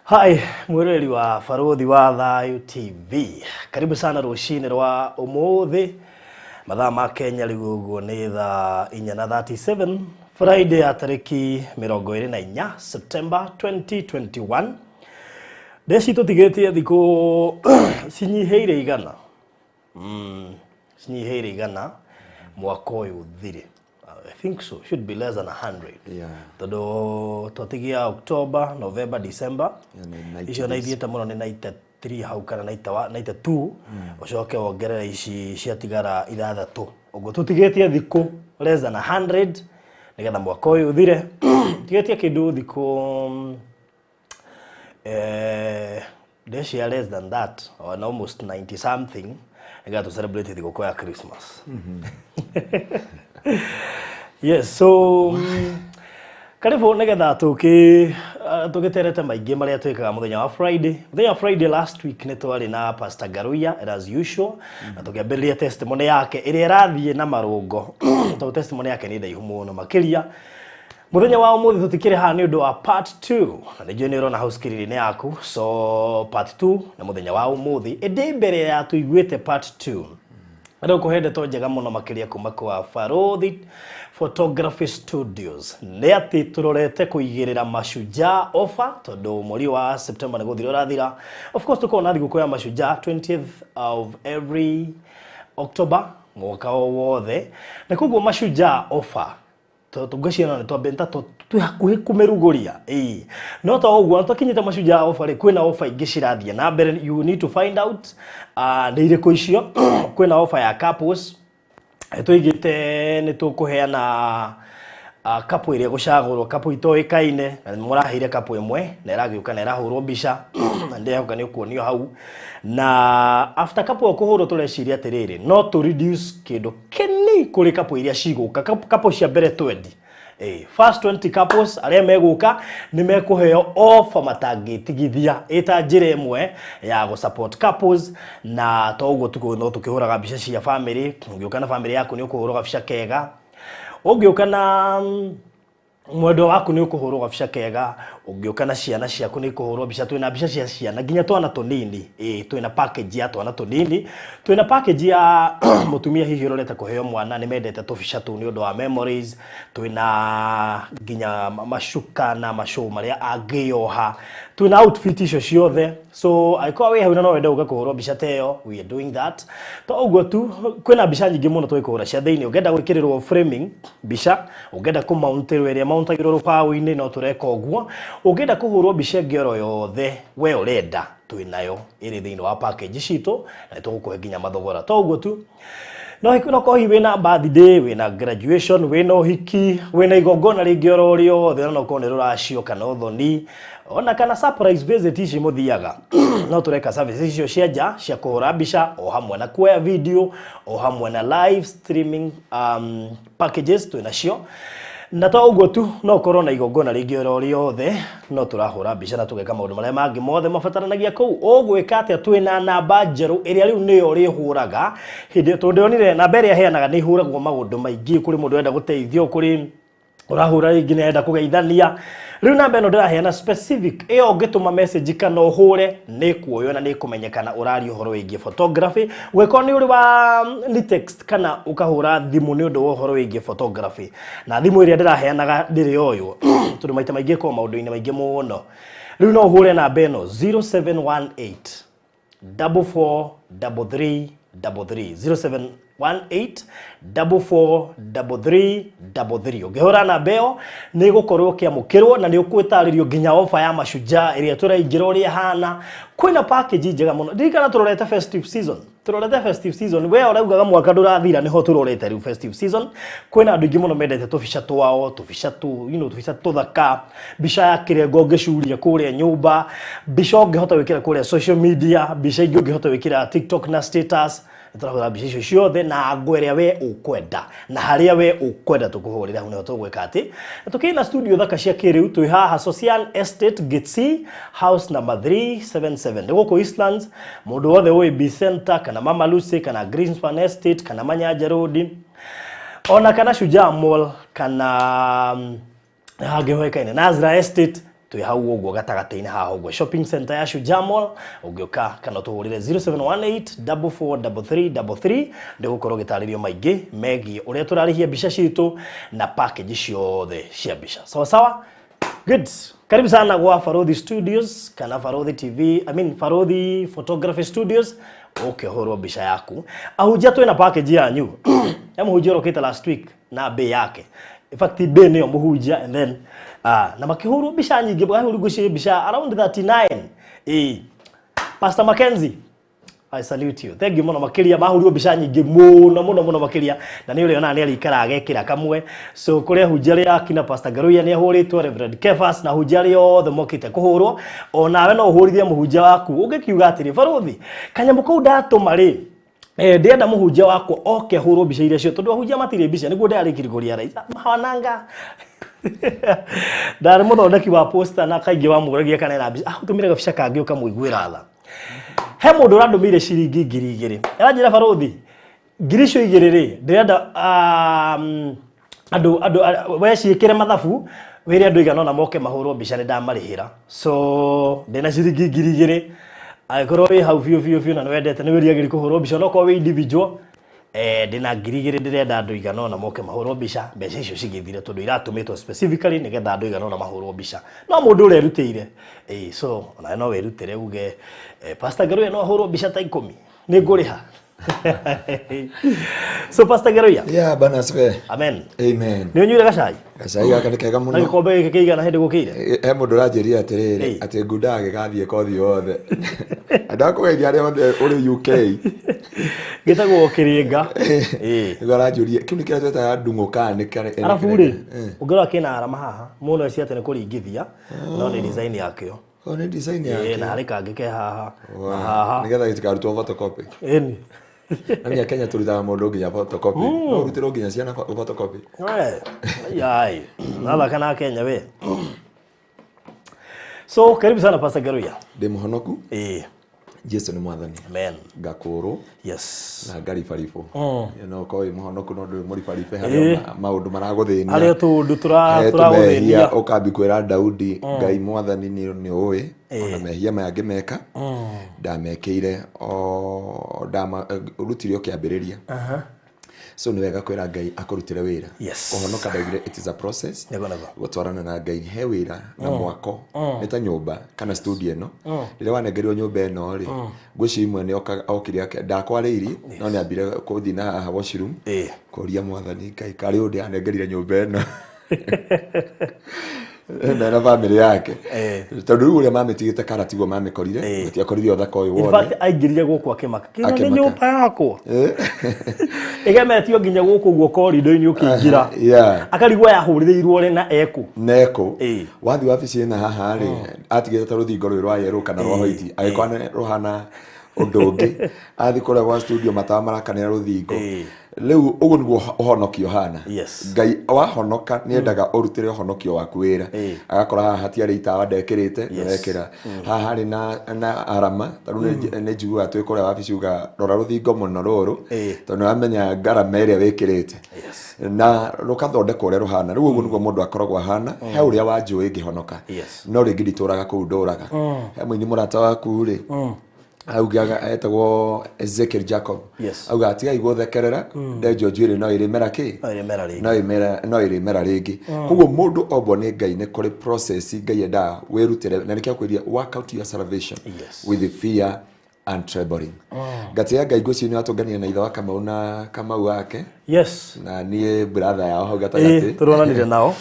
Hi, mwĩroreri wa Barũthi wa Thayũ TV. Karibu sana rũcinĩ rwa ũmũthĩ. Mathaa ma Kenya rĩu ũguo nĩ thaa inya na 37 Friday ya tarĩki 24 September 2021. Ndeci tũtigĩtie thikũ cinyihĩire 100. Cinyihĩire 100 mwaka ũyũ ũthire. I think so, should be less than 100. Tondũ twatigia October, November, December. Yeah, nĩ 90 Icio na days. ithiĩte mũno nĩ 93 hau kana 91, 92 ũcoke wongerere ici ciatigara ithathatũ. Ũguo tũtigĩtie thikũ less than 100 nĩgetha mwaka ũyũ ũthire. Tigĩtie kĩndũ thikũ ndecia less than that or almost 90 something nĩgetha tũ celebrate thigũkũ ya Christmas. Yes, so karibu nĩgetha tũgĩterete maingĩ marĩa twĩkaga mũthenya wa Friday. Mũthenya wa Friday last week nĩ twarĩ na Pastor Ngaruiya and as usual na tũkĩambĩrĩria testimony yake ĩrĩa ĩrathiĩ na marũngo tondũ testimony yake nĩ ndaihu mũno makĩria. Mũthenya wa ũmũthĩ tũtikĩrĩ haha nĩ ũndũ wa part 2 na nĩnjũĩ nĩ ũrona hau screen-inĩ yaku, so part 2 nĩ mũthenya wa ũmũthĩ. Ĩndĩ mbere ya tũiguĩte part 2 rĩu kũhe ndeto njega mũno makĩria kuma kwa Barũthi Photography Studios nĩ atĩ tũrorete kũigĩrĩra Mashujaa offer tondũ mweri wa September nĩ gũthira ũrathira. Of course tũkoragwo na thigũkũ ya Mashujaa 20th of every October mwaka o wothe, na koguo Mashujaa offer tũngĩciona nĩ twambe ta twĩ hakuhĩ kũmĩrugũria. Ĩĩ, no to ũguo twakinyĩte Mashujaa offer rĩ, kwĩna offer ingĩ cirathiĩ na mbere. You need to find out nĩ irĩkũ icio. Kwĩna offer ya couples tũigĩte, nĩ tũkũheana couple ĩrĩa ĩgũcagũrwo, couple itoĩkaine, na nĩ mũraheire couple ĩmwe na ĩragĩũka na ĩrahũrwo mbica na ndĩrehoka nĩ ũkuonio hau. Na after couple ĩyo kũhũrwo, tũreciria atĩrĩrĩ, no tũ reduce kĩndũ kĩnini kũrĩ couple iria cigũka, couple cia mbere 20. First 20 couples arĩa megũka nĩ mekũheo offer matangĩtigithia ĩta njĩra ĩmwe ya gũ support couples. Na to ũguo tu, no tũkĩhũraga mbica cia family. Ũngĩũka na family yaku nĩ ũkũhũrwo gabica kega, ũngĩũka na mwendwa waku nĩ ũkũhũrwo gabica kega, ũngĩũka na ciana ciaku nĩ ikũhũrwo mbica. Twĩna mbica cia ciana nginya twana tũnini. Ĩĩ, twĩna package ya twana tũnini, twĩna package ya mũtumia hihi ũrorete kũheo mwana, nĩ mendete tũbica tũu nĩ ũndũ wa memories. Twĩna nginya macuka na macũ marĩa angĩyoha, twĩna outfit icio ciothe. So angĩkorwo wĩ hau na no wende gũka kũhũrwo mbica ta ĩyo, we are doing that. To ũguo tu, kwĩna mbica nyingĩ mũno twĩkũhũra cia thĩinĩ. Ũngĩenda gwĩkĩrĩrwo framing mbica, ũngĩenda kũmountĩrwo ĩrĩa mountagĩrwo rũbaũ-inĩ, no tũreka ũguo. Ũngĩenda kũhũrwo mbica ĩngĩ oro yothe we ũrenda, twĩnayo ĩrĩ thĩinĩ wa package citũ na nĩtũgũkũhe nginya mathogora. To ũguo tu, no korwo hihi wĩna birthday, wĩna graduation, wĩna ũhiki, wĩna igongona rĩngĩ oro rĩothe, ona okorwo nĩ rũracio kana ũthoni, ona kana surprise visit ici mũthiaga, no tũreka services icio cia nja cia kũhũra mbica o hamwe na kuoya video o hamwe na live streaming packages twĩnacio. Na to ũguo tu, no ũkorwo na igongona rĩngĩ oro rĩothe, no tũrahũra mbica na tũgeka maũndũ marĩa mangĩ mothe mabataranagia kũu. Ũgwĩka atĩa? Twĩna namba njerũ ĩrĩa rĩu nĩyo ũrĩhũraga hĩndĩ, tondũ ndĩronire namba ĩrĩa heanaga nĩ ihũragwo maũndũ maingĩ, kũrĩ mũndũ ũrenda gũteithio, kũrĩ ũrahũra rĩngĩ nĩ arenda kũgeithania. Rĩu namba ĩno ndĩraheana specific ĩyo, ũngĩtũma message kana ũhũre, nĩ kuoywo na nĩ kũmenyekana ũraria ũhoro wĩgiĩ photography. Ũngĩkorwo nĩ ũrĩ wa nĩ text kana ũkahũra thimũ nĩ ũndũ wa ũhoro wĩgiĩ photography, na thimũ ĩrĩa ndĩraheanaga ndĩrĩ yoywo tondũ maita maingĩ ĩkoragwo maũndũ-inĩ maingĩ mũno. Rĩu no ũhũre namba ĩno 0718 44 33 33, 0718 44 33 33. Ũngĩhũra namba ĩyo nĩ gũkorwo ũkĩamũkĩrwo na nĩ ũkwĩtarĩrio nginya ofa ya Mashujaa ĩrĩa tũraingĩra ũrĩa ĩhana. Kwĩna package njega mũno. Ndirikana tũrorete festive season, tũrorete festive season. We ũraugaga mwaka ndũrathira, nĩho tũrorete rĩu festive season. Kwĩna andũ aingĩ mũno mendete tũbica twao, tũbica tu tũbica tũthaka, mbica ya kĩrengo ũngĩcuria kũrĩa nyũmba, mbica ũngĩhota gwĩkĩra kũrĩa social media, mbica ingĩ ũngĩhota gwĩkĩra TikTok na status. Nĩtũrahũra mbica icio ciothe na ngo ĩrĩa we ũkwenda na harĩa we ũkwenda tũkũhũrĩra hau. Nĩho tũgwĩka atĩ na tũkĩrĩ na studio thaka cia kĩrĩu. Twĩ haha Social Estate, Gate C, house number 377, nĩ gũkũ Eastlands. Mũndũ wothe ũĩ B Center kana Mama Lucy kana Greenspan Estate kana Manyanja Road ona kana Shujaa Mall kana hangĩ hoĩkaine Nazra Estate. Twĩ hau ũguo gatagatĩ-inĩ haha ũguo shopping center ya Shujaa Mall. Ũngĩũka kana ũtũhũrĩre 0718 443333, ndĩgũkorwo gĩtarĩrio maingĩ megiĩ ũrĩa tũrarĩhia mbica citũ na package ciothe cia mbica. Sawa sawa. Good. Karibu sana gwa Farodhi Studios kana Farodhi TV, I mean Farodhi Photography Studios, ũkĩhũrwo mbica yaku. Ahunjia twĩna package yanyu. Ya mũhunjia ũrokĩte last week na mbĩ yake. In fact, mbĩ nĩyo mũhunjia and then na makĩhũrwo mbica nyingĩ, makĩhũrwo ngwĩciria mbica around 39. Eh. Pastor Mackenzie, I salute you. Thank you mũno makĩria, mahũrirwo mbica nyingĩ mũno mũno mũno makĩria, na nĩ ũrĩona nĩ arĩikara agekĩra kamwe. So kũrĩ ahunjia arĩa akina Pastor Garuya nĩ ahũrĩtwo, Reverend Kefas na ahunjia arĩa othe mokĩte kũhũrwo. Onawe no ũhũrithie mũhunjia waku ũngĩkiuga atĩrĩ, "Barũthi, kanyamũ kau ndatũma rĩ, ndĩrenda mũhunjia wakwa oke ahũrwo mbica iria cio," tondũ ahunjia matirĩ mbica. Nĩguo ndĩrarĩkiri kũria raisa mahananga ndarĩ mũthondeki wa poster na kaingĩ wamũragia kana ena mbica, ahũtũmĩre gabica kangĩ ũkamũiguĩra tha. He mũndũ ũrandũmĩire ciringi 2000, aranjĩra, "Barũthi, 2000 rĩ, ndĩrenda andũ we ciĩkĩre mathabu, wĩre andũ igana ũna moke mahũrwo mbica, nĩ ndamarĩhĩra." So ndĩna ciringi 2000. Angĩkorwo wĩ hau biũ biũ biũ na nĩ wendete, nĩ wĩriragĩria kũhũrwo mbica, onokorwo wĩ individual, ndĩna 2000, ndĩrenda andũ igana ũna moke mahũrwo mbica. Mbeca icio cigĩthire tondũ iratũmĩtwo specifically nĩgetha andũ igana ũna mahũrwo mbica. No mũndũ ũrerutĩire, so onawe no wĩrutĩre uge, "Pastor Ngaruya no ahũrwo mbica ta 10, nĩ ngũrĩha." So Pastor Ngaruya. Yeah, bana asifiwe. Amen. Amen. Nĩ ũnyuire gacai? Gacai gaka nĩ kega Na mũno. gĩkombe gĩkĩ kĩigana hĩndĩ gũkĩire? He mũndũ ũranjĩrire atĩrĩrĩ, atĩ ngundaga gĩgathiĩ kothi yothe. Ndakũgeithia arĩa othe ũrĩ UK. Gĩtagwo kĩrĩnga. Nĩguo aranjũria kĩu nĩ kĩrĩa twetaga ndung'ũ kana nĩ kĩrĩa? Arabu rĩ, ũngĩrora kĩna arama haha mũno eci atĩ nĩ kũringithia, no nĩ design yakĩo. Oh, nĩ design na yake. Harĩ kangĩ ke haha na haha. Nĩgetha gĩtikarutwo photocopy. Ĩni. Na nginya Kenya tũrutaga mũndũ nginya photocopy. No ũrutĩrwo nginya ciana photocopy. Ai nathaka na Kenya we. So karibu sana, Pastor Garuya. Ndĩ mũhonoku. Jesu nĩ mwathani. Amen. Ngakũrwo na ngaribaribũ. No ũkorwo wĩ mũhonoku no ndũrĩ mũribaribe, harĩ maũndũ maragũthĩnia. Harĩ tũũndũ He tũmehia. Tũragũthĩnia. Ũkambi kwĩra Daudi, "Ngai mwathani, nĩ ũĩ ona mehia maya ngĩmeka ndamekĩire o ndamarutire o kĩambĩrĩria." So nĩ wega kwĩra Ngai akũrutĩre wĩra. Kũhonoka ndaugire it is a process. Nĩguo nĩguo. Gũtwarana na Ngai he wĩra na mwako nĩ ta nyũmba kana studio ĩno. Rĩrĩa wanengerirwo nyũmba ĩno rĩ, ngwĩciria imwe nĩ okire ndakwarĩirie, no nĩ ambire kũthiĩ na haha washroom kũria mwathani Ngai karĩ ũndũ anengerire nyũmba ĩno mena bamĩrĩ yake, tondũ rĩu ũrĩa mamĩtigĩte kara tiguo mamĩkorire, matiakorire ũthaka ũyũ In wothe. fact, aingĩrire gũkũ akĩmaka kĩno nĩ Akĩmaka. nyũmba yakwa ĩgemetio nginya gũkũ ũguo korido-inĩ ũkĩingĩra, akarigwo yahũrĩrĩirwo rĩ na ekũ. Neko wathi wabici ĩna haha rĩ, atigĩte ta rũthingo rwĩ rwa yerũ kana rwa white, agĩkorwo nĩ rũhana ũndũ ũngĩ. Athi kũrĩa gwa studio, matawa marakanĩra rũthingo. Rĩu ũguo nĩguo ũhonokio ũhana. Ngai wahonoka nĩ endaga ũrutĩre ũhonokio waku wĩra. Agakora haha hatiarĩ itawa ndekĩrĩte, nĩwekĩra. Haha harĩ na arama, tarĩu nĩ njiguaga twĩ kũrĩa wabici uga, "Rora rũthingo mũno rũrũ," tondũ nĩwamenya ngarama ĩrĩa wĩkĩrĩte na rũkathondekwo ũrĩa rũhana. Rĩu ũguo nĩguo mũndũ akoragwo ahana. He ũrĩa wanjũĩ ngĩhonoka, no rĩngĩ nditũraga kũu ndũraga. He mũini mũrata waku rĩ, augaga, etagwo Ezekiel Jacob, augaga, "Tigai gũthekerera, ndenjwo njuĩrĩ no ĩrĩmera kĩ?" No ĩrĩmera rĩngĩ. No ĩrĩmera rĩngĩ. Koguo mũndũ ombwo nĩ Ngai, nĩ kũrĩ process Ngai endaga wĩrutĩre, na nĩkĩo akwĩria, "Work out your salvation with fear and trembling." Ngatĩa Ngai, ngwĩciria nĩ watũngania na ithe wa Kamau na Kamau wake na niĩ brother yao hau gatagatĩ. Tũronanire nao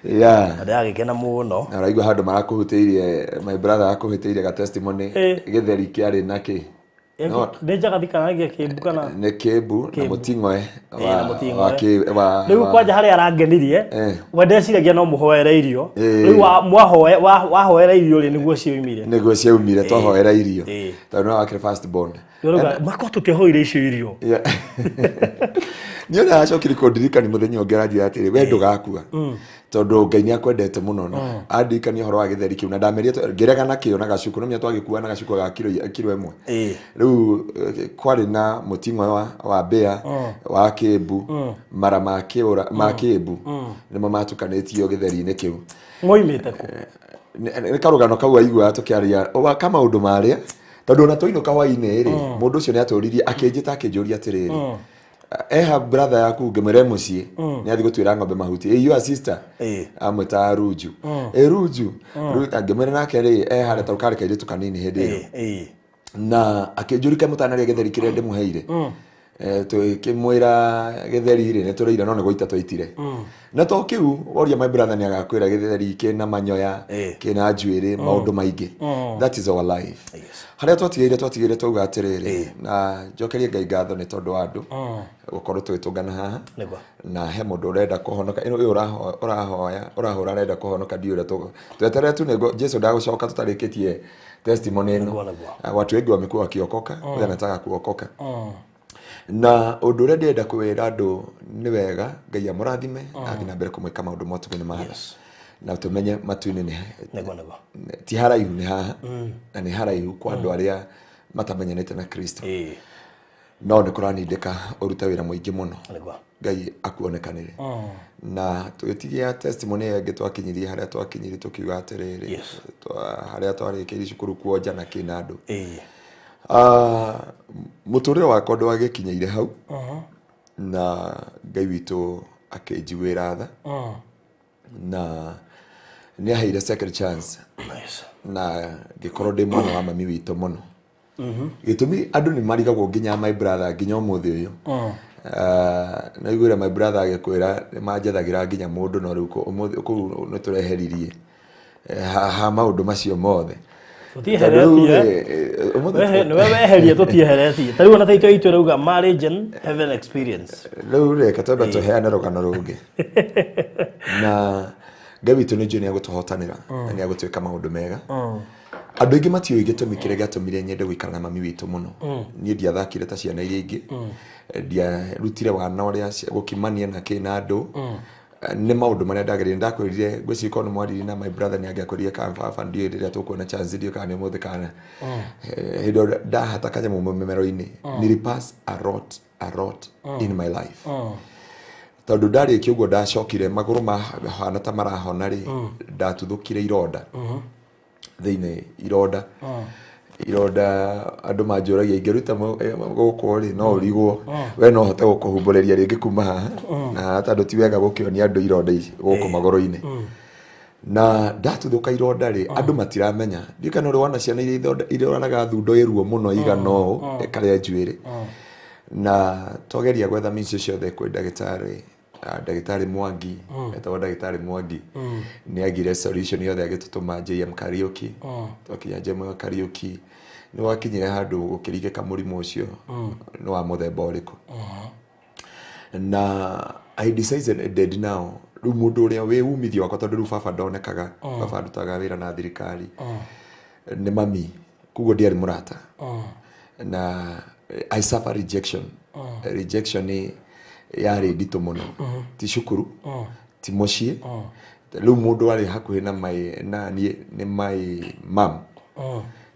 na ndĩragĩkena mũno. Na ũraigua handũ marakũhutĩirie, my brother akũhutĩirie ga testimony. Gĩtheri kĩarĩ na kĩ? Nĩ njagathi kana gĩa kĩmbu kana? Nĩ kĩmbu na mũting'oe. Na mũting'oe. Wa Rĩu kwanja harĩa arangenirie, we ndeciragia no mũhoere irio. Rĩu wahoera irio rĩ, nĩguo cioimire. Nĩguo ciaumire twahoera irio, tondũ no wakĩrĩ first born. Rĩu mako tũtiahoire icio irio. Niĩ ona acokire kũndirikania mũthenya ũngĩ, aranjĩra atĩrĩ, "We ndũgakua tondũ Ngai nĩ akwendete mũno." Na andirikania ũhoro wa gĩtheri kĩu na ndameria ngĩrega nakĩo na gacuku, no menya twagĩkua na gacuku ga kiro 1. Rĩu kwarĩ na mũting'oe wa mbĩa wa kĩmbu, mara ma kĩũra ma kĩmbu nĩmo matukanĩtio gĩtheri-inĩ kĩu. Mwoimĩte kũ? Nĩ karũgano kau aiguaga tũkĩaria ka maũndũ marĩa tondũ ona twainũka hwainĩ rĩ mũndũ ũcio nĩ atũririe akĩnjĩta akĩnjũria atĩrĩrĩ eha brother yaku ngĩmwĩra mũciĩ nĩ athiĩ gũtuĩra ng'ombe mahuti ĩ your sister amwĩta Runju ĩ Runju ngĩmwĩra nake rĩ harĩa tondũ karĩ kairĩtu kanini hĩndĩ ĩyo na akĩnjũria mũtanarĩa gĩtheri kĩrĩa ndĩmũheire tũkĩmwĩra gĩtheri rĩ nĩ tũrĩire no nĩ gũita twaitire na to kĩu woria my brother nĩ agakwĩra gĩtheri kĩna manyoya kĩna njuĩrĩ maũndũ maingĩ. That is our life. Harĩa twatigĩire twauga atĩrĩrĩ na njokerie Ngai ngatho nĩ tondũ wa andũ gũkorwo tũgĩtũngana haha na he mũndũ ũrenda kũhonoka ĩno ũyũ ũrahoya ũrahũra arenda kũhonoka ndiũĩ ũrĩa tweterere tu nĩguo Jesu ndagũcoka tũtarĩkĩtie testimony ĩno. Watu wengi wamekuwa wakiokoka huyu anataka kuokoka. Na ũndũ ũrĩa ndĩrenda kwĩra andũ nĩ wega Ngai amũrathime athiĩ na mbere kũmwĩka maũndũ ma ũtugi nĩ maha na tũmenye matu-inĩ nĩ ti haraihu nĩ haha na nĩ haraihu kwa andũ arĩa matamenyanĩte na Kristo no nĩ kũranindĩka ũrute wĩra mũingĩ mũno Ngai akuonekanĩre. Na tũgĩtigia testimony ĩyo ĩngĩ twakinyirie harĩa twakinyirie tũkiuga atĩrĩrĩ harĩa twarĩkĩirie cukuru kuonja na kĩna andũ mũtũrĩre wakwa ndwagĩkinyeire hau na Ngai witũ akĩnjiguĩra tha na nĩ aheire second chance na ngĩkorwo ndĩ mwana wa mami witũ mũno. Gĩtũmi andũ nĩ marigagwo nginya my brother nginya ũmũthĩ ũyũ na iguĩra my brother agĩkwĩra nĩ manjethagĩra nginya mũndũ no rĩu ũmũthĩ kũu nĩ tũreheririe ha maũndũ macio mothe. Nĩwe weherie tũtieheretie ta rĩu ona taitũ itũ rauga marriage and heaven experience. Rĩu reke twambe tũheane rũgano rũngĩ na Ngai witũ nĩ njũĩ nĩ agũtũhotanĩra na nĩ agũtwĩka maũndũ mega. Andũ aingĩ matiũĩ gĩtũmi kĩrĩa gĩatũmire nyende gũikara na mami witũ mũno. Niĩ ndiathakire ta ciana iria ingĩ, ndiarutire wana ũrĩa gũkimania na kĩna andũ. Nĩ maũndũ marĩa ndagereire ndakwĩrire ngwĩciria korwo nĩ mwaririe na my brother nĩ angĩakwĩrire kana baba ndiũĩ rĩrĩa tũkuona chance ndiũĩ kana nĩ ũmũthĩ kana hĩndĩ ĩyo ndahata kanyamũ mũmero-inĩ nilipass a lot in my life. Tondũ ndarĩkia ũguo ndacokire magũrũ mahana ta marahona rĩ ndatuthũkire ironda thĩinĩ ironda ironda andũ manjũragia ingĩruta gũkũ rĩ no ũrigwo we no hote gũkũhumbũrĩria rĩngĩ kuma haha na haha tondũ ti wega gũkĩonia andũ ironda ici gũkũ magũrũ-inĩ. Na ndatuthũka ironda rĩ andũ matiramenya ndiũĩ kana ũrĩ wona ciana iria irwaraga thundo ĩ ruo mũno igana ũũ ĩkarĩa njuĩrĩ. Na twageria gwetha mĩciĩ ciothe kwĩ ndagĩtarĩ ndagĩtarĩ Mwangi etagwo ndagĩtarĩ Mwangi nĩ agire solution yothe agĩtũtũma JM Kariuki. Twakinya JM Kariuki nĩ wakinyire handũ gũkĩringĩka mũrimũ ũcio nĩ wa mũthemba ũrĩkũ. Na I decided now rĩu mũndũ ũrĩa wĩ umithio wakwa tondũ rĩu baba ndonekaga baba arutaga wĩra na thirikari nĩ mami koguo ndiarĩ mũrata na I suffer rejection. Rejection nĩ yarĩ nditũ mũno ti cukuru ti mũciĩ rĩu mũndũ arĩ hakuhĩ na my na niĩ nĩ my mom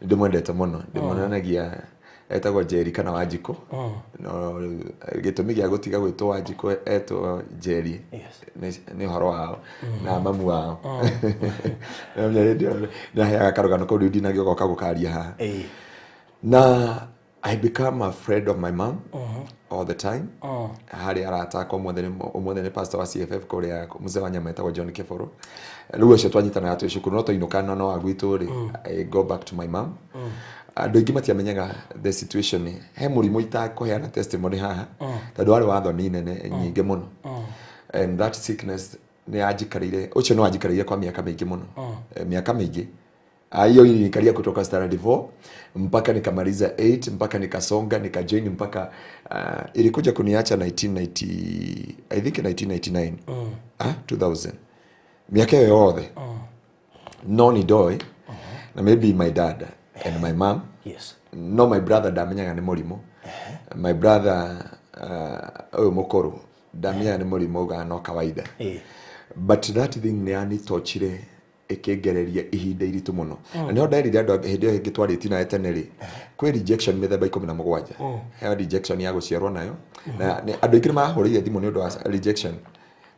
ndĩmwendete mũno ndĩmuonanagia etagwo Njeri kana Wanjikũ no gĩtũmi gĩa gũtiga gwĩtwo Wanjikũ etwo Njeri nĩ ũhoro wao na mamu wao. Nĩaheaga karũgano kau rĩu ndinagĩoka gũkaria haha. Na I become a friend of my mom all the time. Harĩ arata akwa ũmũthĩ nĩ pastor wa CFF kũrĩa mzee wa nyama etagwo John Kĩbũrũ. Rĩu acio twanyitanaga twĩ cukuru no twainũkana no wa gwitũ rĩ I go back to my mom. Andũ aingĩ matiamenyaga the situation. He mũrimũ itakũheana testimony haha tondũ warĩ wa thoni nene nyingĩ mũno. And that sickness nĩ yanjikarĩire ũcio nĩ wanjikarĩire kwa miaka mĩingĩ mũno. Miaka mĩingĩ hiyo ilinikalia kutoka standard 4 mpaka nikamaliza 8 mpaka nikasonga nikajoin mpaka ilikuja kuniacha 1990 I think 1999 2000 miaka hiyo yothe no ni doi na maybe my dad and my mom. Yes. No my brother ndamenyaga nĩ mũrimũ. My brother ũyũ mũkũrũ ndamenyaga nĩ mũrimũ augaga no kawaida. But that thing nĩ yanitochire ĩkĩngereria ihinda iritũ mũno. Na nĩho nderire andũ hĩndĩ ĩyo ĩngĩ twarĩtie nawe tene rĩ kwĩ rejection mĩthemba 17. He rejection ya gũciarwo nayo na andũ aingĩ nĩ marahũrĩire thimũ nĩ ũndũ wa rejection.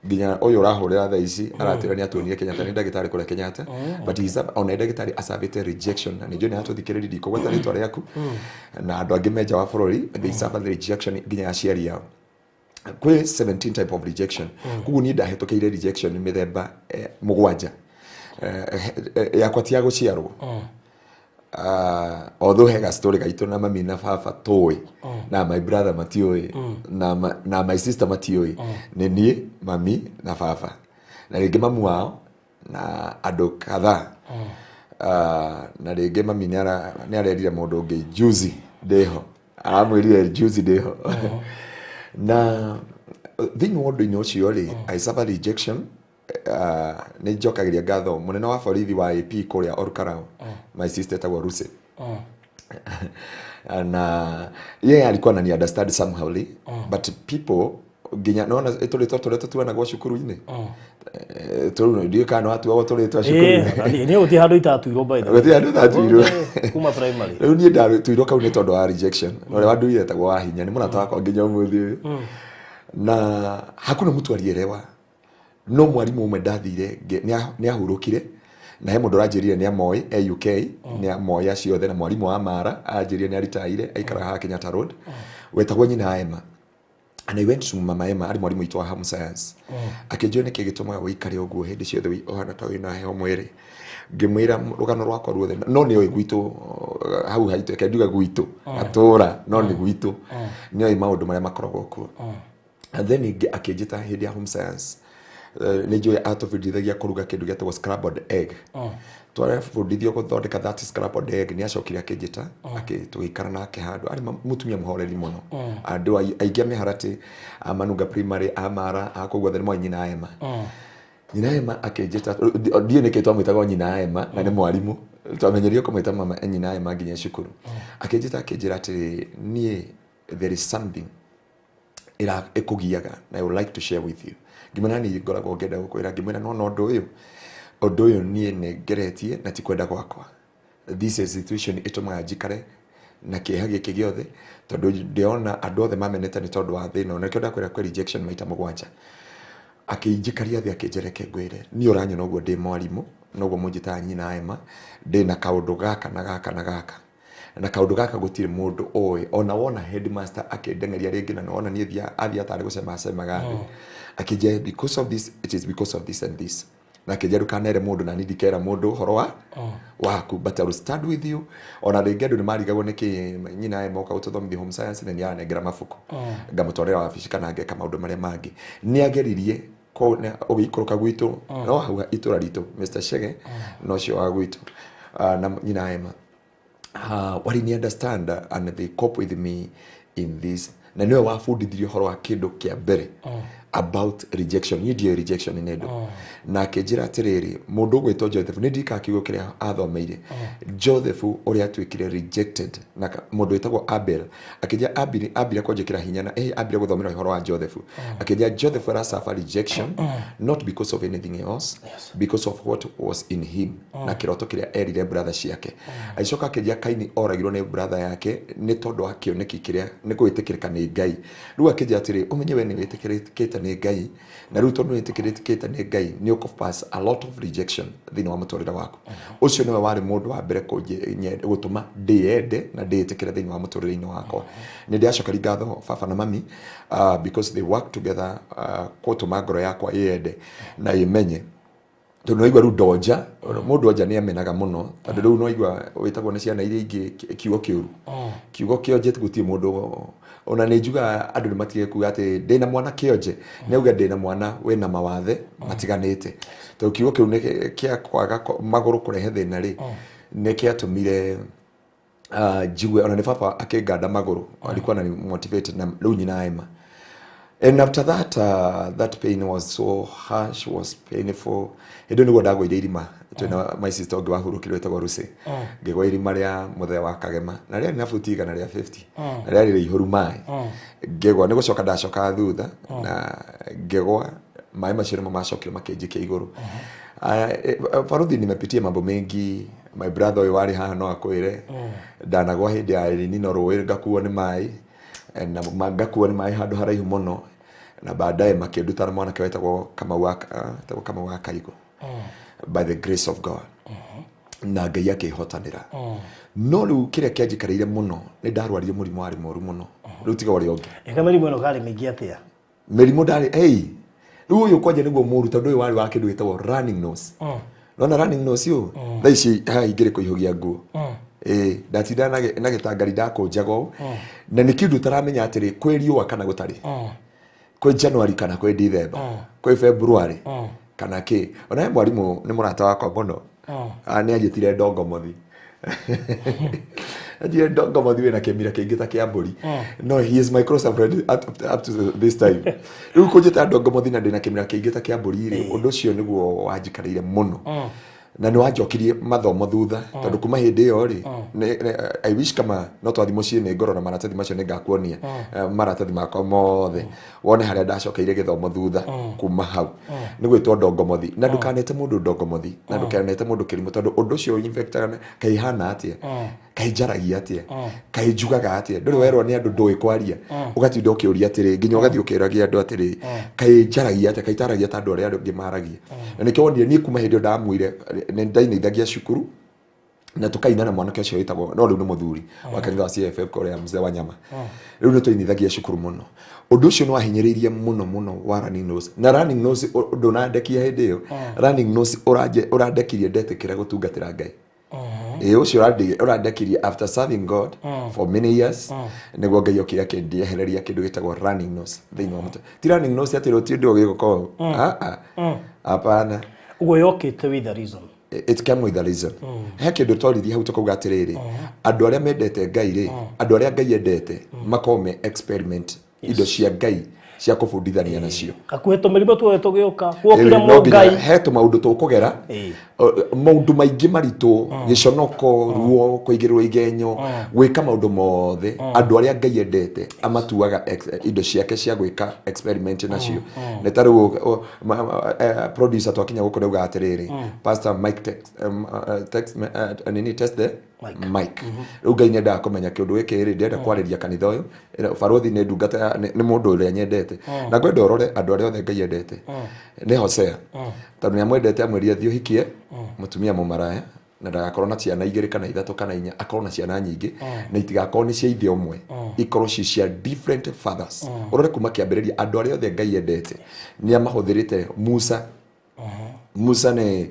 Nginya ũyũ ũrahũrĩra thaa ici aratwĩra nĩ atuonire Kenyatta, nĩ ndagĩtarĩ kũrĩa Kenyatta, but he's ona ndagĩtarĩ acabĩte rejection, na nĩ njũĩ nĩ atũthikĩrĩria, ndikũgweta rĩtwa rĩaku, na andũ angĩ me nja wa bũrũri, they suffer the rejection nginya ya aciari ao. Kwĩ 17 type of rejection. Koguo niĩ ndahĩtũkĩire rejection mĩthemba 7. Yakwa ti ya gũciarwo. Although he story gaitũ na mami na baba tũĩ, na my brother matiũĩ, na my sister matiũĩ, nĩ niĩ, mami na baba na rĩngĩ mamu wao na andũ kadhaa. Na rĩngĩ mami nĩ arerire mũndũ ũngĩ juzi ndĩho, aramwĩrire juzi ndĩho. Na thĩinĩ wa ũndũ-inĩ ũcio rĩ, I suffer rejection. Nĩ njokagĩria ngatho mũnene wa borithi wa AP kũrĩa Olkalou, my sister etagwo Lucy, na yeye alikuwa anani understand somehow, but people nginya nona tũrĩtwa tũrĩa tũtuanagwo cukuru-inĩ. Tũrĩ ndiũĩ kana nĩwatuagwo tũrĩtwa cukuru-inĩ. Niĩ gũtirĩ handũ itatuirwo, by the way. Gũtirĩ handũ ũtatuirwo. Kuma primary. Rĩu niĩ ndatuirwo kau nĩ tondũ wa rejection, na ũrĩa wanduire etagwo wa hinya, nĩ mũrata wakwa nginya ũmũthĩ ũyũ, na hakuna mtu alielewa. No mwarimũ ũmwe ndathire nĩ ahurũkire, na he mũndũ ũranjĩrire nĩ amoĩ e UK, nĩ amoĩ acio othe, na mwarimũ wa Mara anjĩrire nĩ aritaire, aikaraga haha Kenyatta Road, wetagwo nyina Emma. And I went to Mama Emma, arĩ mwarimũ witũ wa home science. Akĩnjũria nĩkĩ gĩtũmaga ũikare ũguo hĩndĩ ciothe ũhana ta wĩna heho mwĩrĩ. Ngĩmwĩra rũgano rwakwa ruothe, no nĩ oĩ gwitũ, hau haitũ, reke njuge gwitũ gatũra, no nĩ gwitũ, nĩ oĩ maũndũ marĩa makoragwo kuo. And then akĩnjĩta hĩndĩ ya home science. Nĩ njũĩ atũbundithagia kũruga kĩndũ gĩetagwo scrambled egg. Twarabundithio gũthondeka that scrambled egg, nĩ acokire akĩnjĩta, tũgĩikara nake handũ. Arĩ mũtumia mũhoreri mũno. Andũ aingĩ a mĩharatĩ, a Manunga Primary, a Mara, a kũu guothe nĩ moĩ nyina Emma. Nyina Emma akĩnjĩta, ndiũĩ nĩkĩ twamwĩtaga nyina Emma na nĩ mwarimũ, twamenyerio kũmwĩta mama nyina Emma nginya cukuru. Akĩnjĩta akĩnjĩra atĩrĩ, niĩ there is something ĩkũgiaga na I would like to share with you. Ngĩmwĩra niĩ ngoragwo ngĩenda gũkwĩra. Ngĩmwĩra no ũndũ ũyũ niĩ nĩ ngeretie na ti kwenda gwakwa. This is situation ĩtũmaga njikare na kĩeha gĩkĩ gĩothe, tondũ ndĩrona andũ othe mamenete nĩ tondũ wa thĩna, na nĩkĩo ndakwĩra kwĩ rejection maita 7. Akĩnjikaria thĩ akĩnjĩra, reke ngwĩre, niĩ ũranyona ũguo ndĩ mwarimũ, noguo mũnjĩtaga nyina Emma, ndĩna kaũndũ gaka na gaka na gaka na kaũndũ gaka, gũtirĩ mũndũ ũĩ. Ona wona headmaster akĩndengeria rĩngĩ, na nĩwona niĩ athiĩ atarĩ gũcemacemaga thĩ, akĩnjĩra because of this, it is because of this and this, na akĩnjĩra ndũkanere mũndũ, na niĩ ndikera mũndũ ũhoro wa waku, but I will stand with you. Ona rĩngĩ andũ nĩ marigagwo nĩkĩ nyina Emma oka gũtũthomithia home science na nĩ aranengera mabuku, ngamũtwarĩra wabici kana ngeka maũndũ marĩa mangĩ. Nĩ ageririe ũgĩikũrũka gwitũ, no hau itũra ritũ, Mr Chege no ũcio wa gwitũ, na nyina Emma walini understand and they cope with me in this, na niwe wabundithirie ũhoro wa kĩndũ kĩa mbere about rejection. Niĩ ndiũĩ rejection nĩ ndũ. Na akĩnjĩra atĩrĩrĩ, mũndũ ũgwĩtwo Joseph, nĩ ndirikaga kiugo kĩrĩa athomeire, Joseph ũrĩa atuĩkire rejected na mũndũ wĩtagwo Abel. Akĩnjĩra ambire kũnjĩkĩra hinya na ambire gũthomera ũhoro wa Joseph. Akĩnjĩra Joseph arasuffer rejection not because of anything else, because of what was in him na kĩroto kĩrĩa erire brother ciake. Agĩcoka akĩnjĩra Kaini oragirwo nĩ brother yake nĩ tondũ wa kĩoneki kĩrĩa nĩ gwĩtĩkĩrĩka nĩ Ngai. Rĩu akĩnjĩra atĩrĩ, ũmenye we nĩ wĩtĩkĩrĩkĩte nĩ Ngai, na rĩu tondũ nĩ wĩtĩkĩrĩkĩte nĩ Ngai, nĩ ũkũ pass a lot of rejection thĩinĩ wa mũtũrĩre waku. Ũcio nĩwe warĩ mũndũ wa mbere gũtũma ndĩyende na ndĩĩtĩkĩre thĩinĩ wa mũtũrĩre-inĩ wakwa. Nĩ ndĩracokeria ngatho baba na mami, because they work together gũtũma ngoro yakwa ĩyende na ĩmenye, tondũ naigua rĩu ndonja mũndũ anja nĩ amenaga mũno, tondũ rĩu noigua wĩtagwo nĩ ciana iria ingĩ kiugo kĩũru, kiugo kĩonje. Gũtirĩ mũndũ, ona nĩ njugaga andũ nĩ matige kuga atĩ ndĩna mwana kĩonje, nĩ auga ndĩna mwana wĩna mawathe matiganĩte, tondũ kiugo kĩu nĩ kĩa kwaga magũrũ kũrehe thĩna rĩ, nĩ kĩatũmire njigue ona nĩ baba akĩnganda magũrũ, alikuwa anani motivate, na rĩu nyina Emma. And after that, that pain was so harsh, was painful. Hĩndĩ ĩyo nĩguo ndagũire irima twĩna my sister ũngĩ wahurũkire wĩtagwo Lucy. Ngĩgwa irima rĩa mũthee wa Kagema, na rĩarĩ na buti 150, na rĩarĩ rĩihũru maĩ. Ngĩgwa, nĩ gũcoka ndacokaga thutha na ngĩgwa, maĩ macio nĩmo macokire makĩnjikia igũrũ. Baruthi, nimepitia mambo mengi. My brother ũyũ warĩ haha no akwĩre ndanagwa hĩndĩ ya El Nino rũĩ, ngakuo nĩ maĩ, na ngakuo nĩ maĩ handũ haraihu mũno. Na baadaye makĩnduta na mwanake wetagwo Kamau wa wetagwo Kamau wa Kaigo, by the grace of God, na Ngai akĩhotanĩra. No rĩu kĩrĩa kĩanjikarĩire mũno, nĩ ndarwarire mũrimũ warĩ mũru mũno. Rĩu tiga ũrĩa ũngĩ. Ĩka mĩrimũ ĩno karĩ mĩingĩ atĩa? Mĩrimũ ndarĩ, hey, rĩu ũyũ kwanja nĩguo mũru, tondũ ũyũ warĩ wa kĩndũ gĩtagwo running nose. Nona running nose ũyũ thaa ici haha ingĩrĩ kũihũgia nguo. Ĩĩ, ndatinda na gĩtangari ndakũnjaga ũũ, na nĩ kĩndũ ũtaramenya atĩrĩ, kwĩ riũa kana gũtarĩ, kwĩ January kana kwĩ December, kwĩ February kana kĩ. Ona he mwarimũ nĩ mũrata wakwa mũno. Ah, nĩ anjĩtire ndongomothi, anjĩtire ndongomothi wĩna kĩmira kĩingĩ ta kĩa mbũri. No he is my closer friend up to this time. Rĩu kũnjĩta ndongomothi na ndĩna kĩmira kĩingĩ ta kĩa mbũri rĩ, ũndũ ũcio nĩguo wanjikarĩire mũno na nĩ wanjokirie mathomo thutha, tondũ kuma hĩndĩ ĩyo rĩ, I wish kama no twathi mũciĩ nĩ ngorora maratathi macio, nĩ ngakuonia maratathi makwa mothe, wone harĩa ndacokeire gĩthomo thutha. Kuma hau nĩ gwĩtwo ndongomothi, na ndũkanete mũndũ ndongomothi na ndũkanete mũndũ kĩrimũ, tondũ ũndũ ũcio infectaga. Kaĩ hana atĩa? Kaĩ njaragia atĩa? Kaĩ njugaga atĩa? Ndũrĩ werwo nĩ andũ ndũĩ kwaria, ũgatinda ũkĩũria atĩrĩ, nginya ũgathiĩ ũkĩragia andũ atĩrĩ, kaĩ njaragia atĩa? Kaĩ itaragia ta andũ arĩa angĩ maragia? Na nĩkĩo wonire niĩ kuma hĩndĩ ĩyo ndamuire nĩ ndainithagia cukuru na tukaina na mwanake ũcio wĩtagwo, no rĩu nĩ mũthuri wa kanitha wa CFF kũrĩa mzee wa nyama. Rĩu nĩ twainithagia cukuru mũno. Ũndũ ũcio nĩ wahinyĩrĩirie mũno mũno wa running nose. Na running nose ndũnandekia hĩndĩ ĩyo. Running nose ũrandekirie ndetĩkĩra gũtungatĩra Ngai. Ĩĩ, ũcio ũrandekirie after serving God for many years, nĩguo Ngai okire akĩndiehereria kĩndũ gĩtagwo running nose thĩinĩ wa mũtwe. Ti running nose atĩ rũtiũ ndũ gĩgũkorwo, ah ah, hapana. Ũguo yokĩte with a reason. It came with a reason. He kĩndũ twaririe hau tũkauga atĩrĩrĩ, andũ arĩa mendete Ngai rĩ, andũ arĩa Ngai endete makorwo me experiment, indo cia Ngai cia kũbundithania nacio. Hakuhĩ tũmĩrimũ tuothe tũgĩũka guokire Ĩĩ, no nginya mũngai. He tũmaũndũ tũkũgera, maũndũ maingĩ maritũ, gĩconoko, ruo, kũigĩrĩrwo igenyo, gwĩka maũndũ mothe. Andũ arĩa Ngai endete amatuaga indo ciake cia gwĩka experiment nacio. Nĩ ta rĩu producer twakinya gũkũ nĩauga atĩrĩrĩ, "Pastor Mike, text, text, nini, test the mic." Mic. Rĩu Ngai nĩendaga kũmenya kĩũndũ gĩkĩ rĩ, ndĩrenda kwarĩria kanitha ũyũ. Barũthi nĩ ndungata nĩ mũndũ ũrĩa nyendete, na ngwenda ũrore andũ arĩa othe Ngai endete nĩ Hosea, tondũ nĩ amwendete, amwĩrire thiĩ ũhikie mũtumia mũmaraya na ndagakorwo na ciana igĩrĩ kana ithatũ kana inya, akorwo na ciana nyingĩ na itigakorwo nĩ cia ithe ũmwe, ikorwo ci cia different fathers. Ũrore kuma kĩambĩrĩria, andũ arĩa othe Ngai endete nĩ amahũthĩrĩte. Musa, Musa nĩ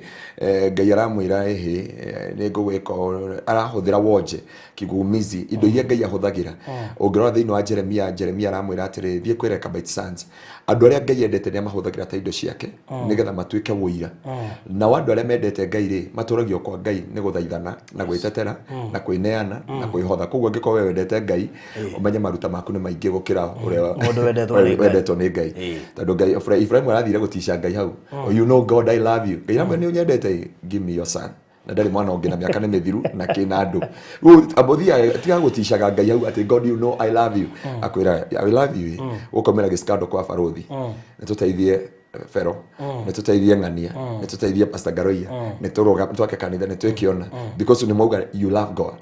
Ngai aramwĩra ĩhĩ, nĩ ngũgwĩka ũũ." Arahũthĩra wonje kigumizi, indo iria Ngai ahũthagĩra. Ũngĩrora thĩinĩ wa Jeremia, Jeremia aramwĩra atĩrĩ, thiĩ kwĩ Rechabite sons. Andũ arĩa Ngai endete nĩ amahũthagĩra ta indo ciake nĩgetha matuĩke wũira. Nao andũ arĩa mendete Ngai rĩ, matũragio kwa Ngai nĩ gũthaithana na gwĩtetera na kwĩneana na kwĩhotha. Koguo angĩkorwo we wendete Ngai, ũmenye maruta maku nĩ maingĩ gũkĩra ũrĩa mũndũ wendetwo nĩ Ngai. Wendetwo nĩ Ngai. Tondũ Ngai, Ibrahim arathire gũtica Ngai hau. "Oh, you know God, I love you." Ngai aramwĩra, "Nĩ ũnyendete, give me your son." Na ndarĩ mwana ũngĩ na mĩaka nĩ mĩthiru na kĩna andũ. Rĩu ambũthia tiga gũticaga Ngai hau atĩ, "God, you know I love you." Akwĩra, "I love you." Gũkomera gĩskando kwa barũthi, nĩ tũteithie Fero, nĩ tũteithie Ng'ania, nĩ tũteithie Pastor Ngaroia, nĩ tũrũga twake kanitha, nĩ twĩkĩona, because nĩ mauga you love God.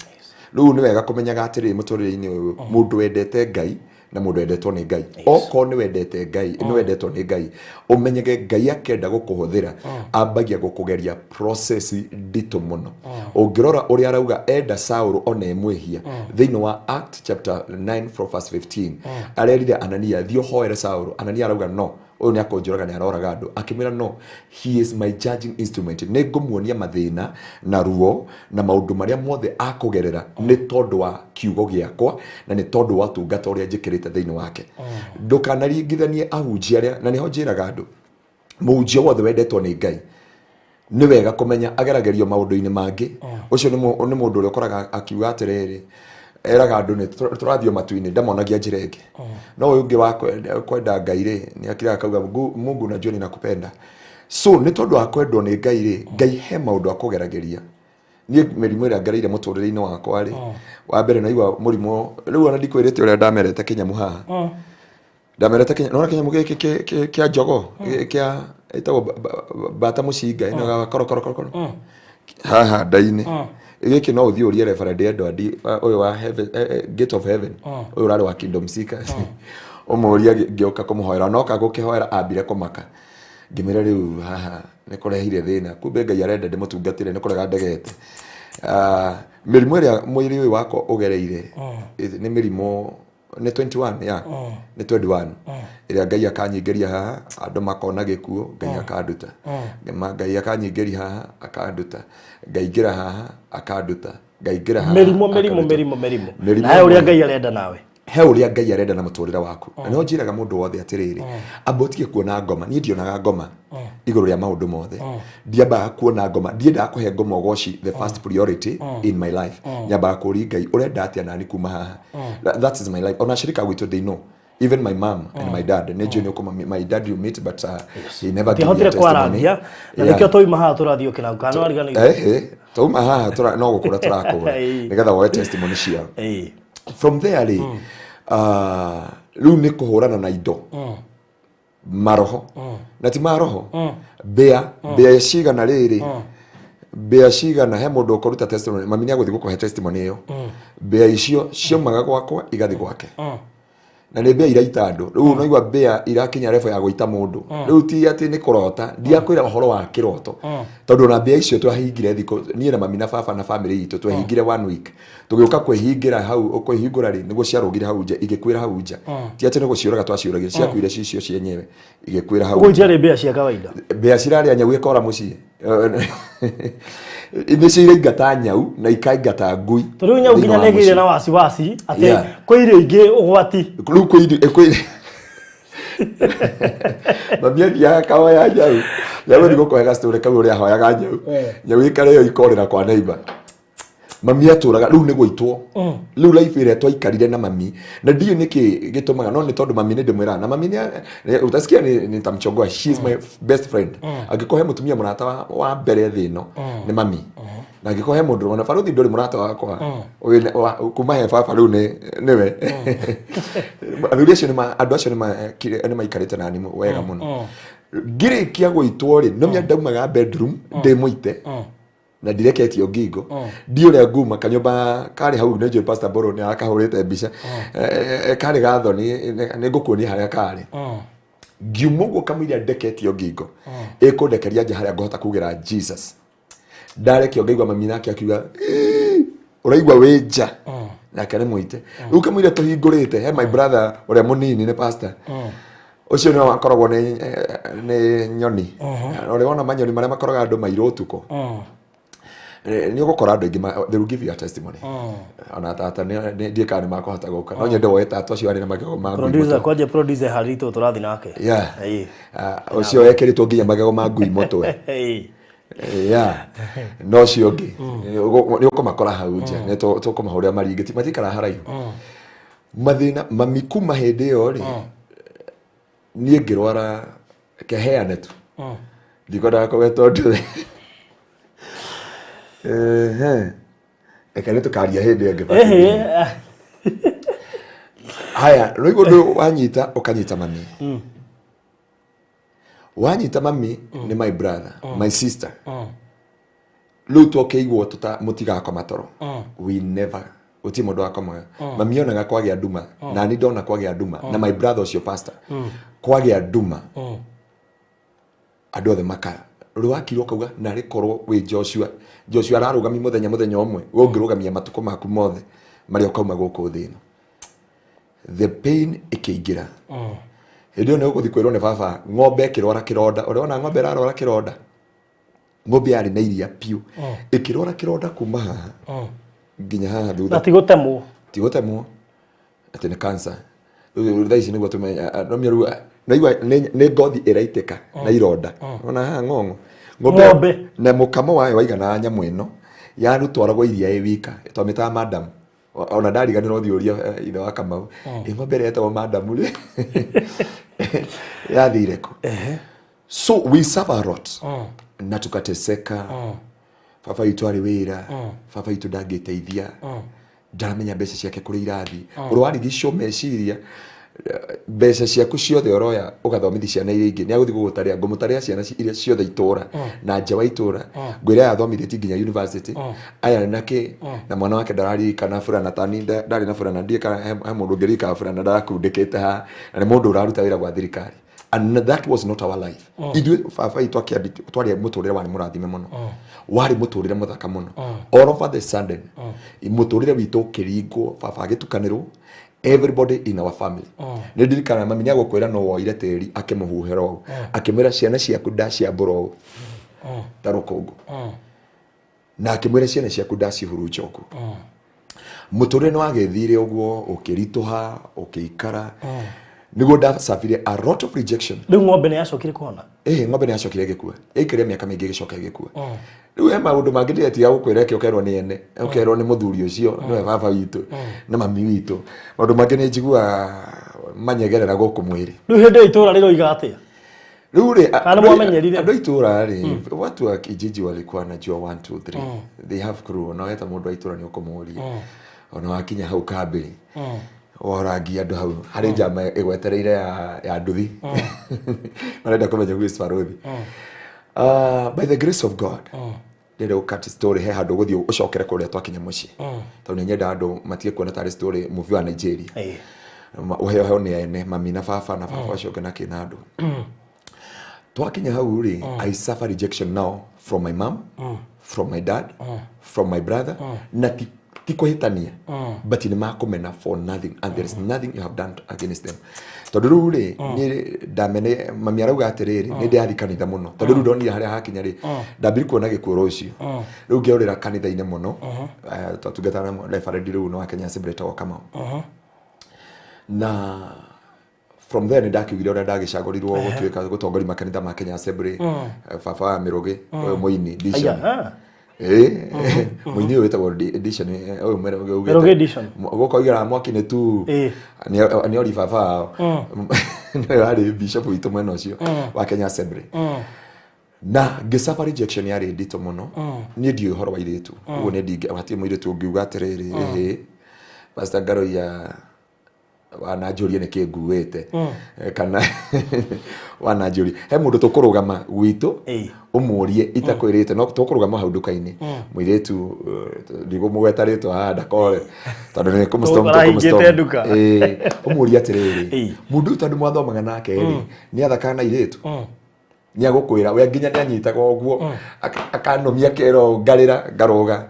Rĩu nĩ wega kũmenyaga atĩrĩrĩ, mũtũrĩre-inĩ ũyũ, mũndũ wendete Ngai na mũndũ wendetwo nĩ Ngai, okorwo nĩ wendete Ngai, nĩ wendetwo nĩ Ngai, ũmenyege Ngai akenda gũkũhũthĩra ambagia gũkũgeria process nditũ mũno. Ũngĩrora ũrĩa arauga enda Saũlũ ona e mwĩhia, thĩinĩ wa Act chapter 9 from verse 15, arerire Anania, "Thiĩ ũhoere Saũlũ." Anania arauga, "No, ũyũ nĩ akũnjũraga, nĩ aroraga andũ." Akĩmwĩra, "No, he is my judging instrument. Nĩ ngũmuonia mathĩna na ruo na maũndũ marĩa mothe akũgerera nĩ tondũ wa kiugo gĩakwa na nĩ tondũ wa ũtungata ũrĩa njĩkĩrĩte thĩinĩ wake." Ndũkanaringithanie ahunjia arĩa, na nĩho njĩraga andũ, mũhunjia wothe wendetwo nĩ Ngai nĩ wega kũmenya ageragĩrio maũndũ-inĩ mangĩ. Ũcio nĩ mũndũ ũrĩa ũkoraga akiuga atĩrĩrĩ, eraga andũ nĩ tũrathiĩ o matu-inĩ, ndamonagia njĩra ĩngĩ. No ũyũ ũngĩ wa kwenda Ngai rĩ, nĩ akiraga akauga, "Mungu, najua ninakupenda." So nĩ tondũ wa kwendwo nĩ Ngai rĩ, Ngai he maũndũ akũgeragĩria. Niĩ mĩrimũ ĩrĩa ngereire mũtũrĩre-inĩ wakwa rĩ, wa mbere naigua mũrimũ rĩu ona ndikwĩrĩte ũrĩa ndamerete kĩnyamũ haha, ndamerete kĩnya, nona kĩnyamũ gĩkĩ kĩa njogo kĩa ĩtagwo bata mũcinga ĩno korokoro haha nda-inĩ gĩkĩ. No ũthiĩ ũrie Reverend Edward, ũyũ wa heaven, Gate of Heaven, ũyũ ũrarĩ wa Kingdom Seekers. Ũmũria ngĩũka kũmũhoera, noka gũkĩhoera ambire kũmaka. Ngĩmwĩra rĩu haha nĩ kũrehire thĩna, kumbe Ngai arenda ndĩmũtungatĩre, nĩ kũrega ndegete. Mĩrimũ ĩrĩa mwĩrĩ ũyũ wakwa ũgereire nĩ mĩrimũ nĩ 21, yeah, nĩ 21 ĩrĩa Ngai akanyingĩria haha, andũ makona gĩkuũ, Ngai akanduta. Ngai akanyingĩria haha akanduta, ngaingĩra haha akanduta, ngaingĩra haha mĩrimũ mĩrimũ akanduta. Mĩrimũ mĩrimũ. Mĩrimũ Na he ũrĩa ĩmwe. Ngai arenda nawe. He ũrĩa Ngai arenda na mũtũrĩre waku. Na no njĩraga mũndũ wothe atĩrĩrĩ, amba ũtige kuona ngoma. Niĩ ndionaga ngoma igũrũ rĩa maũndũ mothe, ndiambaga kuona ngoma, ndiendaga kũhe ngoma ũgoci the first priority in my life. Nyambaga kũria Ngai, ũrenda atĩa nani kuma haha? That is my life. Ona shirika gwitũ, they know, even my mom and my dad, nĩ njũĩ nĩ ũkũma. My dad you meet, but he never give me a Ndiahotire testimony. kwarangia na nĩkĩo twauma haha tũrathiĩ ũkĩna kana wariganĩirwo. Tauma haha no gũkũra tũrakũra nĩgetha woe testimony ciao. From there rĩ, rĩu nĩ kũhũrana na indo maroho na ti maroho, mbĩa, mbĩa cigana rĩrĩ, mbĩa cigana. He mũndũ ũkũruta testimony, mami nĩ agũthiĩ gũkũhe testimony ĩyo. Mbĩa icio ciaumaga gwakwa igathiĩ gwake, na nĩ mbĩa iraita andũ. Rĩu unaigua mbĩa irakinya level ya gũita mũndũ. Rĩu ti atĩ nĩ kũrota, ndiakwĩra ũhoro wa kĩroto, tondũ ona mbĩa icio twahingire thikũ, niĩ na mami na baba na family itũ twahingire one week, tũgĩũka kwĩhingĩra hau, kwĩhingũra rĩ, nĩguo ciarũgire hau nja, igĩkuĩra hau nja. Ti atĩ nĩ gũciũraga twaciũragire, ciakuire cicio cienyewe, igĩkuĩra hau Ũguo nja. itiarĩ mbĩa cia kawaida. Mbĩa cirarĩa nyau ĩkora mũciĩ, nĩcio iraingata nyau na ikaingata ngui. Tondũ rĩu nyau thĩinĩ nginya wa nĩ ĩgĩire mũciĩ. na wasiwasi atĩ kwĩ irio ingĩ ũgwati. Rĩu kwĩ mami athiaga kahoya nyau, nyau ĩthiĩ gũkũhe gastory kau ũrĩa ahoyaga nyau, nyau ĩkarĩo ikorĩra kwa neighbor. Mami atũraga rĩu nĩ gũitwo. Rĩu life ĩrĩa twaikarire na mami, na ndiũĩ nĩkĩ gĩtũmaga, no nĩ tondũ mami nĩ ndĩmwĩraga, na mami utasikia nitamchongoa, she is my best friend. Angĩkorwo he mũtumia mũrata wa mbere thĩ ĩno, nĩ mami. Na angĩkorwo he mũndũ, ona baruthi ndũrĩ mũrata wakwa kuma he baba, rĩu nĩ nĩwe. Athuri acio andũ acio nĩ maikarĩte nani wega mũno. Ngĩrĩkia gũitwo rĩ, no ndaumaga bedroom ndĩ mũite na ndireketio ngingo, ndi ũrĩa nguma kanyũmba karĩ hau. Nĩ njũĩ Pastor Mbũrũ nĩ akahũrĩte mbica. Karĩ gathoni, nĩ ngũkuonia harĩa karĩ. Ngiuma ũguo kamũira ndeketio ngingo ĩkũndekeria nja harĩa ngũhota kugĩra Jesus. Ndarekio ngaigua mami nake akiuga, "Ĩĩ, ũraigua wĩ nja?" Nake nĩ mũite. Rĩu kamũira tũhingũrĩte, he my brother ũrĩa mũnini nĩ pastor ũcio, nĩwe wakoragwo nĩ nyoni ũrĩa wona manyoni marĩa makoraga andũ mairũ ũtukũ. Nĩ ũgũkora andũ aingĩ they will give you a testimony. Ona tata ndiĩ kana nĩ makũhota gũka, no nyende woe tata ũcio arĩ na magego ma ngui Producer mũtwe. Kwanja producer haritũ tũrathiĩ nake. Ũcio ekĩrĩtwo nginya magego ma ngui mũtwe. Yeah, no ũcio ũngĩ nĩ ũkũmakora hau nja, nĩ tũkũmahũrĩra maringĩ, matikara haraihu mathĩna. Mami kuma hĩndĩ ĩyo rĩ, niĩ ngĩrwara keheane tu, ndikwendaga kũgweta ũndũ. Ehe. Reke nĩ tũkaria hĩndĩ ĩngĩ. Haya, rĩu ũndũ wanyita ũkanyita mami, wanyita mami nĩ my brother, my sister. Rĩu twokĩigwo mũtigakoma toro. We never, gũtirĩ mũndũ wakomaga. Mami onaga kwagĩa nduma, na ni ndona kwagĩa nduma, na my brother ũcio pastor kwagĩa nduma, andũ othe maka rĩ wakirwo kauga narĩ korwo wĩ Joshua. Joshua ararũgamia mũthenya ũmwe, we ũngĩrũgamia matukũ maku mothe marĩa ũkauma gũkũ thĩ ĩno. The pain ĩkĩingĩra hĩndĩ ĩyo nĩ ũgũthiĩ kwĩrwo nĩ baba ng'ombe ĩkĩrwara kĩronda. Ũrĩa wona ng'ombe ĩrarwara kĩronda, ng'ombe yarĩ na iria piũ, ĩkĩrwara kĩronda kuma haha nginya haha Na thutha. ti gũtemwo? Ti gũtemwo, atĩ nĩ cancer. Rĩu thaa ici nĩguo tũmenya no mĩrua naigua nĩ ngothi ĩraitĩka na ironda ona haha ng'ong'o. Ng'ombe. Na mũkamo wayo waiganaga nyamũ ĩno yarutwaragwo iria ĩ wika, twamĩtaga madam. Ona ndariganĩrwo ũthiĩ ũria ithe wa Kamau, ĩ ng'ombe ĩrĩa yetagwo madam rĩ, yathire kũ? So we suffer a lot na tukateseka. Baba witũ arĩ wĩra, baba witũ ndangĩteithia, ndaramenya mbeca ciake kũrĩ irathi, ũrĩa warigicwo meciria. Mbeca ciaku ciothe ũroya ũgathomithi ciana iria ingĩ, nĩ agũthiĩ gũgũtarĩa, ngũmũtarĩa ciana iria ciothe itũra na nja wa itũra, ngwĩre aya athomithĩtie nginya university, aya na kĩ, na mwana wake ndararirikana burana tani ndarĩ na burana, ndiĩ kana he mũndũ ũngĩririkana burana ndarakundĩkĩte haha, na nĩ mũndũ ũraruta wĩra gwa thirikari. And that was not our life. Ithuĩ baba itũ akĩambi twarĩ mũtũrĩre warĩ mũrathime mũno, warĩ mũtũrĩre mũthaka mũno. All over the sudden mũtũrĩre witũ ũkĩringwo, baba agĩtukanĩrwo, everybody in our family. Nĩ ndirikana mami nĩ agũkwĩra no woire tĩri akĩmũhuhĩra ũũ, akĩmwĩra ciana ciaku ndaciambũra ũũ ta rũkũngũ, na akĩmwĩra ciana ciaku ndacihurunja ũguo. Mũtũrĩre nĩ wagĩthire ũguo, ũkĩritũha, ũkĩikara, nĩguo ndacabire a lot of rejection. Rĩu ng'ombe nĩ yacokire kũhona? Ĩhĩ, ng'ombe nĩ yacokire ĩgĩkua, ĩikaire mĩaka mĩingĩ ĩgĩcoka ĩgĩkua. Rĩu he maũndũ mangĩ ndĩretiga gũkwĩra, ĩke ũkerwo nĩ ene, ũkerwo nĩ mũthuri ũcio nĩwe baba witũ na mami witũ. Maũndũ mangĩ nĩ njiguaga manyegerera gũkũ mwĩrĩ. Rĩu hĩndĩ ĩyo itũra rĩroiga atĩa? Rĩu rĩ, Kana mwamenyerire? Andũ a itũra rĩ, watu wa kijiji walikuwa wanajua 1 2 3, they have crew. Ona weta mũndũ wa itũra nĩ ũkũmũria, ona wakinya hau kambĩrĩ worangia andũ hau harĩ njama ĩgwetereire ya nduthi, marenda kũmenya who is Baruthi. By the grace of God, ndĩrenda gũkat story he handũ ũgũthiĩ ũcokere kũrĩa twakinya mũciĩ, tondũ nĩ nyenda andũ matige kuona tarĩ story movie wa Nigeria. Ũheo heo nĩ ene mami na baba na baba ũcio ũngĩ na kĩna andũ. Twakinya hau rĩ, I suffer rejection now from my mom, from my dad, from my brother, na ti kũhĩtania, but nĩ makũmena for nothing, and there is nothing you have done against them. Tondũ rĩu rĩ, niĩ ndamene mami arauga atĩrĩrĩ, nĩ ndĩrathiĩ kanitha mũno, tondũ rĩu ndonire harĩa hakinya rĩ, ndambire kuona gĩkuũ rũciũ, rĩu ngĩorĩra kanitha-inĩ mũno. Twatungataga na reverend rĩu no wa Kenya Assembly etagwo Kamau, na from there nĩ ndakiugire ũrĩa ndagĩcagũrirwo gũtuĩka gũtongoria makanitha ma Kenya Assembly. Baba wa Mĩrũgĩ ũyũ mũini Dishon. Aya, ah. Ĩ, mũini ũyũ wĩtagwo Dishon, ũyũ Mĩrũgĩ augĩte. Mĩrũgĩ Dishon. Gũkũ oigaga mwaki nĩ tu. Nĩ ori baba wao nĩwe warĩ bishop witũ mwena ũcio wa Kenya Assembly, na ngĩsuffer rejection yarĩ nditũ mũno. Niĩ ndiũĩ ũhoro wa airĩtu ũguo, nĩ ndingĩ hatirĩ mũirĩtu ũngiuga atĩrĩrĩ, ĩhĩ, Pastor Ngaroia wananjũria nĩkĩ nguĩte. Kana wananjũria he mũndũ tũkũrũgama gwitũ ũmũrie itakwĩrĩte, no tũkũrũgama hau nduka-inĩ, mũirĩtu, ndigũmũgweta rĩtwa haha ndakore tondũ nĩ kũmũstorm. Ũrahingĩte nduka. Ũmũrie atĩrĩrĩ, mũndũ ũyũ tondũ mwathomaga nake rĩ, nĩ athakaga na airĩtu, nĩ agũkwĩra we nginya nĩ anyitaga ũguo akanũmia kero ngarĩra ngarũga.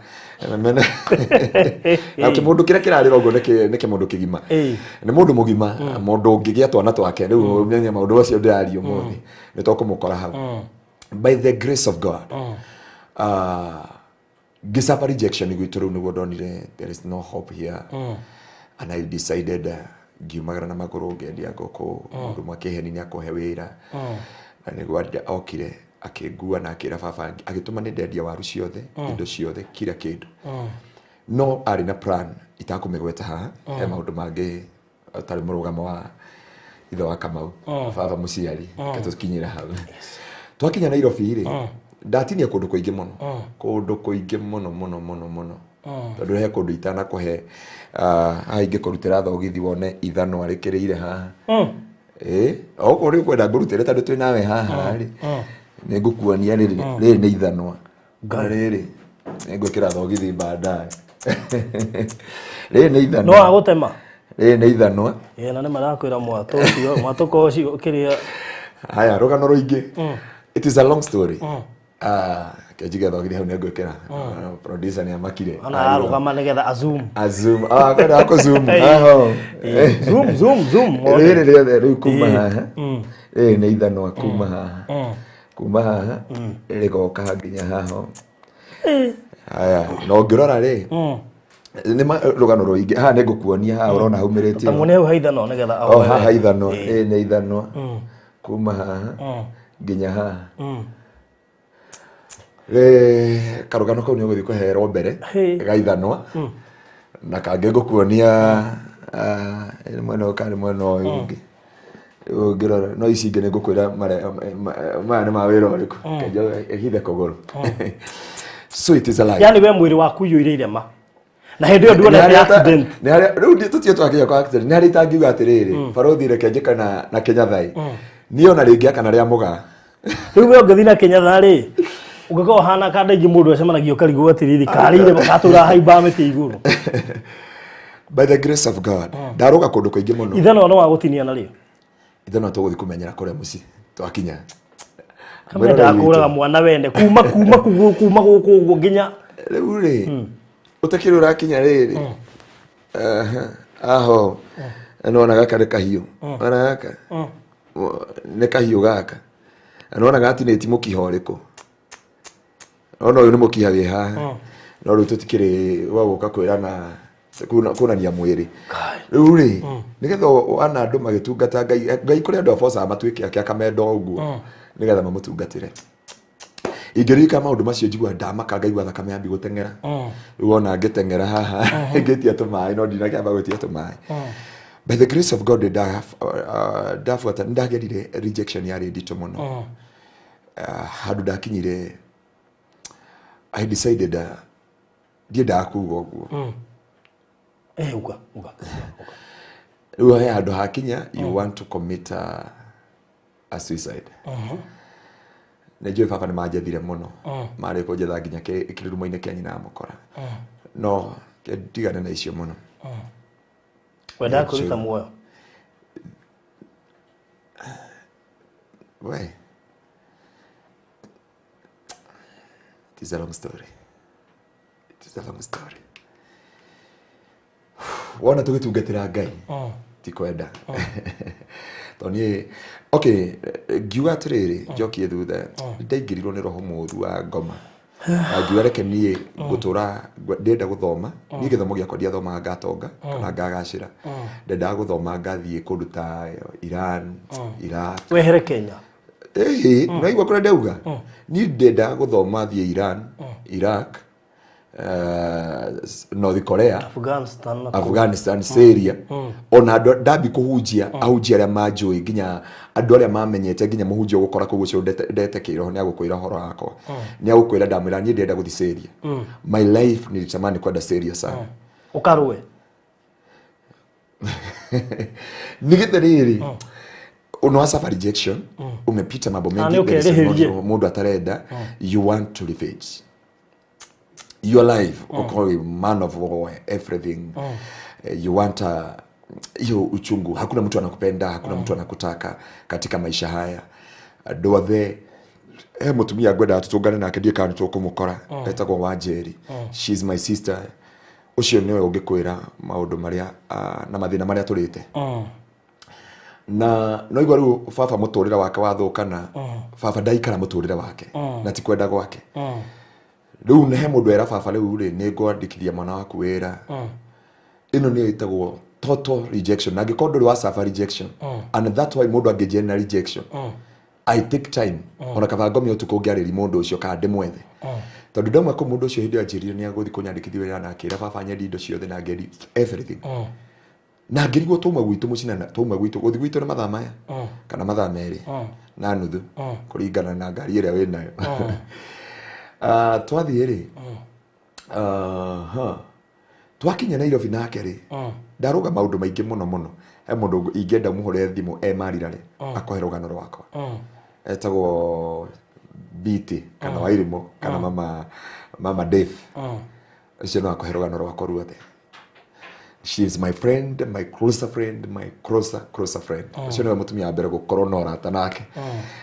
Na kĩmũndũ kĩrĩa kĩrarĩra ũguo nĩ kĩmũndũ kĩgima, nĩ mũndũ mũgima, mũndũ ũngĩgĩa twana twake. Rĩu ũmenye maũndũ macio ndĩraria ũmũthĩ nĩ tũkũmũkora hau. By the grace of God, ngĩsuffer rejection gwitũ, rĩu nĩguo ndonire there is no hope here, and I decided, ngiumagara na magũrũ, ngendia ngũkũ, mũndũ ũmwe akĩheni nĩ akũhe wĩra, na nĩguo okire akĩngua na akĩra baba, agĩtũma nĩ ndendia waru ciothe, indo ciothe, kila kĩndũ, no arĩ na plan itakũmĩgweta haha. He maũndũ mangĩ atarĩ mũrũgamo wa ithe wa Kamau, baba mũciari. Reke tũkinyĩre hau. Twakinya Nairobi rĩ, ndatinia kũndũ kũingĩ mũno, kũndũ kũingĩ mũno mũno mũno mũno, tondũ he kũndũ itanakũhe. Haha ingĩkũrutĩra thogithi wone ithanwa rĩkĩrĩire haha. Ĩ, okorwo nĩ ũkwenda ngũrutĩre tondũ twĩ nawe haha rĩ, nĩ ngũkuonia. Rĩrĩ rĩrĩ nĩ ithanwa, na rĩrĩ nĩ ngwĩkĩra thogithi baadaye. Rĩrĩ nĩ No ithanwa. agũtema. Rĩrĩ nĩ ithanwa. Ĩ, na nĩ marakwĩra mwatũ ũcio, mwatũka ũcio kĩrĩa. Haya, rũgano rũingĩ, it is a long story. Ah, kenjige thogithi hau nĩ ngwĩkĩra. Producer nĩ amakire. Ona arũgama nĩgetha azoom. Azoom, ah, kwenda kũ zoom aho. Zoom, zoom, zoom. Rĩrĩ rĩothe rĩu kuma haha, rĩrĩ nĩ ithanwa kuma haha, kuma haha rĩgoka nginya haha. Haya, na ũngĩrora rĩ, nĩ rũgano rũingĩ. Haha nĩ ngũkuonia haha ũrona haumĩrĩte. Ta muone hau haithanwa nĩgetha o haha ithanwa, rĩrĩ nĩ ithanwa kuma haha nginya haha. Karũgano kau nĩ ũgũthiĩ kũherwo mbere ga ithanwa, na kangĩ ngũkuonia, ah, nĩ mwena ũyũ kana nĩ mwena ũyũ ũngĩ. Rĩu ũngĩrora no ici ingĩ nĩ ngũkwĩra maya nĩ ma wĩra ũrĩkũ. Kenja hithe kũgũrũ. So it is a lie. Yani we mwĩrĩ waku ũiyũire irema. Na hĩndĩ ĩyo nduonete accident. Nĩ harĩa rĩu tũtige twakinya kwa accident, nĩ harĩa itangiuga atĩrĩrĩ, barothi reke njĩke na Kĩnyathai, niĩ ona rĩngĩ akana rĩa mũgaa. Rĩu we ũngĩthiĩ na Kĩnyatha rĩ, ũngĩkorwo ũhana kanda ingĩ mũndũ acemanagia ũkarigwo atĩrĩrĩ, karĩire gatũra haimbaga mĩtĩ igũrũ. By the grace of God, ndarũga kũndũ kũingĩ mũno. Ithanwa no wagũtinia narĩo. Ithanwa tũgũthiĩ kũmenyera kũrĩa mũciĩ twakinya. Kamenya ndakũraga mwana wene kuma kuma kuma kuma gũkũ ũguo nginya Rĩu rĩ, ũtakĩrĩ ũrakinya rĩrĩ. Aho nĩwona gaka nĩ kahiũ, ona gaka nĩ kahiũ gaka, nĩwona gatinĩti mũkiha ũrĩkũ, ona ũyũ nĩ mũkiha wĩ haha, no rĩu tũtikĩrĩ wa gũka kwĩrana kuonania mwĩrĩ. Rĩu rĩ, nĩgetha wana andũ magĩtungata Ngai, Ngai kũrĩ andũ abocaga matuĩke ake akamenda ũguo nĩgetha mamũtungatĩre. Ingĩririkana maũndũ macio njigua ndamaka, ngaigua thakame yambi gũteng'era. Rĩu ona ngĩteng'era haha ngĩtia tũmaĩ, no ndinakĩamba gwĩtia tũmaĩ. By the grace of God, ndabuata ndagerire rejection yarĩ nditũ mũno. Handũ ndakinyire, I decided, ndiendaga kuga ũguo. Uga uga. Rĩu he handũ hakinya you want to commit a suicide. Nĩ njũĩ baba nĩ manjethire mũno, marĩ kũnjetha nginya kĩrurumo-inĩ kĩa nyina mũkora, no ndigane na icio mũno. Wendaga kwĩruta muoyo? We, it is a long story, it is a long story. Wona tũgĩtungatĩra Ngai ti kwenda, tondũ niĩ, okay, ngiuga atĩrĩrĩ, njokie thutha, ndaingĩrirwo nĩ roho mũũru wa ngoma na ngiuga reke niĩ ngũtũra ndĩrenda gũthoma. Niĩ gĩthomo gĩakwa ndiathomaga ngatonga kana ngagacĩra, ndendaga gũthoma ngathiĩ kũndũ ta Iran, Iraq. Wehere Kenya. Ĩhĩ, naigua kũrĩa ndauga niĩ ndendaga gũthoma thiĩ Iran, Iraq, North Korea, Afghanistan na Afghanistan, Syria. Ona andũ ndambi kũhunjia, ahunjia arĩa manjũĩ, nginya andũ arĩa mamenyete, nginya mũhunjia ũgũkora kũu ũcio ndetĩkĩirwo nĩ agũkwĩra ũhoro wakwa, nĩ agũkwĩra ndamwĩra niĩ ndĩrenda gũthiĩ Syria. My life nilitamani kwenda Syria sana. Ũkarũe. Nĩgetha rĩrĩ una suffer rejection, umepita mambo mengi, nĩ there is a ũkerĩhĩrie. Mũndũ atarenda, you want to revenge your life, ukorwo wĩ man of war, everything. You want hiyo uchungu, hakuna mtu anakupenda, hakuna mtu anakutaka katika maisha haya. Andũ othe, he mũtumia ngwendaga tũtũngane nake, ndiĩ kana nĩtũkũmũkora, etagwo Wanjeri, she is my sister. Ũcio nĩwe ũngĩkwĩra maũndũ marĩa na mathĩna marĩa tũrĩte. Na no igua rĩu baba mũtũrĩre wake wathũkana, baba ndaikara mũtũrĩre wake na ti kwenda gwake. Rĩu nĩ he mũndũ era baba, rĩu rĩ, nĩ ngwandĩkithia mwana waku wĩra. Ĩno nĩyo ĩtagwo total rejection, na angĩkorwo ndũrĩ wa suffer rejection, and that why mũndũ angĩnjĩra na rejection, I take time, ona kaba ngomia ũtukũ ngĩarĩria mũndũ ũcio kana ndĩmwethe, tondũ ndauma kũ mũndũ ũcio hĩndĩ ĩyo anjĩrire nĩ agũthiĩ kũnyandĩkithia wĩra, na akĩra baba nyendi indo ciothe na ngendi everything, na ngĩrigwo twauma gwitũ mũciĩ na twauma gwitũ gũthiĩ gwitũ nĩ mathaa maya kana mathaa 2.5 kũringana na ngari ĩrĩa wĩ nayo. Twathiĩ rĩ, aha, twakinya Nairobi nake rĩ, ndarũga maũndũ maingĩ mũno mũno. He mũndũ ingĩenda mũhũre thimũ e marirare akũhe rũgano rwakwa, etagwo Biti kana Wairimũ kana mama Dave, ũcio no akũhe rũgano rwakwa ruothe. She is my friend, my closer friend, my closer closer friend. Ũcio nĩwe mũtumia wa mbere gũkorwo na ũrata nake,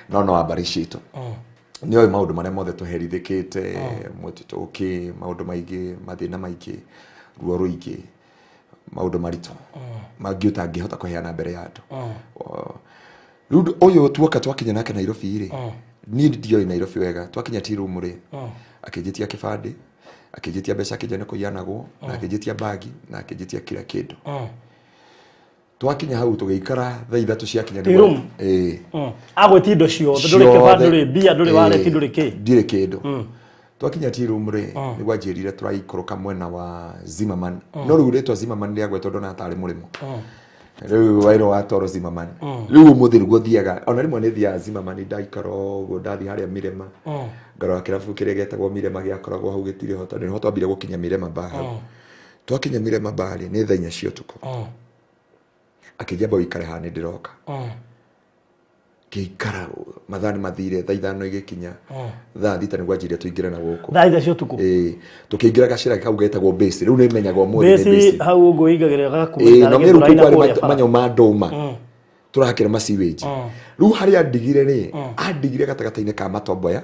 no no wa mbarĩ citũ. Nĩ oĩ maũndũ marĩa mothe tũherithĩkĩte, mũtitũ ũkĩ, maũndũ maingĩ, mathĩna maingĩ, ruo rũingĩ, maũndũ maritũ mangĩ ũtangĩhota kũheana mbere ya andũ. Rĩu ũyũ tuoka twakinya nake Nairobi rĩ, niĩ ndioĩ Nairobi wega. Twakinya tea room rĩ, akĩnjĩtia kĩbandĩ, akĩnjĩtia mbeca, akĩnjĩra nĩ kũiyanagwo, na akĩnjĩtia bagi na akĩnjĩtia kila kĩndũ. Twakinya hau tũgĩikara thaa 3 ciakinya. Tea room? Ĩĩ. Agwĩtia indo ciothe, ndũrĩ kĩbandĩ, ndũrĩ mbia, ndũrĩ wallet, ndũrĩ kĩ. Ndirĩ kĩndũ. Twakinya tea room rĩ, nĩguo anjĩrire tũraikũrũka mwena wa Zimmerman, no rĩu rĩtwa Zimmerman rĩagwetwo ndona tarĩ mũrĩmo. Rĩu wairwo watwarwo Zimmerman, rĩu ũmũthĩ nĩguo thiaga, ona rĩmwe nĩ thiaga Zimmerman, ndaikara ũguo ndathiĩ harĩa Mirema, ngarora kĩrabu kĩrĩa gĩetagwo Mirema gĩakoragwo hau gĩtirĩ ho, tondũ nĩho twambire gũkinya Mirema bar. Hau. Twakinya Mirema Bar nĩ thaa 4 cia ũtukũ. Akĩnjamba ũikare haha nĩ ndĩroka. Ngĩikara mathaa nĩ mathire, thaa 5 igĩkinya. Thaa 6 nĩguo anjĩrire tũingĩre na gũkũ. Thaa 6 cia ũtukũ. Ĩĩ, tũkĩingĩra gacĩra kau getagwo base. Rĩu nĩ menyagwo ũmũthĩ nĩ base. Hau ũguo ĩingagĩrĩra gakuhĩ. Ĩĩ, no mĩrũ kũu kwarĩ manyau ma ndũma. Tũrakĩra ma sewage. Rĩu harĩa andigire rĩ, andigire gatagatĩ-inĩ ka matomboya.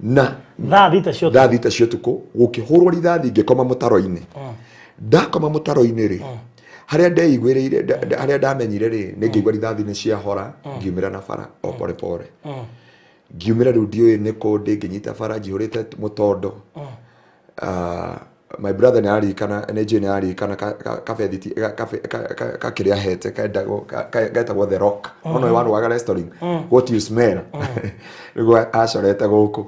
Na thaa 6 cia ũtukũ. Thaa 6 cia ũtukũ gũkĩhũrwo rithathi ngĩkoma mũtaro-inĩ. Ndakoma mũtaro-inĩ rĩ, harĩa ndeiguĩrĩire, harĩa ndamenyire rĩ, nĩ ngĩigua rithathi nĩ ciahora, ngiumĩra na bara o pore pore. Ngiumĩra rĩu ndiũĩ nĩ kũ ndĩ, ngĩnyita bara njihũrĩte mũtondo. My brother nĩ aririkana, nĩ njũĩ nĩ aririkana kabethiti kakĩrĩa hete getagwo The Rock. Ono warũaga restaurant, what you smell. Nĩguo acorete gũkũ.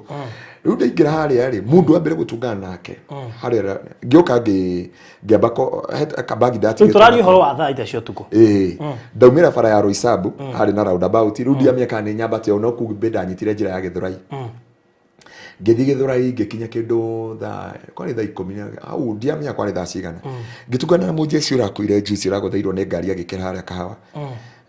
Rĩu ndaingĩra harĩa rĩ, mũndũ wa mbere gũtungana nake harĩa ngĩũka ngĩamba kabagi ndatigĩte. Rĩu tũraria ũhoro wa thaa 6 cia ũtukũ. Ĩĩ, ndaumĩra bara ya Roysambu harĩ na roundabout. Rĩu ndiamenya kana nĩ nyambate o no kũu ndanyitire njĩra ya Gĩthũrai. Ngĩthiĩ Gĩthũrai ngĩkinya kĩndũ thaa kwarĩ thaa 10 hau ndiamenya kwarĩ thaa cigana. Ngĩtungana na mũjeshi ũrakuire juice ũragũtheirwo nĩ ngari agĩkĩra harĩa kahawa.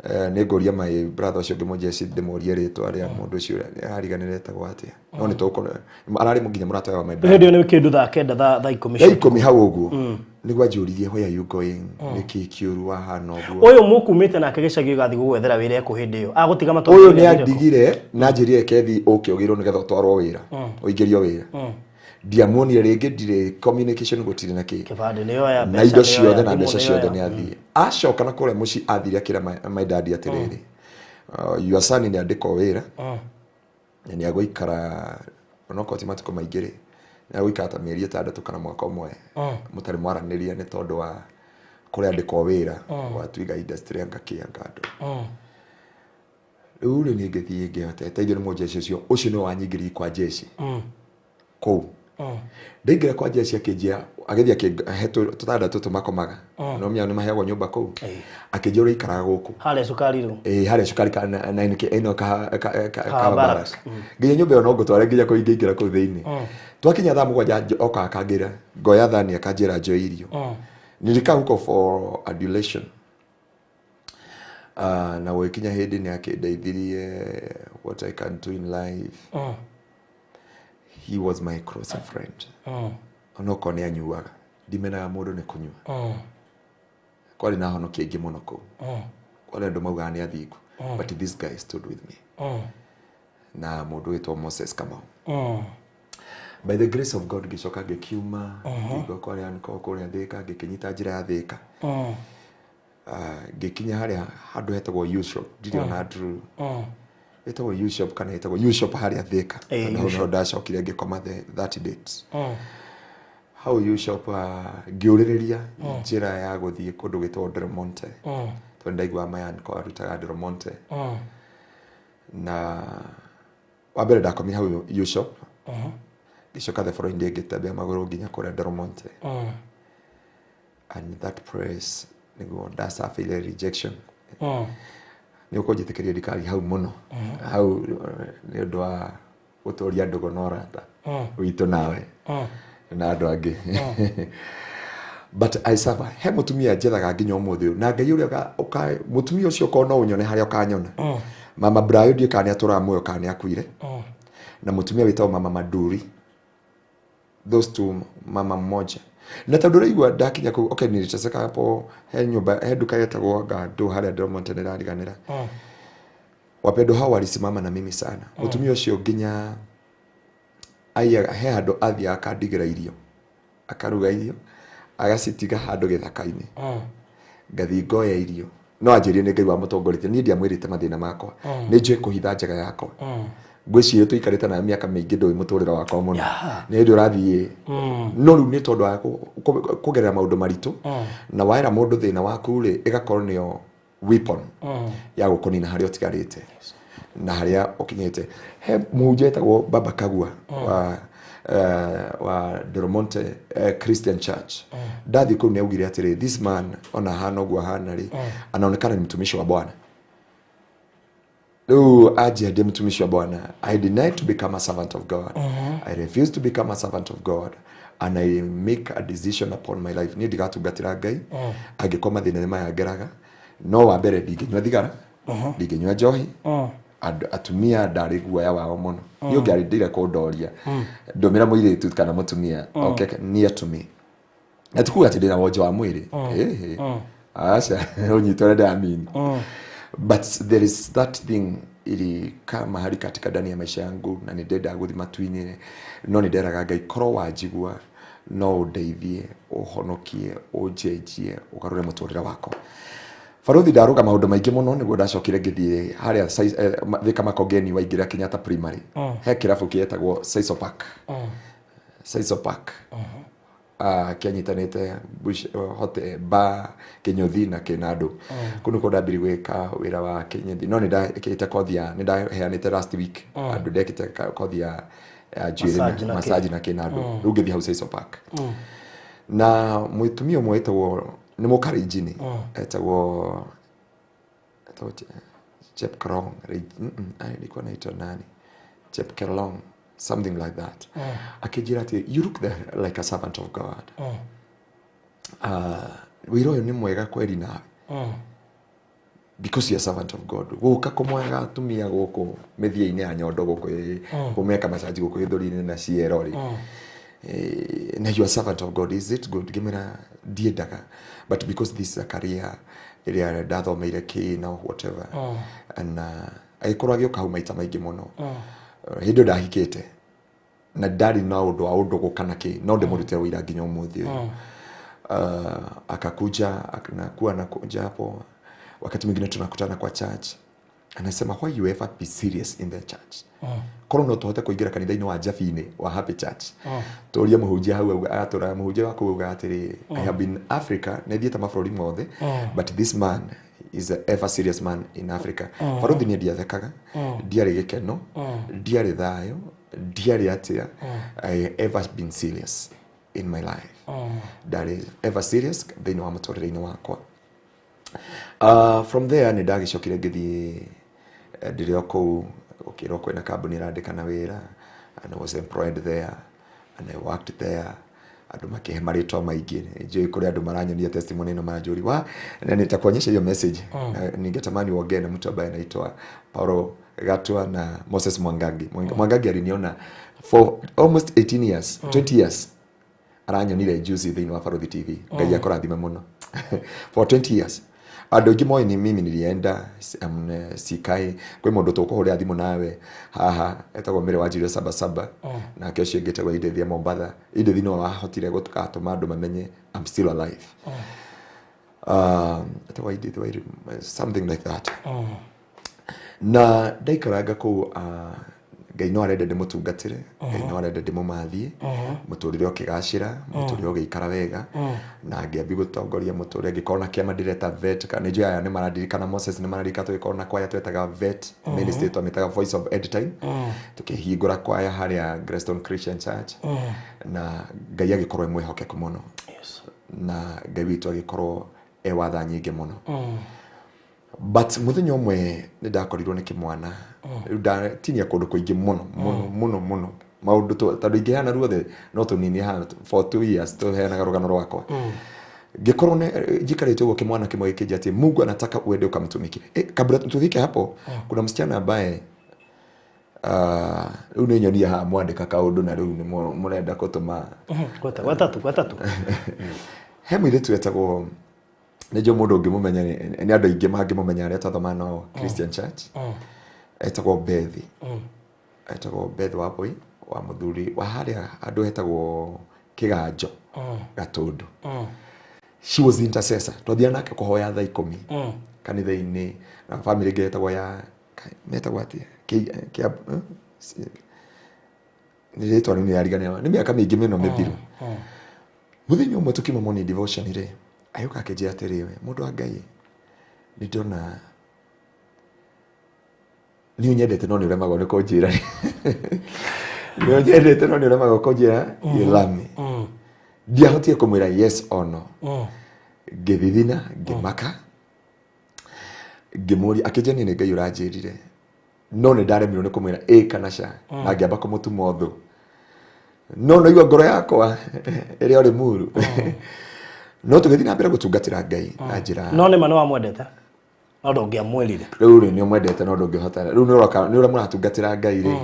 Nĩ ngũria my brother ũcio ũngĩ mũjeshi ndĩmũrie rĩtwa rĩa mũndũ ũcio ariganĩre etagwo atĩa. No nĩ tũgũkorwo ararĩ nginya mũrata wa my brother. Hĩndĩ ĩyo nĩ kĩndũ thaa 9 thaa 10. Thaa 10 hau ũguo. Nĩguo anjũririe where are you going, nĩkĩ kĩũru wahana ũguo. Ũyũ mũkumĩte nake gĩcagi ũgathiĩ gũgwethera wĩra ekũ hĩndĩ ĩyo. Agũtiga matũra. Ũyũ nĩ andigire na anjĩrire kethi ũke ũgĩrwo nĩgetha ũtwarwo wĩra. Ũingĩrio wĩra. Ndiamuonire rĩngĩ, ndirĩ communication gũtirĩ na kĩ. Kĩbandĩ nĩ yoya, na indo ciothe na mbeca ciothe nĩ athiĩ. Acoka na kũrĩa mũciĩ athire akĩra my daddy atĩrĩrĩ, your son nĩ andĩkwo wĩra. Na nĩ agũikara onokorwo ti matukũ maingĩ rĩ, nĩ agũikara ta mĩeri 6 kana mwaka ũmwe mũtarĩ mwaranĩria nĩ tondũ wa kũrĩa andĩkwo wĩra wa Twiga Industry anga kĩ anga andũ. Rĩu rĩ niĩ ngĩthiĩ ngĩhote teithio nĩ mũjeshi ũcio, ũcio nĩwe wanyingĩririe kwa jeshi kũu. Ndaingĩra kwa jeshi akĩnjĩra, agĩthiĩ akĩhe tũtanda tũtũ makomaga. No menya nĩ maheagwo nyũmba kũu. Akĩnjĩra ũrĩikaraga gũkũ. Harĩa cukari rĩu. Ĩĩ, harĩa cukari ka na ĩno ka barracks. Nginya nyũmba ĩyo no ngũtware nginya kũu ingĩingĩra kũu thĩinĩ. Twakinya thaa 7 oka akangĩra, ngoya thani akanjĩra njoe irio. Nilikaa huko for a duration. Na gũgĩkinya hĩndĩ nĩ akĩndeithirie what I can do in life. He was my close friend. Onokorwo nĩ anyuaga, ndimenaga mũndũ nĩ kũnyua. Kwarĩ na honokia aingĩ mũno kũu. Kwarĩ andũ maugaga nĩ athingu, but this guy stood with me. Na mũndũ wĩtwo Moses Kamau. By the grace of God ngĩcoka ngĩkiuma, ngĩigua kwarĩ uncle kũrĩa Thĩka, ngĩkĩnyita njĩra ya Thĩka. Ngĩkinya harĩa handũ hetagwo U-Shop, ndirĩ ona Andrew. Ĩtagwo U-Shop kana ĩtagwo U-Shop harĩa Thĩka. Na hau nĩho ndacokire ngĩkoma the 30 dates. Hau U-Shop ngĩũrĩrĩria njĩra ya gũthiĩ kũndũ gwĩtagwo Del Monte. Tondũ ndaiguaga my uncle arutaga Del Monte. Na wa mbere ndakomire hau U-Shop. Ngĩcoka the following day ngĩtembea magũrũ nginya kũrĩa Del Monte. And that place nĩguo ndasufferire rejection. Nĩ ũkũnjĩtĩkĩria ndikari hau mũno. Hau nĩ ũndũ wa gũtũria ndũgũ na ũrata witũ nawe na andũ angĩ. But I suffer. He mũtumia njethaga nginya ũmũthĩ ũyũ. Na Ngai ũrĩa mũtumia ũcio okorwo no ũnyone harĩa ũkanyona. Mama Brayo ndiũĩ kana nĩ atũraga muoyo kana nĩ akuire. Na mũtumia wĩtagwo Mama Maduri. Those two, mama mmoja. Na tondũ ũraigua ndakinya kũu, okay, niliteseka hapo, he nyũmba, he nduka yetagwo Ngandũ harĩa Del Monte nĩrariganĩra. Wapendwa hao walisimama na mimi sana. Mũtumia ũcio nginya aiyaga, he handũ athiaga akandigĩra irio. Akaruga irio, agacitiga handũ gĩthaka-inĩ. Ngathiĩ ngoya irio. No anjĩrire nĩ Ngai wamũtongoretie, niĩ ndiamwĩrĩte mathĩna makwa. Nĩ njũĩ kũhitha njaga yakwa. Ngwĩciria tũikarĩte nawe mĩaka mĩingĩ ndũĩ mũtũrĩre wakwa mũno. Nĩ hĩndĩ ũrathiĩ. No rĩu nĩ tondũ wa kũgerera maũndũ maritũ. Na waera mũndũ thĩna waku rĩ, ĩgakorwo nĩyo weapon ya gũkũnina harĩa ũtigarĩte na harĩa ũkinyĩte. He mũhunjia wetagwo Baba Kagua wa Del Monte Christian Church. Ndathiĩ kũu nĩ augire atĩrĩ, this man ona ahana ũguo ahana rĩ, anaonekana ni mtumishi wa Bwana. Rĩu anjia ndĩ mtumishi wa Bwana. I denied to become a servant of God. I refused to become a servant of God. And I make a decision upon my life. Niĩ ndigatungatĩra Ngai angĩkorwo mathĩna nĩ maya ngeraga. No wa mbere, ndingĩnyua thigara, ndingĩnyua njohi. Atumia ndarĩ guoya wao mũno. Niĩ ũngĩarĩndĩire kũndoria, ndũmĩra mũirĩtu kana mũtumia oke near to me, na ti kuga atĩ ndĩna wonje wa mwĩrĩ. Ĩhĩ, aca, ũnyite ũrĩa ndĩramini. But there is that thing ilikaa mahali katika ndani ya maisha yangu, na nĩ ndendaga gũthiĩ matu-inĩ, no nĩ nderaga Ngai, korwo wanjigua no ũndeithie, ũhonokie, ũnjenjie, ũgarũre mũtũrĩre wakwa. Baruthi, ndarũga maũndũ maingĩ mũno nĩguo ndacokire ngĩthiĩ harĩa Thika Makongeni, waingĩra Kenyatta Primary, he kĩrabu kĩetagwo Saiso Park. Saiso Park kĩanyitanĩte hote ba kĩnyũthi na kĩnandũ. Kũu nĩkuo ndambirie gwĩka wĩra wa kĩnyũthi, no nĩ ndekĩte kothi ya, nĩ ndaheanĩte last week andũ, ndekĩte kothi ya njuĩrĩ. Massage na kĩ. Massage na kĩnandũ. Rĩu ngĩthiĩ hau Saiso Park na mũtumia ũmwe wĩtagwo, nĩ mũkarenjini, etagwo Chepkerong. Alikuwa anaitwa nani, Chepkerong, something like that. Akĩnjĩra atĩ, "You look there like a servant of God. Wĩra ũyũ nĩ mwega kweri nawe because you are servant of God. Gũka kũmwaga atumia gũkũ mĩthia-inĩ ya nyondo gũkũ, kũmeka macaji gũkũ gĩthũri-inĩ na ciero rĩ, na you are servant of God, is it good?" Ngĩmwĩra ndiendaga, but because this is a career ĩrĩa ndathomeire kĩ na whatever. And agĩkorwo agĩũka hau maita maingĩ mũno. Hĩndĩ ĩyo ndahikĩte na ndarĩ na ũndũ wa ũndũgũ kana kĩ, no ndĩmũrutĩre wĩra nginya ũmũthĩ ũyũ. Akakuja, anakuwa anakuja hapo, wakati mwingine tunakutana kwa church, anasema, "Why you ever be serious in the church? Korwo no tũhote kũingĩra kanitha-inĩ wa Njabini wa Happy Church, tũrie mũhunjia hau, atũra mũhunjia wa kũu auga atĩrĩ, 'I have been Africa, nĩ thiĩte mabũrũri mothe, but this man is a ever serious man in Africa.'" Baruthi, niĩ ndiathekaga, ndiarĩ gĩkeno, ndiarĩ thayũ, ndiarĩ atĩa. I ever been serious in my life, ndarĩ ever serious thĩinĩ wa mũtũrĩre-inĩ wakwa. From there nĩ ndagĩcokire ngĩthiĩ, ndĩrĩ o kũu gũkĩrwo kwĩna kambuni ĩrandĩkana wĩra, and I was employed there and I worked there. Andũ makĩhe marĩtwa maingĩ. Njũĩ kũrĩ andũ maranyonia testimony ĩno, maranjũri wa na nitakuonyesha hiyo message. Na ningetamani uongee na mtu ambaye anaitwa Paulo Gatua na Moses Mwangangi. Mwangangi aliniona for almost 18 years, 20 years aranyonire juzi thĩinĩ wa Baruthi TV. Ngai akũrathime mũno. For 20 years andũ aingĩ moĩ ni mimi nilienda sikai kwĩ mũndũ tũkũhũrĩra thimũ nawe haha etagwo Mĩrĩ wa Njirũ Sabasaba, nake ũcio ũngĩ etagwo Edith ya Mombatha. Edith no wahotire gũtũma andũ mamenye I'm still alive. Etagwo Edith Wairimu, something like that. Na ndaikaranga kũu, Ngai no arenda ndĩmũtungatĩre, Ngai no arenda ndĩmũmathie, mũtũrĩre ũkĩgacĩra, mũtũrĩre ũgĩikara wega, na ngĩambia gũtongoria mũtũrĩre, ngĩkorwo na kĩama ndĩreta vet. Kana nĩ njũĩ aya nĩ marandirikana, Moses nĩ mararirikana tũgĩkorwo na kwaya twetaga vet ministry, twamĩtaga Voice of End Time, tũkĩhingũra kwaya harĩa Greystone Christian Church, na Ngai agĩkorwo e mwĩhokeku mũno. Na Ngai witũ agĩkorwo e watha nyingĩ mũno. But muthenya ũmwe nĩ ndakorirwo nĩ kĩmwana. Rĩu ndatinia kũndũ kũingĩ mũno mũno mũno mũno maũndũ tondũ ingĩheana ruothe no tũninie haha for 2 years tũheanaga rũgano rwakwa. Ngĩkorwo njikarĩte ũguo, kĩmwana kĩmwe gĩkĩnjia atĩ Mungu anataka uende ukamtumikie. Kabla tufike hapo, kuna msichana ambaye rĩu nĩ nyonia haha mwandĩka kaũndũ na rĩu nĩ mũrenda gũtũma. Gwata gwatatu gwatatu. He mũirĩtu wetagwo, nĩ njũĩ mũndũ ũngĩmũmenya, nĩ andũ aingĩ mangĩmũmenya arĩa twathoma nao Christian Church, etagwo Bethi, etagwo Beth Wambui wa mũthuri wa harĩa handũ hetagwo Kĩganjo, Gatũndũ. She was intercessor. Twathiaga nake kũhoya thaa 10 kanitha-inĩ na family ĩngĩ yetagwo ya metagwo atĩa? Eh? Nĩ rĩtwa rĩu nĩrariganĩrwo, nĩ mĩaka mĩingĩ mũno mĩthiru. Mũthenya ũmwe tũkiuma morning devotion rĩ, agĩũka akĩnjĩra atĩrĩ, "Mũndũ wa Ngai, nĩ ndona nĩ ũnyendete no nĩ ũremagwo nĩ kũnjĩra, nĩ ũnyendete no nĩ ũremagwo kũnjĩra you love me." Ndiahotire kũmwĩra yes or no. Ngĩthithina, ngĩmaka, ngĩmũria. Akĩnjĩra niĩ nĩ Ngai ũranjĩrire, no nĩ ndaremirwo nĩ kũmwĩra ĩ kana ca, na ngĩamba kũmũtuma ũthũ. No naigua ngoro yakwa ĩrĩa ũrĩ muru. No tũgĩthiĩ na mbere gũtungatĩra Ngai na njĩra. No nĩ ma nĩ wamwendete, no ndũngĩamwĩrire. Rĩu rĩ, nĩ ũmwendete no ndũngĩhota. Rĩu nĩ ũroka nĩ ũrĩa mũratungatĩra Ngai rĩ,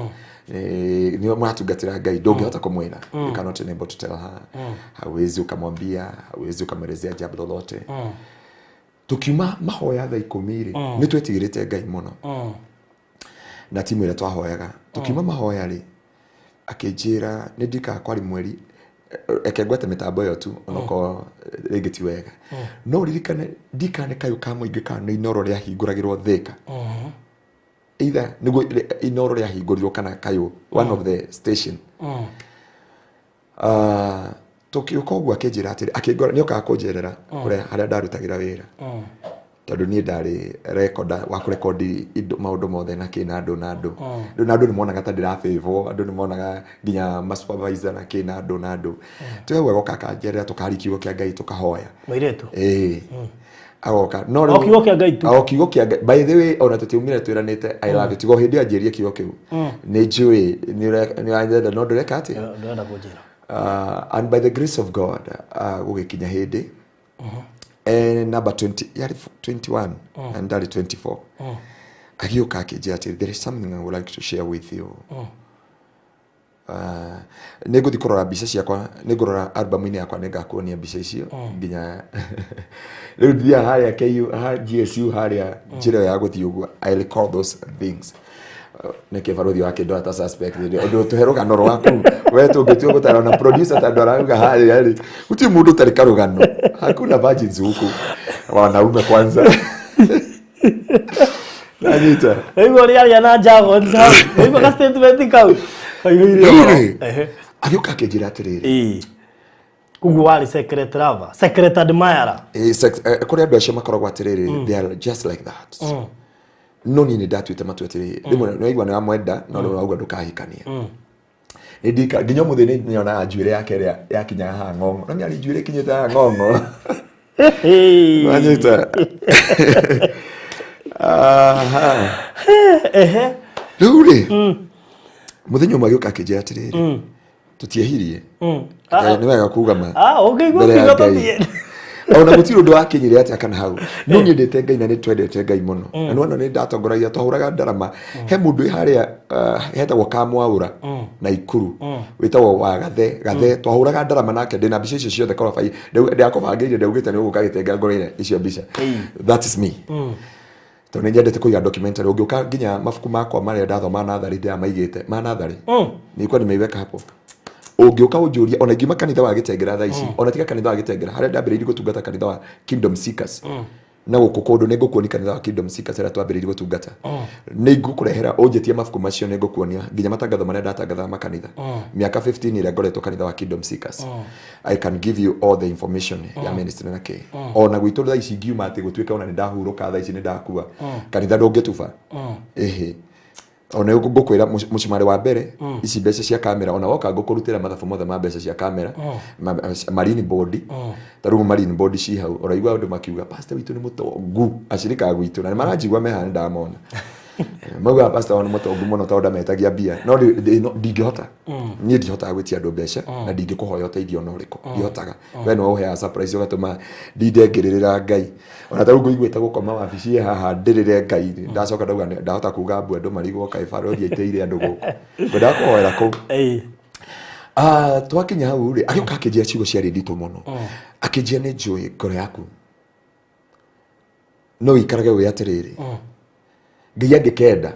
nĩ mũratungatĩra Ngai, ndũngĩhota kũmwĩra. You cannot enable to tell her. Hauwezi ukamwambia, hauwezi ukamwelezea jambo lolote. Tukiuma mahoya thaa 10 rĩ, nĩ twetigĩrĩte Ngai mũno na timu ĩrĩa twahoyaga. Tukiuma mahoya rĩ, akĩnjĩra nĩ ndikaga kwarĩ mweri, reke ngwete mĩtambo ĩyo tu onokorwo rĩngĩ ti wega, no ũririkane ndikane kayũ ka mũingĩ kana nĩ Inoro rĩahingũragĩrwo Thĩka, either nĩguo Inoro rĩahingũrirwo kana kayũ, one of the station. Tũkĩũka ũguo akĩnjĩra atĩrĩ, akĩngora nĩ okaga kũnjerera kũrĩa harĩa ndarutagĩra wĩra, tondũ niĩ ndarĩ recorder wa kũrekondi indo maũndũ mothe na kĩ na andũ na andũ. Rĩu na andũ nĩ monaga ta ndĩrabĩvwo, andũ nĩ monaga nginya ma supervisor na kĩ na andũ na andũ. Twĩ agoka akanjerera, tũkaria kiugo kĩa Ngai, tũkahoya. Mũirĩtu? Ĩĩ, agoka no O kiugo kĩa Ngai tu? O kiugo kĩa Ngai. By the way, ona tũtiumire twĩranĩte "I love you", tiga o hĩndĩ ĩyo anjĩrie kiugo kĩu, "Nĩ njũĩ nĩ ũranyenda no ndũreka atĩa?" Ndũrenda kũnjĩra. And by the grace of God, gũgĩkinya hĩndĩ, number 20, yarĩ 21 and ndarĩ 24, agĩũka akĩnjĩra atĩ, "There is something I would like to share with you." Nĩ ngũthiĩ kũrora mbica ciakwa, nĩ ngũrora albamu-inĩ yakwa, nĩ ngakuonia mbica icio. Nginya rĩu thiaga harĩa KU, GSU harĩa njĩra ĩyo ya gũthiĩ ũguo, I recall those things. Nĩkĩ barũthi wa kĩndora ta suspect ũndũ tũhe rũgano rwaku we tũngĩtua gũtara na producer tondũ arauga harĩa rĩ gũtirĩ mũndũ ũtarĩ karũgano, hakuna virgins huku wanaume kwanza nanyita. Waigua ũrĩa aria na jargons hau? Waigua ka statement kau kaihũire Rĩu ũhoro? rĩ, agĩũka akĩnjĩra atĩrĩrĩ. Ĩĩ. Koguo warĩ secret lover, secret admirer? Kũrĩ andũ acio makoragwo atĩrĩrĩ, they are just like that. No niĩ nĩ ndatuĩte matua atĩrĩrĩ, rĩmwe nĩ waigua nĩ wamwenda no rĩmwe wauga ndũkahikania. Nĩ ndika nginya ũmũthĩ nĩ nyonaga njuĩrĩ yake ĩrĩa yakinyaga haha ng'ong'o, no nĩ njuĩrĩ ĩkinyĩte haha ng'ong'o. Wanyita? Aha. Rĩu rĩ, mũthenya ũmwe agĩũka akĩnjĩra atĩrĩrĩ, tũtiehirie. Nĩ wega kuga ma Ah, ũngĩigua mbere ya kiugo Ngai. tũthiĩ. Ona gũtirĩ ũndũ wakinyire atĩa kana hau, no nyendete Ngai na nĩ twendete Ngai mũno, na nĩwona nĩ ndatongoragia, twahũraga ndarama. He mũndũ wĩ harĩa, hetagwo Kamwaũra na Ikuru, wĩtagwo wa Gathe Gathe, twahũraga ndarama nake. Ndĩna mbica icio ciothe korobai ndakũbangĩire, ndaugĩte nĩ ũgũka gĩtenga ngorire icio mbica. That is me, tondũ nĩ nyendete kũiga documentary. Ũngĩũka nginya mabuku makwa marĩa ndathoma natharĩ, ndĩramaigĩte ma natharĩ, nilikuwa nimeiweka hapo. Ũngĩũka ũnjũrie, ona ingiuma kanitha wa Gĩtengera thaa ici, ona tiga kanitha wa Gĩtengera, harĩa ndambĩrĩirie gũtungata, kanitha wa Kingdom Seekers na gũkũ kũndũ, nĩ ngũkuonia kanitha wa Kingdom Seekers ĩrĩa twambĩrĩirie gũtungata. Nĩ ngũkũrehera ũnjĩtie mabuku macio, nĩ ngũkuonia nginya matangatho marĩa ndatangathaga makanitha mĩaka 15 ĩrĩa ngoretwo kanitha wa Kingdom Seekers. I can give you all the information ya ministry na kĩ. Ona gwitũ thaa ici ngiuma atĩ gũtuĩke ona nĩ ndahurũka thaa ici, nĩ ndakua, kanitha ndũngĩtuba. Ĩhĩ, ona ngũkwĩra mũcumarĩ wa mbere, ici mbeca cia kamera, ona woka ngũkũrutĩra mathabu mothe ma mbeca cia kamera, marine board. Ta rĩu marine board ci hau, ũraigua andũ makiuga pastor witũ nĩ mũtongu, acirika gwitũ na nĩ maranjigua meha, nĩ ndamona maugaga pastor wao nĩ mũtongu mũno tondũ ndametagia mbia. No ndingĩhota, niĩ ndihotaga gwĩtia andũ mbeca na ndingĩkũhoya ũteithio ona ũrĩkũ, ndihotaga. We nĩwe ũheaga surprise ũgatũma ndinde ngĩrĩrĩra Ngai. Ona ta rĩu ngũiguĩte gũkoma wabici ĩ haha ndĩrĩre Ngai, ndacoka ndauga ndahota kuga mbu andũ marigwo kaĩ barũthi aitĩire andũ gũkũ, ngwendaga kũhoera kũu. Ah, twakinya hau rĩ, agĩũka akĩnjĩra ciugo ciarĩ nditũ mũno. Akĩnjĩra, "Nĩ njũĩ ngoro yaku no ũikarage wĩ atĩrĩrĩ, Ngai angĩkenda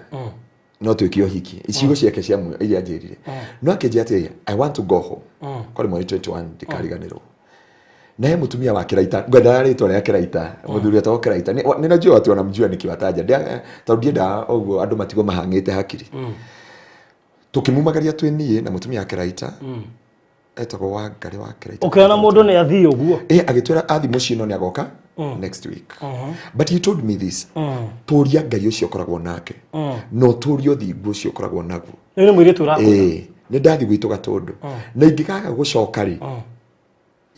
no twĩke ũhiki." Ciugo ciake cia iria anjĩrire, no akĩnjĩra atĩrĩrĩ, "I want to go home." Kwarĩ mweri 21, ndikariganĩrwo. Na he mũtumia wa Kĩraita, ngwendaga rĩtwa rĩa Kĩraita, mũthuri etagwo Kĩraita. Nĩ najua watu wanamjua nikiwataja. Tondũ ndiendaga ũguo andũ matigwo mahang'ĩte hakiri. Tũkĩmumagaria twĩ niĩ na mũtumia wa Kĩraita etagwo Wangarĩ wa Kĩraita. Ũkĩona mũndũ nĩ athiĩ ũguo? Eh, agĩtwĩra athi mũciĩ no nĩ agoka next week. But he told me this, "Tũria Ngai ũcio ũkoragwo nake na ũtũrie ũthingu ũcio ũkoragwo naguo." Nĩ mũirĩtu ũrakwĩra? Ĩĩ, nĩ ndathi gwitũ Gatũndũ na ingĩkaga gũcoka rĩ,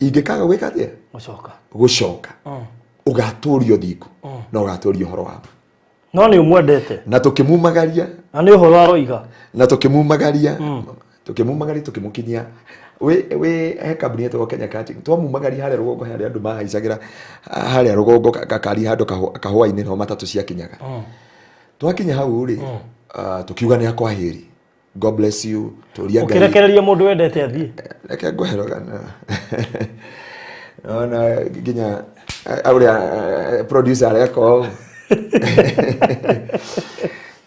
ingĩkaga gwĩka atĩa? Gũcoka. Gũcoka, ũgatũria ũthingu na ũgatũria ũhoro wa ma. No nĩ ũmwendete. Na tũkĩmumagaria. Na nĩ ũhoro aroiga. Na tũkĩmumagaria. Tukimumagari tukimukinyia we he kambuni yetagwo Kenya Cutting, twamumagari haria rugongo haria andu mahaicagira haria rugongo gakari handu kahũa-inĩ no matatũ ciakinyaga. Twakinya hau rĩ, tukiuga nĩ akwaheri, God bless you, turia Ngai. Ũkĩrekereria mũndũ wendete athiĩ. Reke ngũhe rũgano ona nginya ũrĩa producer areka ũũ.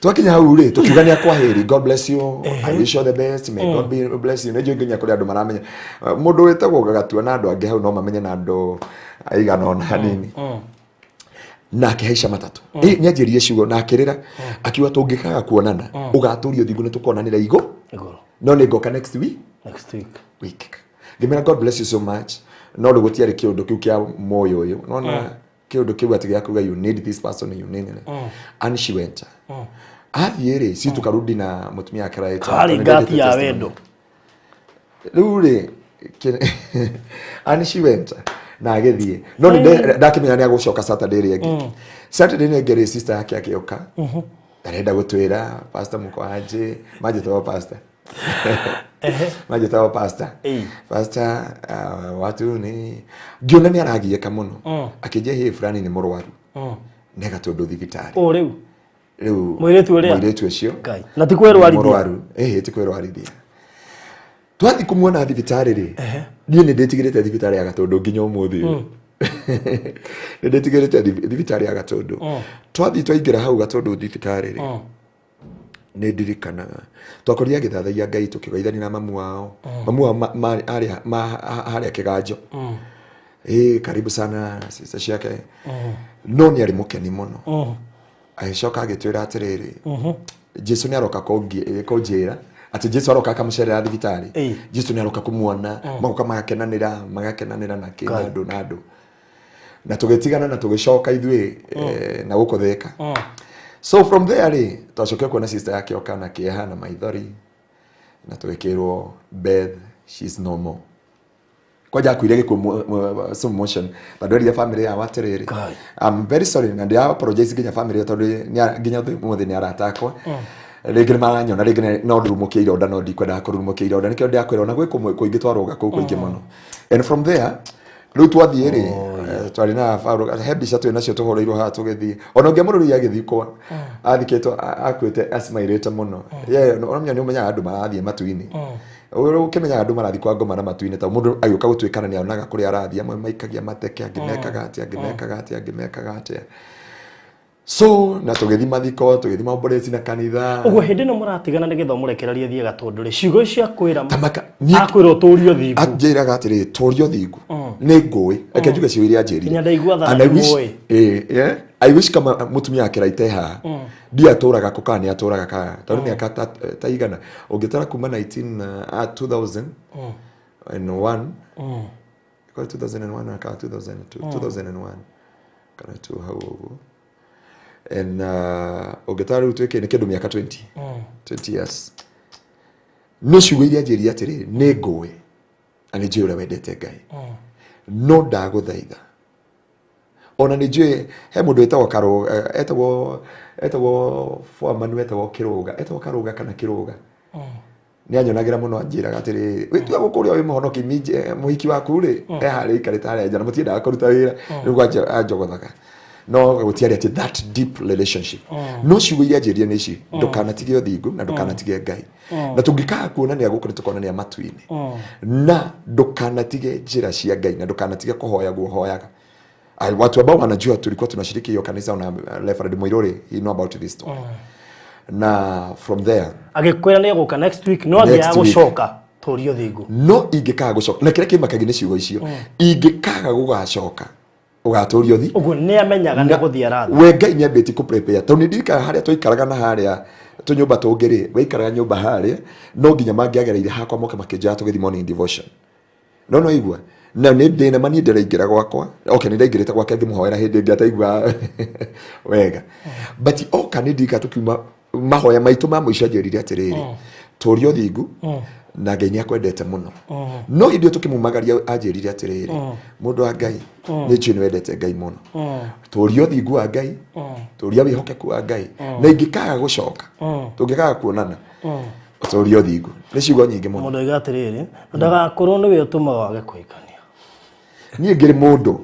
Twakinya hau rĩ, tukiuga nĩ akwaheri, God bless you, I wish you all the best, may God be bless you. Nĩ njũĩ nginya kũrĩ andũ maramenya mũndũ wĩtagwo Gagatua na andũ angĩ hau no mamenye na andũ aigana ũna hanini. Na akĩhaica matatũ, nĩ anjĩrire ciugo na akĩrĩra akiuga tũngĩkaga kuonana ũgatũria ũthingu nĩ tũkonanĩra igũ Igũrũ. No nĩ ngoka next week. Next week. Week. Ngĩmera God bless you so much, no rĩu gũtiarĩ kĩũndũ kĩu kĩa moyo ũyũ nona kĩũndũ kĩu atĩ gĩa kuga you need this person, you need it. And she went, athiĩ rĩ, si tukarudi na mũtumia wake Raita. Harĩ Tondũ ngati nĩndendete ya testimony. wendo. Rĩu rĩ, and she went na agĩthiĩ, no nĩ ndakĩmenya nĩ agũcoka Saturday ĩrĩa ĩngĩ. Saturday ĩrĩa ĩngĩ rĩ, sister yake agĩũka, arenda gũtwĩra pastor mũko anjĩ manjĩtagwo pastor, manjĩtagwo pastor. Ĩĩ. Pastor, watu nĩ ngĩona nĩ aragiĩka mũno, akĩnjia hĩ fulani nĩ mũrwaru nĩ gatũndũ thibitarĩ. Ũ rĩu. Rĩu Mũirĩtu ũrĩa? Mũirĩtu ũcio. Ngai. Na ti kwĩrwarithia. Mũrwaru, ĩhĩ, ti kwĩrwarithia. Twathiĩ kũmuona thibitarĩ rĩ, niĩ nĩ ndĩtigĩrĩte thibitarĩ ya Gatũndũ nginya ũmũthĩ ũyũ. Nĩ ndĩtigĩrĩte thibitarĩ ya Gatũndũ. Twathiĩ twaingĩra hau Gatũndũ thibitarĩ rĩ, nĩ ndirikanaga twakorire agĩthathaiya Ngai, tũkĩgeithania na mamu wao. Mamu wao arĩ harĩa kĩganjo, ĩ karibu sana sister ciake, no nĩ arĩ mũkeni mũno. Agĩcoka agĩtwĩra atĩrĩrĩ, Jesu nĩ aroka kũnjĩra atĩ Jesu aroka akamũcerera thibitarĩ. Ĩĩ. Jesu nĩ aroka kũmuona, magoka magakenanĩra, magakenanĩra na kĩ na andũ na andũ, na tũgĩtigana na tũgĩcoka ithuĩ na gũkũ Thĩka. So from there rĩ, twacokire kuona sister yake oka na kĩeha na maithori, na tũgĩkĩrwo Beth, she's no more. Kwanja akuire gĩkuũ slow motion, tondũ erire family yao atĩrĩrĩ, Ngai. I'm very sorry, na ndĩa apologize nginya family tondũ nginya ũmũthĩ nĩ arata akwa, rĩngĩ nĩ maranyona, rĩngĩ no ndurumũkie ironda, no ndikwendaga kũrurumũkia ironda, nĩkĩo ndĩrakwĩra ona gwĩ kũmwe kũingĩ twarũga kũu kũingĩ mũno. And from there rĩu twathiĩ rĩ, twarĩ na Paul, he mbica twĩ nacio tũhũrĩirwo haha tũgĩthiĩ, ona ũngĩamũrũria agĩthikwo athikĩtwo akuĩte acimairĩte mũno. Ye ũramenya nĩ ũmenyaga andũ marathiĩ matu-inĩ, ũkĩmenyaga andũ marathiĩ kwa ngoma na matu-inĩ, ta mũndũ agĩũka gũtuĩkana nĩ onaga kũrĩa arathiĩ, amwe maikagia mateke, angĩ mekaga atĩa, angĩ mekaga atĩa, angĩ mekaga atĩa. So na tũgĩthiĩ mathiko, tũgĩthiĩ maomboreci na kanitha. Ũguo hĩndĩ ĩno mũratigana nĩgetha ũmũrekererie thiĩ Gatũndũ rĩ, ciugo icio akwĩra Tamaka akwĩra ũtũrie ũthingu. Anjĩraga atĩrĩrĩ, tũria ũthingu nĩ ngũĩ, reke njuge ciugo iria anjĩrire. Nginya ndaigua thara And I wish- nĩ yeah, I wish kama mũtumia wake raite haha ndiatũraga kũ kana nĩ atũraga kana, tondũ mĩaka ta igana ũngĩtara kuma 19 2001, kwa 2001 kana 2002, 2001 kana 2 hau ũguo, and ũngĩtara rĩu twĩke nĩ kĩndũ mĩaka 20, 20 years. No ciugo iria anjĩrire atĩrĩrĩ, nĩ ngũĩ na nĩ njũĩ ũrĩa wendete Ngai, no ndagũthaitha, ona nĩ njũĩ he mũndũ wĩtagwo Karũga, etagwo foreman wetagwo Kĩrũga, etagwo Karũga kana Kĩrũga, nĩ anyonagĩra mũno, anjĩraga atĩrĩrĩ, wĩtua gũkũ ũrĩa wĩ mũhonoki, mũhiki waku rĩ e harĩa aikarĩte harĩa nja na mũtiendaga kũruta wĩra rĩu anjogothaga, no gũtiarĩ atĩ that deep relationship. No ciugo iria anjĩrire nĩ ici, ndũkanatige ũthingu na ndũkanatige Ngai, na tũngĩkaga kuonania gũkũ nĩ tũkonania matu-inĩ, na ndũkanatige njĩra cia Ngai, na ndũkanatige kũhoya guo hoyaga. Ai, watu ambao wanajua tulikuwa tunashiriki hiyo kanisa na Reverend Muiruri, he know about this story. Na from there Agĩkwĩra nĩ egũka next week, no Next angĩaga week. gũcoka tũrie ũthingu. No ingĩkaga gũcoka, na kĩrĩa kĩmakagia nĩ ciugo icio, ingĩkaga gũgacoka ũgatũria ũthi. Ũguo nĩ amenyaga nĩ gũthiĩ arathiĩ. We Ngai nĩ ambĩtie kũ prepare, tondũ nĩ ndirikanaga harĩa twaikaraga na harĩa tũnyũmba tũngĩ rĩ, waikaraga nyũmba harĩa no nginya mangĩagereire hakwa moke makĩnjoya tũgĩthiĩ morning devotion, no igua na nĩ ndĩna ma niĩ ndĩraingĩra gwakwa, okay, nĩ ndaingĩrĩte gwake ngĩmũhoera hĩndĩ ĩngĩ ataigua wega, but oka nĩ ndirikana tũkiuma mahoya maitũ ma mũico anjĩrire atĩrĩrĩ, tũria ũthingu na Ngai nĩ akwendete mũno. No hĩndĩ ĩyo tũkĩmumagaria anjĩrire atĩrĩrĩ, mũndũ wa Ngai, nĩ njũĩ nĩ wendete Ngai mũno, tũria ũthingu wa Ngai, tũria wĩhokeku wa Ngai, na ingĩkaga gũcoka, tũngĩkaga kuonana. Ũtũrie ũthingu. Nĩ ciugo nyingĩ mũno. Mũndũ oiga atĩrĩrĩ, ndagakorwo nĩwe ũtũmaga wage kũhikania. Niĩ ngĩrĩ mũndũ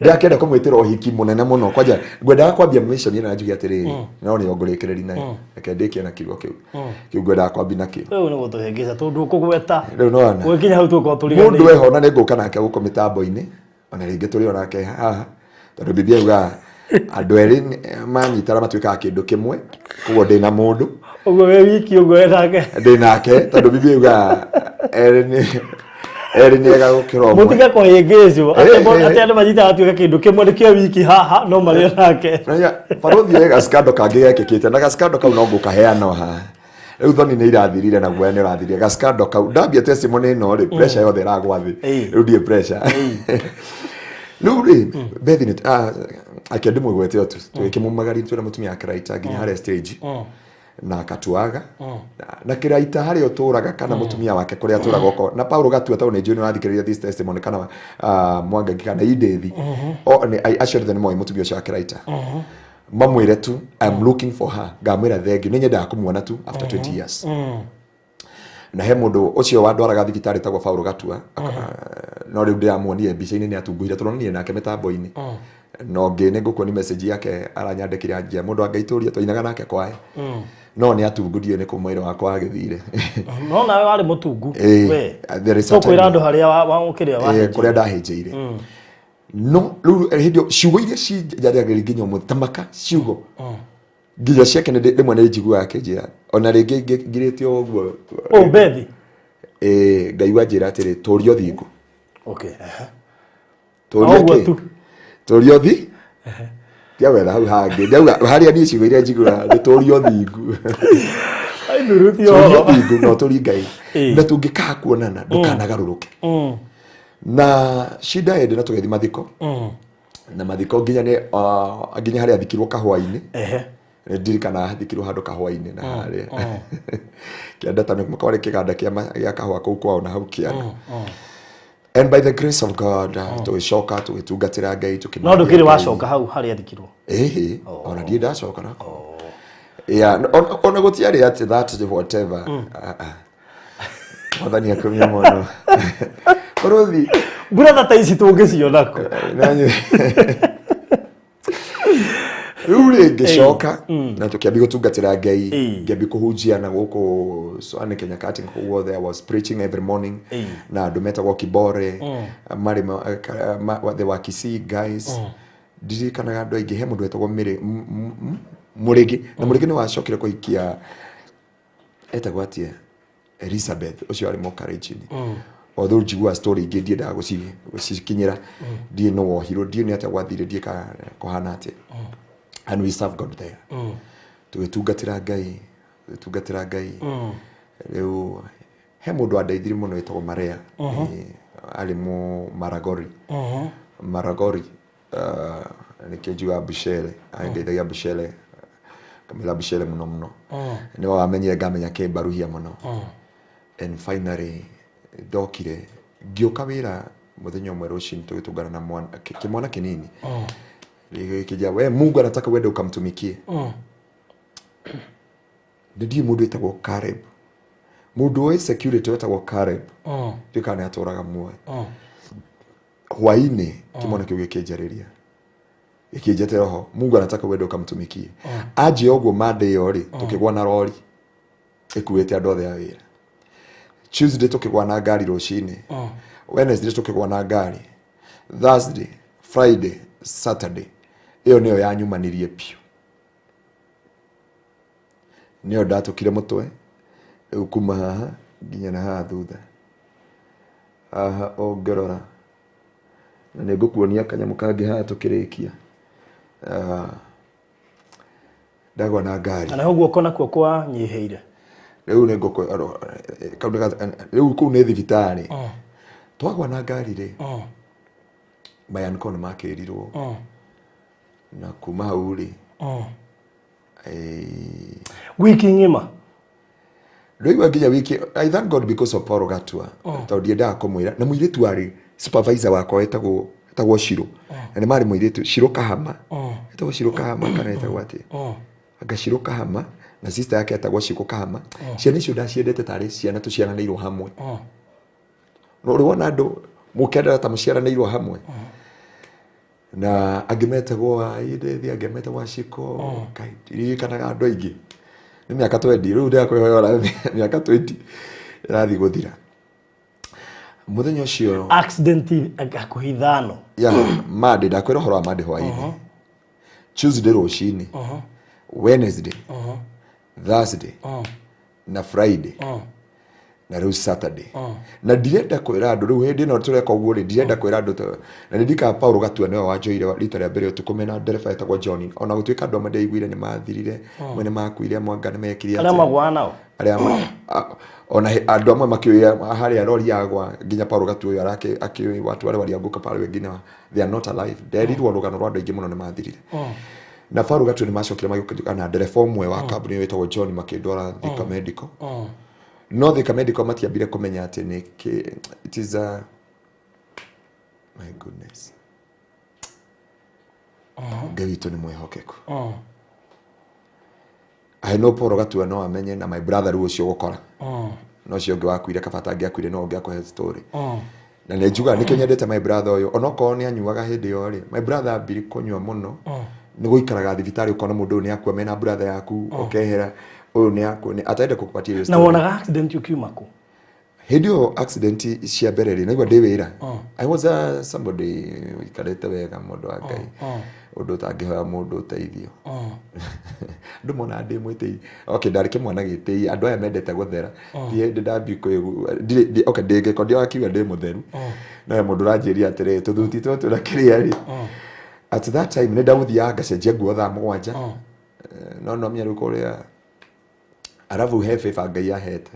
ndakenda kũmwĩtĩra ũhiki mũnene mũno, kwanja ngwendaga kwambia mission ĩno na njuge atĩrĩrĩ, no nĩyo ngũrĩkĩrĩria nayo, reke ndĩkie na kiugo kĩu kĩu ngwendaga kwambia nakĩo. Rĩu nĩ gũtũhĩngĩca tondũ ũkũgweta. Rĩu nĩwona. Gũgĩkinya hau tũgũkorwo Mũndũ tũriganĩirwo. eho na nĩngũka nake gũkũ mĩtambo-inĩ, ona rĩngĩ tũrĩ onake haha, tondũ Biblia yugaga andũ erĩ manyitana matuĩkaga kĩndũ kĩmwe, koguo ndĩna mũndũ. Ũguo wĩ wiki ũguo wĩ nake. Ndĩ nake, tondũ Biblia yugaga erĩ nĩ ega gũkĩra ũmwe. Mũtige kũhĩngĩcwo atĩ Eh, andũ manyitaga tuĩka kĩndũ kĩmwe nĩkĩo wiki haha no marĩ nake. Raiya, barũthi ĩ gaskando kangĩ gekĩkĩte na gaskando kau no ngũkaheana haha. Rĩu thoni nĩ irathirire na guoya nĩ ũrathirire. Gaskando kau ndambia testimony ĩno rĩ, pressure yothe ĩragwa thĩ. Rĩu ndirĩ pressure. Rĩu rĩ, Bethi nĩ ake ndĩmũgwete o tu, tũgĩkĩmumagaria twĩna mũtumia wa kĩraita nginya harĩa stage na akatuaga na kĩraita harĩa ũtũraga kana mũtumia wake kũrĩa atũraga okorwo na Paulo Gatua tondũ nĩ njũĩ nĩ ũrathikĩrĩria this testimony kana Mwangangi kana Indĩthi, acio othe nĩ moĩ mũtumia ũcio wa kĩraita, mamwĩre tu I'm looking for her, ngamwĩra thank you, nĩ nyendaga kũmuona tu after 20 years. Na he mũndũ ũcio wandwaraga thibitarĩ etagwo Paulo Gatua, no rĩu ndĩramuonire mbica-inĩ nĩ atunguhire, tũronanire nake mĩtambo-inĩ, na ũngĩ nĩ ngũkuonia message yake aranyandĩkĩra anjia mũndũ wa Ngai tũria twainaga nake kwaya, no nĩ atungurie nĩ kũ mwĩrĩ wakwa wagĩthire. No nawe warĩ mũtungu. We. There is a Tũkwĩra time- andũ harĩa kĩrĩa wahĩnjire. Kũrĩa ndahĩnjĩire, no rĩu hĩndĩ ĩyo ciugo iria cinjaragĩria nginya ũmũthĩ tamaka ciugo nginya ciake rĩmwe nĩ njiguaga akĩnjĩra ona rĩngĩ ngirĩte o ũguo. Oh, Bethi. Ngai wanjĩra atĩrĩ, tũria ũthingu. Okay. Tũria Ũguo kĩ? tu. Tũria ũthi ndiawetha hau hangĩ, ndauga harĩa niĩ ciugo iria njiguaga nĩ tũria ũthingu. Ai nduruti Tũria o. ũthingu na ũtũrie Ngai, na tũngĩkaga kuonana ndũkanagarũrũke. Na shida ĩndĩ na tũgĩthiĩ mathiko, na mathiko nginya nĩ nginya harĩa athikirwo kahũa-inĩ. Ndirikana athikirwo handũ kahũa-inĩ na harĩa kĩanda ta kwarĩ kĩganda gĩa kahũa kũu kwao na hau kĩanda. And by the grace of God, tũgĩcoka tũgĩtungatĩra Ngai, tũkĩmwambia No ndũkĩrĩ Ngai. wacoka hau harĩa athikirwo? Ĩhĩ, ona ndirĩ ndacoka nako. Yeah, ona gũtiarĩ atĩ that whatever. Ah, ah. Mwathani akumio mũno. Bũrũthi. Mbura ta ici tũngĩciona kũ? Rĩu rĩ ngĩcoka na tũkĩambia gũtungatĩra Ngai, ngĩambia kũhunjia na gũkũ Swaniki Nyakati kũu guothe. I was preaching every morning na andũ metagwo Kibore marĩ they were Kisii guys. Ndirikanaga andũ aingĩ, he mũndũ wetagwo Mũrĩgĩ, na Mũrĩgĩ nĩ wacokire kũhikia etagwo atĩa, Elizabeth ũcio arĩ mũkarenjini. Although njiguaga story ingĩ ndiendaga gũcikinyĩra, ndiĩ no wohirwo, ndiĩ nĩ atĩa gwathire, ndiĩ kana kũhana atĩa. And we serve God there, tũgĩtungatĩra Ngai, tũgĩtungatĩra Ngai. Rĩu he mũndũ wandeithirie mũno wĩtagwo Maria. Arĩ mũ Maragori, Maragori, nĩkĩo njugaga Bucere, andeithagia Bucere, ngamwĩra Bucere mũno mũno, nĩwe wamenyire ngamenya kĩmbaruhia mũno. And finally ndokire ngĩũka wĩra mũthenya ũmwe rũcinĩ, tũgĩtũngana na mwana kĩmwana kĩnini gĩkĩnjĩra, "We, Mungu anataka uende ukamtumikie." Ndiĩ mũndũ wĩtagwo Caleb, mũndũ ũĩ security wetagwo Caleb, ndiũĩ kana nĩ atũraga muoyo. Hwainĩ kĩmwana kĩu gĩkĩnjarĩria, gĩkĩnjetera ho, "Mungu anataka uende ukamtumikie." Anjia ũguo Monday ĩyo rĩ, tũkĩgwa na rori ĩkuĩte andũ othe a wĩra. Tuesday tũkĩgwa na ngari rũcinĩ, Wednesday tũkĩgwa na ngari, Thursday, Friday, Saturday. Ĩyo nĩyo yanyumanirie biũ, nĩyo ndatũkire mũtwe rĩu kuma haha nginya na haha thutha haha ũngĩrora, na nĩ ngũkuonia kanyamũ kangĩ haha tũkĩrĩkia. Ah, ndagwa na ngari. Na ho guoko nakuo kwanyihĩire? Rĩu nĩ ngũkũ kau nĩ rĩu kũu nĩ thibitarĩ twagwa na ngari rĩ, mayanko nĩ makĩrirwo, na kuma hau rĩ Wiki ng'ima? Ndũigua nginya wiki. I thank God because of Paul Gatua, tondũ ndiendaga kũmwĩra na mũirĩtu warĩ supervisor wakwa wetagwo Shiro, na nĩ marĩ mũirĩtu Shiro Kahama, etagwo Shiro Kahama kana etagwo atĩa, anga Shiro Kahama. Na sister yake etagwo Cikũ Kahama. Ciana icio ndaciendete tarĩ ciana tũciaranĩirwo hamwe. No ũrĩ wona andũ mũkendana ta mũciaranĩirwo hamwe. Na angĩ metagwo Edith, angĩ metagwo Ciko. Ngai, ndirikanaga andũ aingĩ. Nĩ mĩaka 20 rĩu ndĩrakwĩhoya, mĩaka 20 ĩrathiĩ gũthira. Mũthenya ũcio Accident hakuhĩ 5. Ya Monday, ndakwĩra ũhoro wa Monday hwaĩ-inĩ, Tuesday rũcinĩ, Wednesday, Thursday na Friday na rĩu Saturday. Na ndirenda kwĩra andũ rĩu hĩndĩ ĩno tũreka ũguo rĩ, ndirenda kwĩra andũ na nĩ ndikaga Paul Gatua nĩwe wanjoire rita rĩa mbere ũtukũ mena ndereba etagwo John. Ona gũtuĩka andũ amwe ndaiguire nĩ mathirire, amwe nĩ makuire, amwe anga nĩ mekire arĩa atĩa. Magwaga nao. Arĩa ona andũ amwe makĩũĩ harĩa rori yagwa nginya Paul Gatua ũyũ akĩũĩ watu wale walianguka pale, wengine they are not alive. Nderirwo rũgano rwa andũ aingĩ mũno nĩ mathirire. Na Paul Gatua nĩ macokire magĩũka na ndereba ũmwe wa kambuni ĩyo wĩtagwo John, makĩndwara Thika Medical. No Thika Medical matiambire kũmenya atĩ nĩ kĩ. It is a, my goodness, Ngai witũ nĩ mwĩhokeku. I know Paul Gatua no amenye na my brother rĩu ũcio gũkora no ũcio ũngĩ wakuire kabata angĩakuire no ũngĩ akũhe story. Na nĩ njugaga nĩkĩo nyendete my brother ũyũ, onokorwo nĩ anyuaga hĩndĩ ĩyo rĩ, my brother ambiri kũnyua mũno nĩ gũikaraga thibitarĩ ũkona mũndũ ũyũ nĩ akua mena brother yaku, ũkehera ũyũ nĩ akua ataenda kũkupatia hiyo Na story. Wonaga accident ũkiuma kũ? Hĩndĩ ĩyo accident cia mbere rĩ, naigua ndĩ wĩra, I was a somebody ũikarĩte wega, mũndũ wa Ngai, ũndũ ũtangĩhoya mũndũ ũteithio. Andũ monaga ndĩ mwĩtĩi. Okay, ndarĩ kĩmwana gĩtĩi, andũ aya mendete gũthera. Ti hĩndĩ ndambi kwĩgua okay, ndĩ gĩko ndĩrakiuga ndĩ mũtheru, no he mũndũ ũranjĩria atĩrĩ tũthuti tũtũ na kĩrĩa rĩ, at that time nĩ ndagũthiaga ngacenjia nguo thaa 7. No no menya rĩu kũrĩa arabu he favor Ngai ahete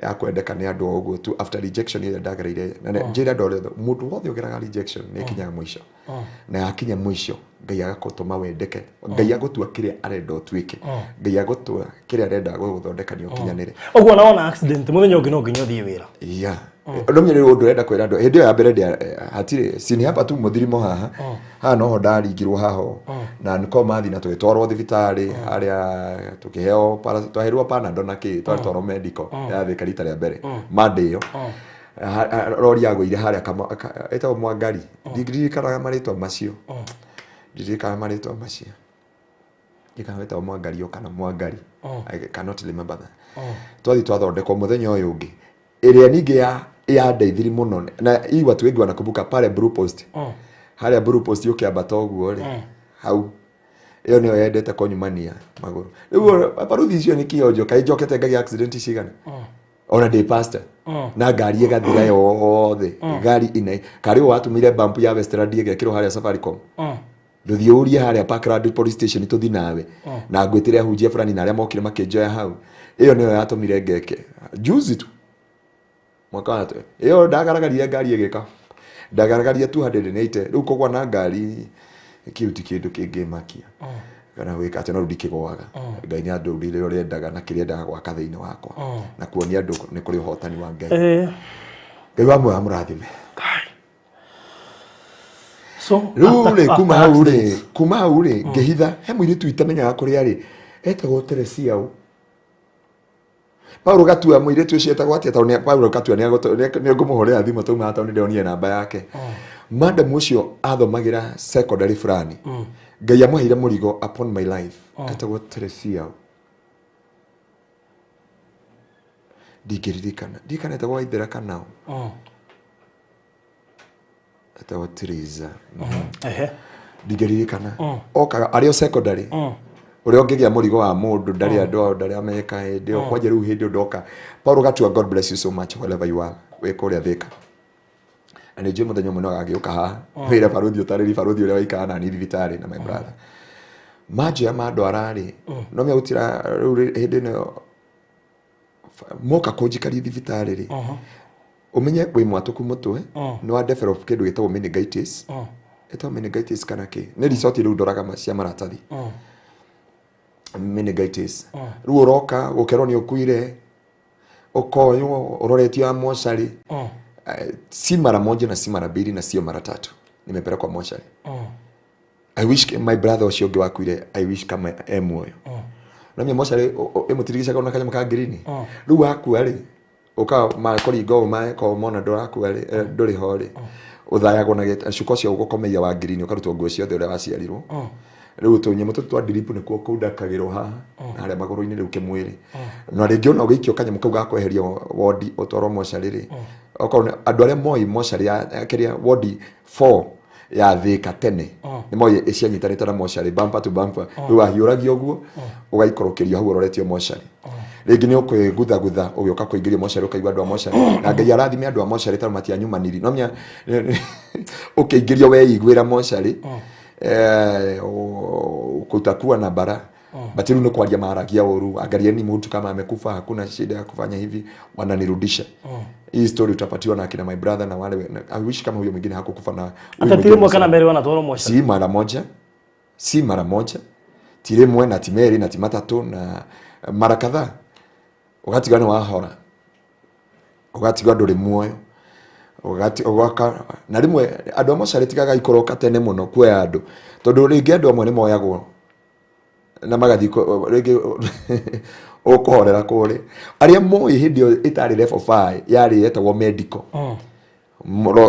ya kwendeka nĩ andũ o ũguo tu after rejection ĩrĩa ndagereire. Na njĩre andũ arĩa othe, mũndũ wothe ũgeraga rejection nĩ ĩkinyaga mũico, na yakinya mũico Ngai agakũtũma wendeke, Ngai agũtua kĩrĩa arenda ũtuĩke, Ngai agũtua kĩrĩa arenda gũgũthondeka nĩ ũkinyanĩre. Ũguo ona wona accident mũthenya ũngĩ no nginya ũthiĩ wĩra. Yeah, no menya rĩu ũndũ ũrenda kwĩra andũ hĩndĩ ĩyo ya mbere hatirĩ sini hapa tu mũthirimo haha haha noho ndaringirwo haho na nĩko mathi na tũgĩtwarwo thibitarĩ harĩa tũkĩheo twaheirwo Panadol na kĩ, twatwarwo medical ya Thika rita rĩa mbere Monday ĩyo. Rori yagũire harĩa ĩtagwo Mwangari. Ndirikanaga marĩtwa macio, ndirikanaga marĩtwa macio, ndirikanaga wĩtagwo Mwangari o kana Mwangari. I cannot remember that. Twathi twathondekwo mũthenya ũyũ ũngĩ ĩrĩa ningĩ ya yandeithirie mũno na hii watu wengi wanakumbuka pale Blue Post, harĩa Blue Post ũkĩambata ũguo rĩ, hau ĩyo nĩyo yendete kũnyumania magũrũ. Rĩu baruthi icio nĩ kĩonjo kaĩ njokete ngagĩa accident cigana ona ndĩ pastor na ngari ĩgathira yothe, ngari ina karĩ ũyũ watũmire bump ya Westland ĩgekĩrwo harĩa Safaricom. Ndũthiĩ ũrie harĩa Parkland police station tũthi nawe na ngwĩtĩre ahunjia fulani na arĩa mokire makĩnjoya hau. Ĩyo nĩyo yatũmire ngeke juzi tu mwaka wa ĩyo ndagaragaria ngari ĩgĩka ndagaragaria 280. Rĩu kũgwa na ngari kĩu ti kĩndũ kĩngĩmakia kana gwĩka atĩ, no rĩu ndikĩgwaga. Ngai nĩ andũrire ũrĩa endaga na kĩrĩa endaga gwaka thĩinĩ wakwa na kuonia andũ nĩ kũrĩ ũhotani wa Ngai. Ngai wa muoyo amũrathime. So Rĩu rĩ, kuma after hau rĩ, accidents. Kuma hau rĩ, ngĩhitha he mũirĩtu itamenyaga kũrĩa rĩ etagwo Teresia ũ Paulo Gatua. Mũirĩtu ũcio etagwo atĩa? Tondũ Paulo Gatua nĩ ngũmũhũrĩra thimũ tauma tondũ nĩ ndonire namba yake. Madam ũcio athomagĩra secondary fulani. Ngai amũheire mũrigo upon my life. Etagwo Teresia ũ, ndingĩririkana, ndirikana etagwo Waithera kana ũ, etagwo Teresa. Ndingĩririkana. Okaga arĩ o secondary ũrĩa ũngĩgĩa mũrigo wa mũndũ ndarĩ andũ ao ndarĩ ameka hĩndĩ ĩyo kwanja. Rĩu hĩndĩ ĩyo ndoka Paulo Gatua, God bless you so much wherever you are, wĩ kũrĩa Thika, na nĩ njũĩ mũthenya ũmwe no agagĩũka haha wĩra baruthi ũtarĩri baruthi ũrĩa waikara nani thibitarĩ na my brother manjoya mandwara rĩ, no mĩa gũtira rĩu hĩndĩ ĩno moka kũnjikaria thibitarĩ rĩ, ũmenye wĩ mwatũku mũtwe, nĩ wa develop kĩndũ gĩtagwo meningitis, ĩtagwo meningitis kana kĩ, nĩ resort rĩu ndoraga cia maratathi, meningitis. Rĩu ũroka gũkerwo nĩ ũkuire, ũkoywo ũroretio ya mocarĩ. Si mara moja na si mara mbili na sio mara tatu nimepelekwa mochari. I wish my brother ũcio ũngĩ wakuire, I wish kama e muoyo. Ũramenya mocarĩ ĩmũtirigicaga na kanyamũ ka ngirini. Rĩu wakua rĩ, ũka makũringa ũũ makorwo mona ndũrakua rĩ, ndũrĩ ho rĩ, ũthayagwo na cuka ũcio ũgũkomeia wa ngirini, ũkarutwo nguo ciothe ũrĩa waciarirwo. Rĩu tũnyamũ tũtũ twa drip nĩkuo kũndakagĩrwo haha na harĩa magũrũ-inĩ rĩu kĩmwĩrĩ. Na rĩngĩ ona ũgĩikio kanyamũ kau ga kweherio wondi ũtwarwo mocarĩ rĩ, okorwo andũ arĩa moĩ mocarĩ ya kĩrĩa wondi 4 ya Thĩka tene nĩ moĩ cianyitanĩte na mocarĩ bumper to bumper. Rĩu wahiũragio ũguo ũgaikũrũkĩrio hau ũroretio mocarĩ. Rĩngĩ nĩ ũkwĩguthagutha ũgĩũka kũingĩrio mocarĩ, ũkaigua andũ a mocarĩ, na Ngai arathime andũ a mocarĩ tondũ matianyumaniri. No menya ũkĩingĩrio weiguĩra mocarĩ, kutakuwa na bara. But rĩu nĩ kwaria maragia ũru, angalieni mtu kama amekufa, hakuna shida ya kufanya hivi, wananirudisha. Hii story utapatiwa na akina my brother na wale I wish kama huyo mwingine hakukufa na huyu Ata mwingine ti rĩmwe kana merĩ wanatwarwo mocarĩ? Si mara moja, si mara moja, ti rĩmwe na ti merĩ na ti matatũ, na mara kadhaa. Ũgatigwo nĩ wahora, ũgatigwo ndũrĩ muoyo, ũgaka na rĩmwe andũ a mocarĩ tigaga ikũroka tene mũno kuoya andũ, tondũ rĩngĩ andũ amwe nĩ moyagwo na magathiĩ rĩngĩ ũkũhorera kũrĩ arĩa moĩ hĩndĩ ĩyo ĩtarĩ level 5, yarĩ yetagwo medical.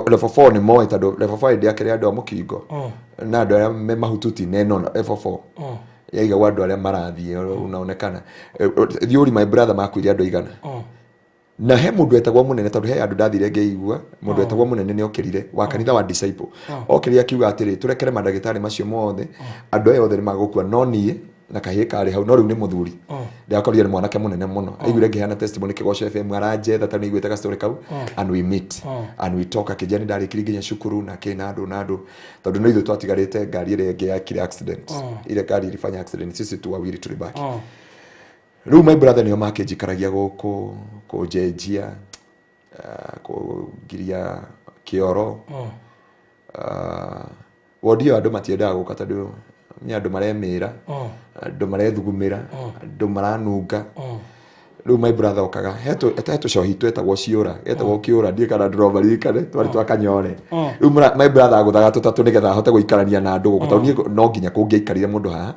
Level 4 nĩ moĩ, tondũ level 5 ndĩakĩrĩ andũ a mũkingo na andũ arĩa me mahututi neno. Level 4 yaigagwo andũ arĩa marathiĩ unaonekana. Thiũri my brother makuire andũ aigana, na he mũndũ etagwo mũnene, tondũ he andũ ndathire ngĩigua mũndũ etagwo mũnene nĩ okĩrire wa kanitha wa disciple, okĩrire akiuga atĩrĩ, tũrekere mandagĩtarĩ macio mothe, andũ aya othe nĩ magũkua no niĩ na kahĩĩ karĩ hau. No rĩu nĩ mũthuri, ndĩrakorire nĩ mwanake mũnene mũno. Aiguire ngĩheana testimony Kĩgoco FM, aranjetha tondũ nĩaiguĩte ga story kau, and we meet and we talk. Akĩnjĩra nĩ ndarĩkirie nginya cukuru na kĩ na andũ na andũ, tondũ no ithuĩ twatigarĩte ngari ĩrĩa ĩngĩ yakire accident. Ile ngari ilifanya accident, sisi tu wawili tulibaki. Rĩu my brother nĩo makĩnjikaragia gũkũ, kũnjenjia, kũngiria kĩoro. Wondi ĩyo andũ matiendaga gũka tondũ nĩ andũ maremĩra, andũ marethugumĩra, andũ maranunga. Rĩu my brother okaga he tũcohi twetagwo ciũra, getagwo kĩũra, ndiĩ kana ndũromaririkane, twarĩ twa kanyore. Rĩu my brother agũthaga tũtatũ nĩgetha ahote gũikarania na andũ gũkũ, tondũ niĩ no nginya kũngĩaikarire mũndũ haha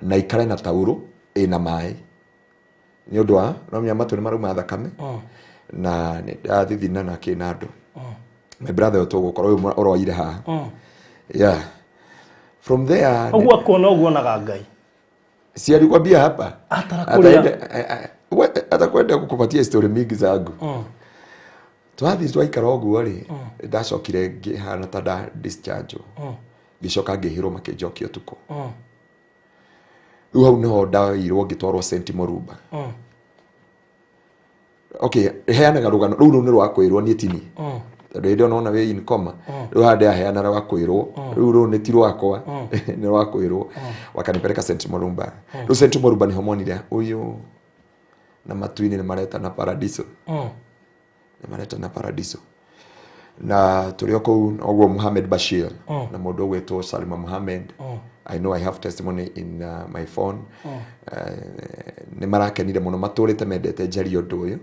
na ikare na taurũ ĩna maĩ, nĩ ũndũ wa no menya matũ nĩ marauma thakame na nĩ ndathithina na kĩ na andũ. My brother ũyũ tũgũkorwo ũyũ ũroire haha, yeah, from there. Ũguo akuona ũguo onaga Ngai. Si alikwambia hapa? Atarakulia. Atakwenda kukupatia story mingi zangu. Twathiĩ twaikara ũguo rĩ, ndacokire ngĩhana ta nda discharge, ngĩcoka ngĩhĩrwo, makĩnjokia ũtukũ. Rĩu hau nĩho ndaoirwo ngĩtwarwo St Morumba. Okay, heanaga rũgano rũu, rũu nĩ rwa kwĩrwo niĩ tini, tondũ hĩndĩ ĩyo nona wĩ in coma. Rĩu haha ndĩraheana rwa kwĩrwo, rĩu rũu nĩ ti rwakwa, nĩ rwa kwĩrwo. Wakanipeleka St Morumba. Rĩu St Morumba nĩho monire ũyũ na matu-inĩ nĩ maretana paradiso, nĩ maretana paradiso. Na tũrĩ o kũu noguo Muhammad Bashir na mũndũ ũgwĩtwo Salma Muhammad, I know I have testimony in my phone, nĩ marakenire mũno, matũrĩte mendete njarie ũndũ ũyũ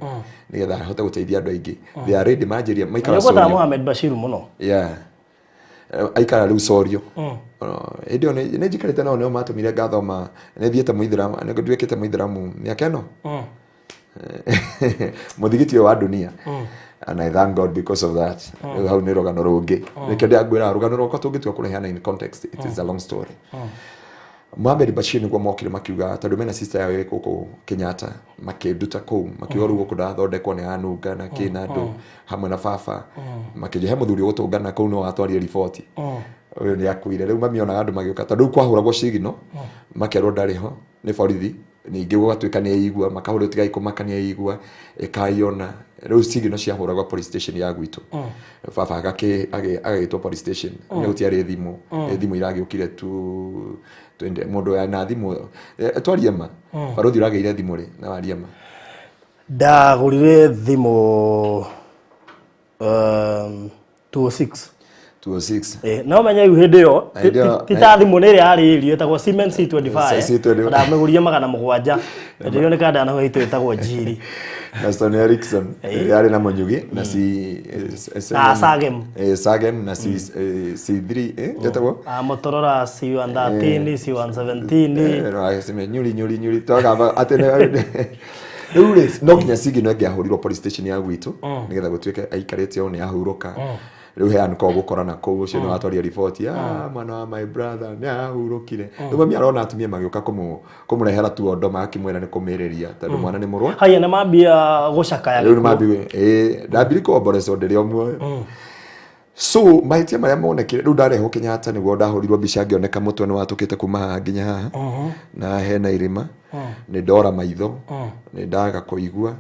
nĩgetha ahote gũteithia andũ aingĩ. They are ready, manjĩria maikara Nĩ ũgwetaga Sorio. Mohamed Bashir mũno. Yeah. Aikara rĩu Sorio. Hĩndĩ ĩyo nĩ njikarĩte nao, nĩo matũmire ngathoma. Nĩ thiĩte mũithĩramu, nĩ nduĩkĩte mũithĩramu mĩaka ĩno, mũthigiti ũyũ wa dunia, and I thank God because of that. Rĩu hau nĩ rũgano rũngĩ, nĩkĩo ndĩrakwĩra rũgano rwakwa tũngĩtua kũreheana in context, it is a long story. Mohamed Bashir nĩguo mokire makiuga, tondũ mena sister yao ĩ gũkũ Kenyatta, makĩnduta kũu, makiuga rĩu gũkũ ndathondekwo nĩ anunga na kĩ na andũ hamwe na baba. Makĩnjĩra he mũthuri ũgũtũngana kũu, no watwarire riboti ũyũ nĩ akuire. Rĩu mami onaga andũ magĩũka, tondũ rĩu kwahũragwo cigino, makerwo ndarĩ ho nĩ borithi. Ningĩ gũgatuĩka nĩ eigua, makahũrwo, tigai kũmaka, nĩ eigua ĩkaiona. Rĩu cigino ciahũragwo police station ya gwitũ. Baba agagĩtwo police station. Nĩ gũtiarĩ thimũ. Thimũ iragĩũkire tu twende mũndũ na thimũ. Twarie ma, barũthi, ũragĩire thimũ rĩ na warie ma? Ndagũrire thimũ 206. 206. No menye rĩu hĩndĩ ĩyo Na hĩndĩ ĩyo- ti ta thimũ nĩ ĩrĩa yarĩ ĩrio ĩtagwo Siemens C25. C25. Ndamĩgũrire 700. Hĩndĩ ĩyo nĩ kandanaho itũ ĩtagwo Njiri. Na Sony Ericsson yarĩ na Mũnyugi na C Na Sagem. Sagem na C C3 ĩtagwo. Ah, Motorola C113, C117. Nyuri nyuri nyuri twagamba atĩ rĩu rĩ no nginya signal ĩngĩahũrirwo police station ya gwitũ nĩgetha gũtuĩke aikarĩte ũũ nĩ ahurũka. Rĩu he anko gũkorana kũu ũcio nĩ watwaria riboti, ah, mwana wa my brother nĩ ahurũkire. Rĩu mami arona atumia magĩũka kũmũrehera tuondo magakĩmwĩra nĩ kũmĩrĩria tondũ mwana nĩ mũrwa. Haya nĩ mambia gũcakaya. Rĩu nĩ mambi ndambiri kũomborecwo ndĩrĩ o muoyo. So mahĩtia marĩa monekire rĩu ndarehwo Kenyatta nĩguo ndahũrirwo mbica ngĩoneka mũtwe nĩ watũkĩte kuma haha nginya haha na hena irima, nĩ ndora maitho, nĩ ndaga kũigua,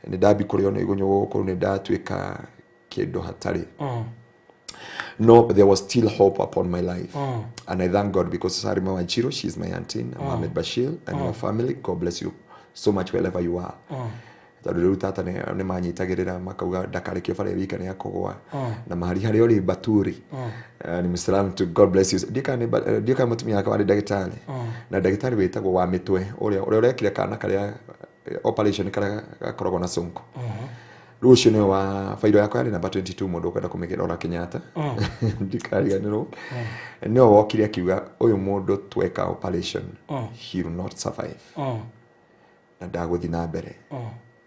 nĩ ndambi kũrĩo nĩ igunyũ gũkũ, nĩ ndatuĩka kĩndũ hatarĩ. No, there was still hope upon my life. And I thank God because Sarima Wanjiru, she's my auntie, Mohammed Bashir, and your family, God bless you so much wherever you are. Tondũ rĩu tata nĩ manyitagĩrĩra makauga ndakarĩkio bara wika nĩ akũgwa na mahali harĩa ũrĩ Baturi. Ni Muislamu tu, God bless you. Ndiũĩ kana mũtumia wake warĩ ndagĩtarĩ na ndagĩtarĩ wĩtagwo wa mĩtwe ũrĩa ũrekire kana karĩa operation karĩa gakoragwo na sonko. Rĩu ũcio nĩwe wa fairo yakwa yarĩ namba 22 mũndũ ũkwenda kũmĩrora Kenyatta ndikariganĩrwo nĩwe wokire akiuga ũyũ mũndũ tweka operation he will not survive na ndagũthiĩ na mbere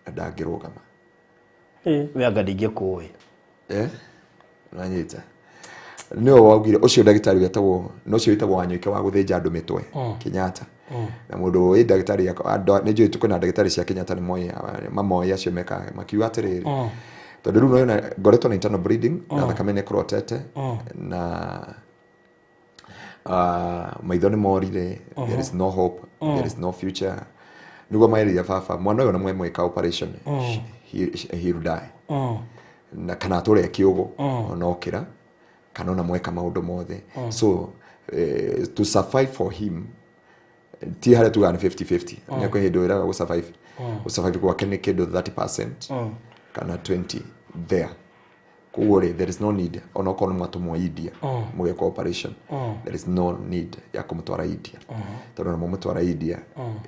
na ndangĩrũgama. We anga ndingĩkũĩ. Nanyita nĩwe waugire ũcio ndagĩtarĩ wetagwo na ũcio wĩtagwo Wanyoike wa gũthĩnja andũ mĩtwe Kenyatta. Na mũndũ ũĩ ndagĩtarĩ nĩ njũĩ kwĩna ndagĩtarĩ cia Kenyatta nĩ moĩ mamoĩ acio mekaga makiuga atĩrĩrĩ tondũ rĩu nĩwona ngoretwo na internal bleeding na thakame nĩ ĩkũrotete na maitho nĩ morire, there is no hope, there is no future. Nĩguo merire baba mwana ũyũ na mwemwĩka operation he will die na kana atũre kĩũgũ onokĩra kana ona mweka maũndũ mothe. So to survive for him ti harĩa tugaga nĩ 50-50 nĩ kwĩ hĩndĩ wĩraga gũ survive gwake nĩ kĩndũ 30% kana 20 there. Koguo rĩ there is no need onokorwo nĩ mwatũmwo India mũgekwo operation, there is no need ya kũmũtwara India tondũ ona mwamũtwara India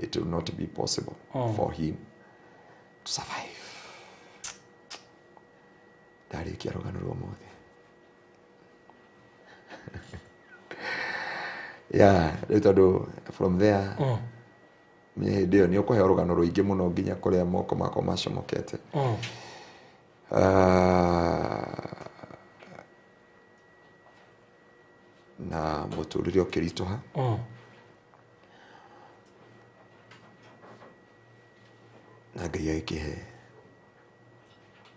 it will not be possible for him to survive. Ndarĩkia rũgano rwa ũmũthĩ. Yeah, rĩu tondũ from there hĩndĩ ĩyo nĩ ũkũheo rũgano rũingĩ mũno nginya kũrĩa moko makwa macomokete. Na mũtũrĩre ũkĩritũha na Ngai agĩkĩhe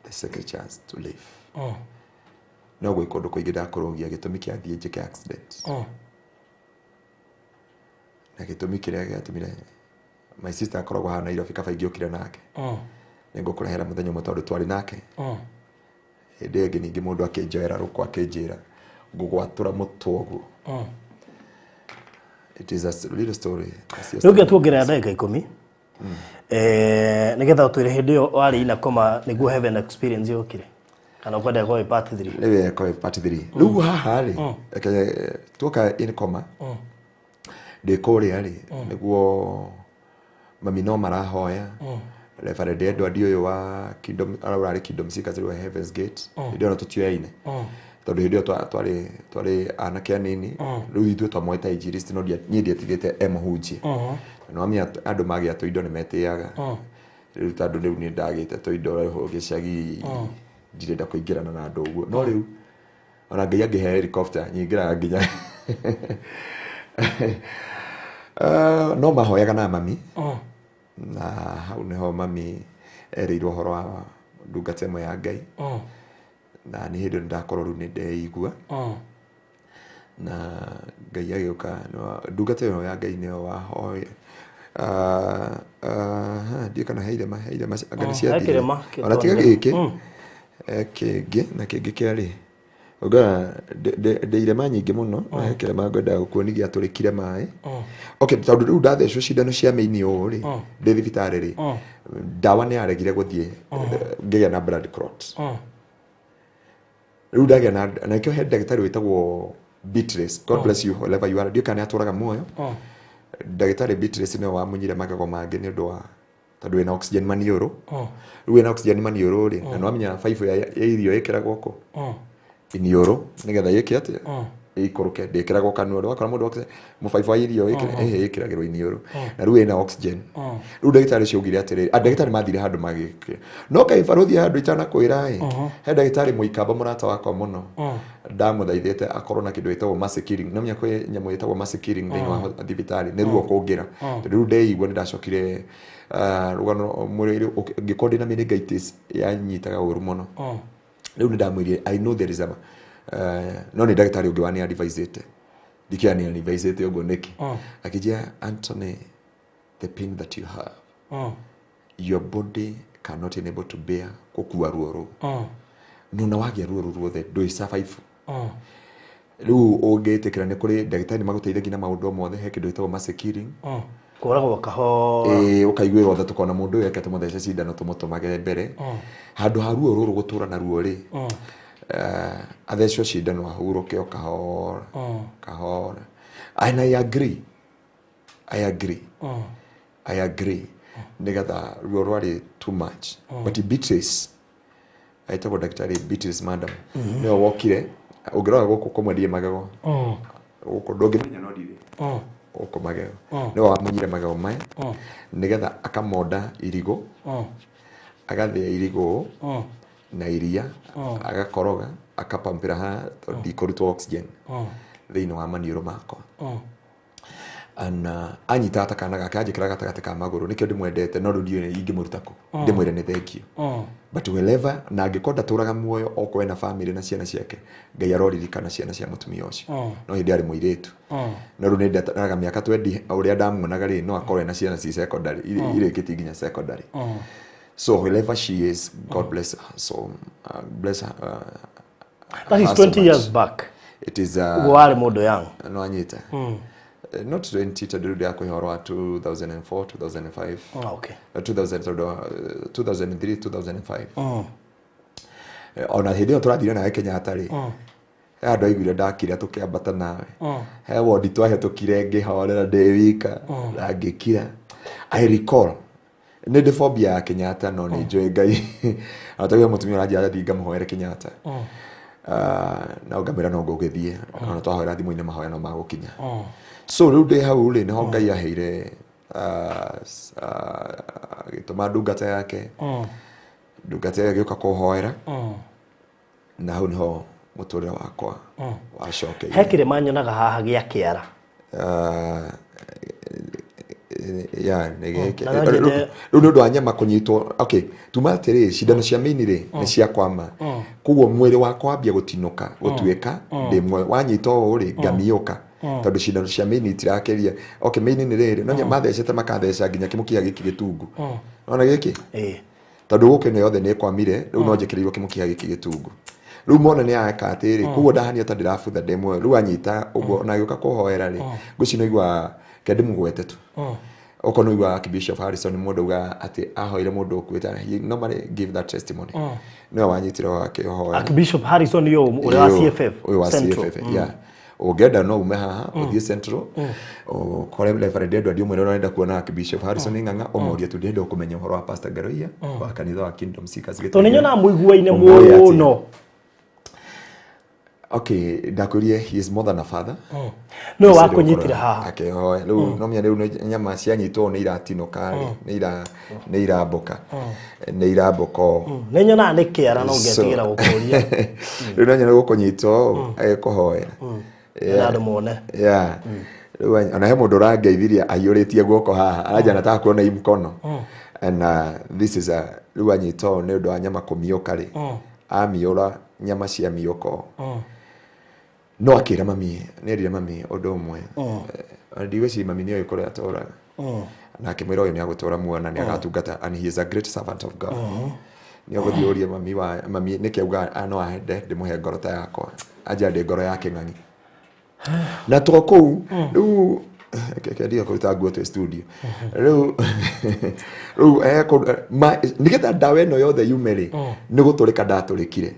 the second chance to live. No gwĩ kũndũ kũingĩ ndakũrũgia gĩtũmi kĩa thiĩ njĩke accident na gĩtũmi kĩrĩa gĩatũmire my sister akoragwo haha Nairobi kaba ingĩokire nake nĩngũkũrehera mũthenya ũmwe tondũ twarĩ nake. Hĩndĩ ĩngĩ ningĩ mũndũ akĩnjoera rũkũ akĩnjĩra ngũgwatũra mũtwe ũguo. It is a little story. Rĩu ngĩa tuongerera ndagĩka 10 nĩgetha ũtwĩre hĩndĩ ĩyo warĩ ina koma nĩguo heaven experience yokire kana ũkwenda ĩkorwo ĩ part 3. Rĩu ĩkorwo part 3. Rĩu haha rĩ reke tuoka in coma ndĩ kũrĩa rĩ nĩguo mami no marahoya Reverend Edward ũyũ wa Kingdom ararĩ Kingdom Seekers rĩu Heaven's Gate hĩndĩ ĩyo tũtioyaine tondũ hĩndĩ ĩyo twarĩ anake anini rĩu ithuĩ twamweta injilisti no niĩ ndiatigĩte e mũhunjia na nĩwamenya andũ magĩa tũindo nĩ metĩaga rĩu tondũ rĩu nĩ ndagĩte tũindo rĩu gĩcagi ndirenda kũingĩrana na andũ ũguo no rĩu ona Ngai angĩhe helicopter nyingĩraga nginya. No mahoyaga na mami na hau nĩho mami erĩirwo ũhoro wa ndungata ĩmwe ya Ngai na nĩ hĩndĩ ndakorwo rĩu nĩ ndeigua na Ngai agĩũka ndungata ĩyo ya Ngai nĩyo wahoya ndiũĩ kana he irema anga nĩ He ciathirire. kĩrema Ona tiga kĩtondũ. gĩkĩ kĩngĩ na kĩngĩ kĩarĩ ũngona ndĩ irema nyingĩ mũno na he kĩrema ngwendaga gũkuonia gĩatũrĩkire maĩ. Okay, tondũ rĩu ndathecwo cindano cia mĩini ũũ rĩ ndĩ thibitarĩ rĩ ndawa nĩ yaregire gũthiĩ ngĩgĩa na blood clot. Rĩu ndagĩa na nĩkĩo he ndagĩtarĩ wĩtagwo Beatrice. God bless you wherever you are. Ndiũĩ kana nĩ atũraga muoyo. Ndagĩtarĩ Beatrice nĩwe wamunyire magego mangĩ nĩ ũndũ wa tondũ wĩna oxygen maniũrũ. Rĩu wĩna oxygen maniũrũ rĩ, na nĩwamenya baibũ ya irio ĩkĩragwo kũ? Iniũrũ nĩgetha ĩke atĩa? Ĩikũrũke, ndĩkĩragwo kanua. Wakora mũndũ mũbaibũ wa irio ĩkĩragĩrwo iniũrũ. Na rĩu ĩna oxygen. Rĩu ndagĩtarĩ ũcio augire atĩrĩrĩ, ndagĩtarĩ mathire handũ magĩkĩra. No kaĩ barũthi handũ itanakwĩra ĩ, he ndagĩtarĩ mũikamba mũrata wakwa mũno. Ndamũthaithĩte akorwo na kĩndũ gĩtagwo mercy killing. No menya kwĩ nyamũ ĩtagwo mercy killing thĩinĩ wa thibitarĩ, nĩ ruo kũngĩra. Tondũ rĩu ndeigua nĩ ndacokire rũgano mwĩrĩ ngĩkorwo ndĩna meningitis yanyitaga ũru mũno. Rĩu nĩ ndamwĩrire I know there is a no nĩ ndagĩtarĩ ũngĩ wani advisĩte. Ndikĩra nĩ advisĩte ũguo nĩkĩ. Akĩnjĩra Anthony, the pain that you have, your body cannot enable to bear gũkua ruo rũu. No na wagĩa ruo rũu ruothe ndũĩ survive. Rĩu ũngĩtĩkĩra nĩ kũrĩ ndagĩtarĩ magũteithagia na maũndũ mothe, he kĩndũ gĩtagwo mercy killing. Kũragwo kahora. Ĩĩ, ũkaiguĩrwo tha tũkona mũndũ ũyũ eke tũmũthece cindano tũmũtũmage mbere. Handũ ha ruo rũrũ gũtũra na ruo rĩ, athecwo cindano ahurũke o kahora kahora. And I agree. I agree. I agree. Nĩgetha ruo rwarĩ too much. But Beatrice, etagwo ndagĩtarĩ Beatrice madam, nĩwe wokire. Ũngĩrora gũkũ kũmwe ndirĩ magego. Gũkũ ndũngĩmenya no ndirĩ. Gũkũ magego. Nĩwe wamunyire magego maya. Nĩgetha akamonda irigũ. Agathĩa irigũ na iria, agakoroga, akapampĩra haha tondũ ndikũrutwo oxygen thĩinĩ wa maniũrũ makwa. Ana anyitaga ta kana gake, anjĩkĩra gatagatĩ ka magũrũ, nĩkĩo ndĩmwendete, no rĩu ndiũĩ ingĩmũruta kũ ndĩmwĩre nĩ thengiũ. But wherever, na angĩkorwo ndatũraga muoyo, okorwo ena family na ciana ciake, Ngai aroririkana ciana cia mũtumia ũcio. No hĩndĩ arĩ mũirĩtu. No rĩu nĩ ndaraga mĩaka 20 ũrĩa ndamuonaga rĩ, no akorwo ena ciana ci secondary, irĩkĩtie nginya secondary. So wherever she is, God bless her. So bless her. That is her so 20 much. years back. It is Ũguo warĩ mũndũ young. No anyita. Not 20 tondũ rĩu ndĩrakũhe ũhoro wa 2004, 2005. Okay. 2000 tondũ 2003, 2005. Ona hĩndĩ ĩyo tũrathire nawe Kenyatta rĩ, he handũ aiguire ndakira tũkĩambata nawe. He wondi twahĩtũkire ngĩhorera ndĩ wika na ngĩkira. I recall nĩ ndĩ phobia ya Kenyatta no nĩ njũĩ Ngai. Atagia mũtumia ũranjĩra athiĩ ngamũhoere Kenyatta. Na ngamwĩra no ngũgĩthiĩ. Ona twahoera thimũ-inĩ mahoya no magũkinya. So rĩu ndĩ hau rĩ, nĩho Ngai aheire agĩtũma ndungata yake. Ndungata ĩyo ĩgĩũka kũhoera. Na hau nĩho mũtũrĩre wakwa wacokeire. He kĩrĩma nyonaga haha gĩa kĩara. Ya, nĩ gĩkĩ. Na no nyende- Rĩu nĩ ũndũ wa nyama kũnyitwo. Okay, tuma atĩrĩ, cindano cia mĩini rĩ, nĩ cia kwama. Koguo mwĩrĩ wakwa wambia gũtinũka, gũtuĩka, ndĩ muoyo. Wanyita ũũ rĩ, ngamiũka. Tondũ cindano cia mĩini itirakĩria. Okay, mĩini nĩ rĩrĩ, no nyama mathecete makatheca nginya kĩmũkiha gĩkĩ gĩtungu. Ona gĩkĩ? Ĩĩ. Tondũ gũkũ ĩno yothe nĩ ĩkwamire, rĩu no njĩkĩrĩirwo kĩmũkiha gĩkĩ gĩtungu. Rĩu mona nĩ aka atĩrĩ, koguo ndahania ta ndĩrabutha ndĩ muoyo. Rĩu anyita ũguo ona agĩũka kũhoera rĩ, ngwĩciria no igua ke ndĩmũgwete tu. Okorwo no igua Archbishop Harrison mũndũ auga atĩ ahoire mũndũ ũkuĩte, he normally give that testimony. Nĩwe wanyitire akĩhoera. Archbishop Harrison ũyũ ũrĩa wa CFF. Ũyũ wa Central. CFF, yeah. Ũngĩenda no ume haha ũthiĩ Central ũkore Reverend Edward ũmwĩre ũrenda kuona Archbishop Harrison Ng'ang'a, ũmũrie tu ndĩrenda kũmenya ũhoro wa Pastor Ngaruiya wa kanitha wa Kingdom Seekers. Tondũ nĩ nyonaga mũiguaine Ũmũrie atĩ- mũno. Okay, ndakwĩrire he is more than a father. Nĩwe wakũnyitire haha. Akĩhoya. Rĩu no menya rĩu nĩ nyama cianyitwo nĩ iratinũka rĩ, nĩ irambũka. Nĩ irambũka ũũ. Nĩ nyonaga nĩ kĩara no ngetigĩra gũkũria. Rĩu no nyone gũkũnyita ũũ agĩkũhoera. Nĩ andũ mone. Yeah. Rĩu ona he mũndũ ũrangeithirie aiyũrĩtie guoko haha, aranjana ta kuona hii mkono. And this is a rĩu anyita ũũ nĩ ũndũ wa nyama kũmiũka rĩ. Amiũra nyama cia miũka ũũ. No akĩra mami, nĩ erire mami ũndũ ũmwe. Ndigwĩciria mami nĩoĩ kũrĩa atũraga. Na akĩmwĩra ũyũ nĩ agũtũra muoyo na nĩ agatungata and he is a great servant of God. Nĩ agũthiĩ ũrie mami wa mami nĩkĩ auga no ahende ndĩmũhe ngoro ta yakwa. Anja ndĩ ngoro ya kĩng'ang'i. Na to kũu rĩu kendia kũruta nguo twĩ studio. Rĩu rĩu nĩgetha ndawa ĩno yothe yume rĩ, nĩ gũtũrĩka ndatũrĩkire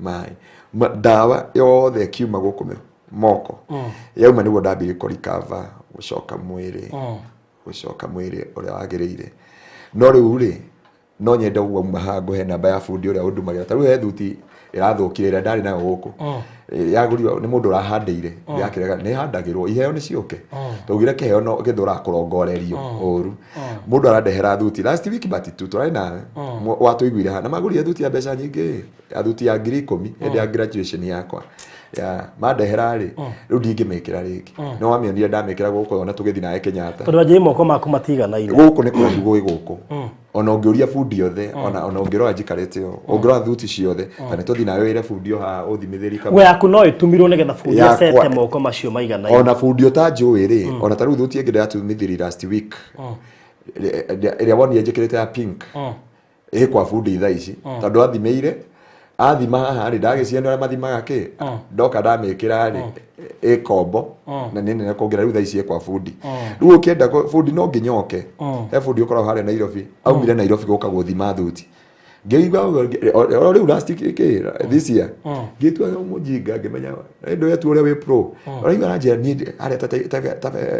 maĩ. Ndawa yothe ĩkiuma gũkũ moko yauma nĩguo ndambirie kũrikava gũcoka mwĩrĩ, gũcoka mwĩrĩ ũrĩa wagĩrĩire. No rĩu rĩ, no nyende ũguo uma haha ngũhe namba ya bundi ũrĩa ũndumagĩra. Ta rĩu he thuti ĩrathũkire ĩrĩa ndarĩ nayo gũkũ, yagũrirwo nĩ mũndũ ũrahandĩire, yakĩrega nĩ ĩhandagĩrwo iheo nĩ ciũke, tũugire kĩheo no gĩthũraga kũrongorerio ũru. Mũndũ arandehera thuti last week, but tu tũrarĩ nawe watũiguire haha na magũrire thuti ya mbeca nyingĩ, ya thuti ya 10,000 hĩndĩ ya graduation yakwa ya mandehera rĩ, rĩu ndingĩmĩkĩra rĩngĩ. Nĩ wamĩonire ndamĩkĩra gũkũ ona tũgĩthiĩ nawe Kenyatta. Tondũ wanjĩi moko maku matiganaine. Gũkũ nĩ kũraihu gwĩ gũkũ, ona ũngĩũria bundi othe, ona ũngĩrora njikarĩte ũũ, ũngĩrora thuti ciothe ta nĩ tũthiĩ nawe wĩre bundi o haha ũthimithĩrie. We yaku no ĩtumirwo nĩgetha bundi acete moko macio maiganaine. Ona bundi ũtanjũĩ rĩ, ona ta rĩu thuti ĩngĩ ndĩratumithirie last week ĩrĩa wonire njĩkĩrĩte ya pink, ĩ kwa bundi thaa ici, tondũ athimĩire athima haha rĩ, ndagĩciana ũrĩa mathimaga kĩ, ndoka ndamĩkĩra rĩ, ĩ kombo na nĩ nene kũngĩra. Rĩu thaa ici ĩ kwa bundi. Rĩu ũkĩenda bundi no nginya oke. He bundi ũkoragwo harĩa Nairobi, aumire Nairobi gũka gũthima thuti. Ngĩigua ũguo, o rĩu last kĩ this year ngĩtua mũjinga, ngĩmenya ndũ yetu ũrĩa wĩ pro ũraigua aranjĩra niĩ harĩa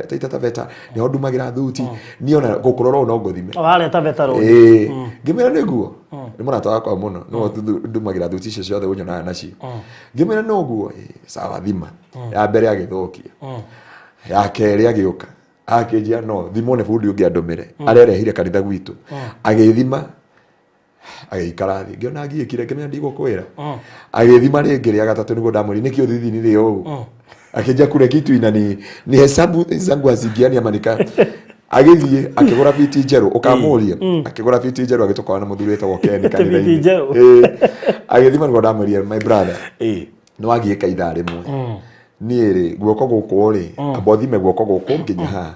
Taita Taveta nĩho ndumagĩra thuti, niĩ ona gũkũrora ũũ no ngũthime. Warĩa Taveta Road. Ĩĩ, ngĩmwĩra nĩguo nĩ mũrata wakwa mũno, no ndumagĩra thuti icio ciothe ũnyonaga nacio. Ngĩmwĩra noguo. Ĩĩ, sawa, thima ya mbere agĩthũkia, ya kerĩ agĩũka akĩnjia no thimwo nĩ bundi ũngĩ andũmĩre arerehire kanitha gwitũ, agĩthima, agĩikara thĩ, ngĩona ngiĩkire, ngĩmenya ndigũkwĩra. Agĩthima rĩngĩ rĩa gatatũ nĩguo ndamwĩrire nĩkĩ ũthithini ũũ, akĩnjia kule kitu ina ni hesabu zangu haziingiani ama nika agĩthiĩ akĩgũra biti njerũ, ũkamũria, akĩgũra biti njerũ, agĩtũkora na mũthuri wĩtagwo Ken biti kanitha-inĩ. Njerũ. Ĩĩ. Agĩthima nĩguo ndamwĩrire, my brother, nĩ wagiĩka ithaa rĩmwe. Niĩ rĩ, guoko gũkũ rĩ, amba ũthime guoko gũkũ nginya haha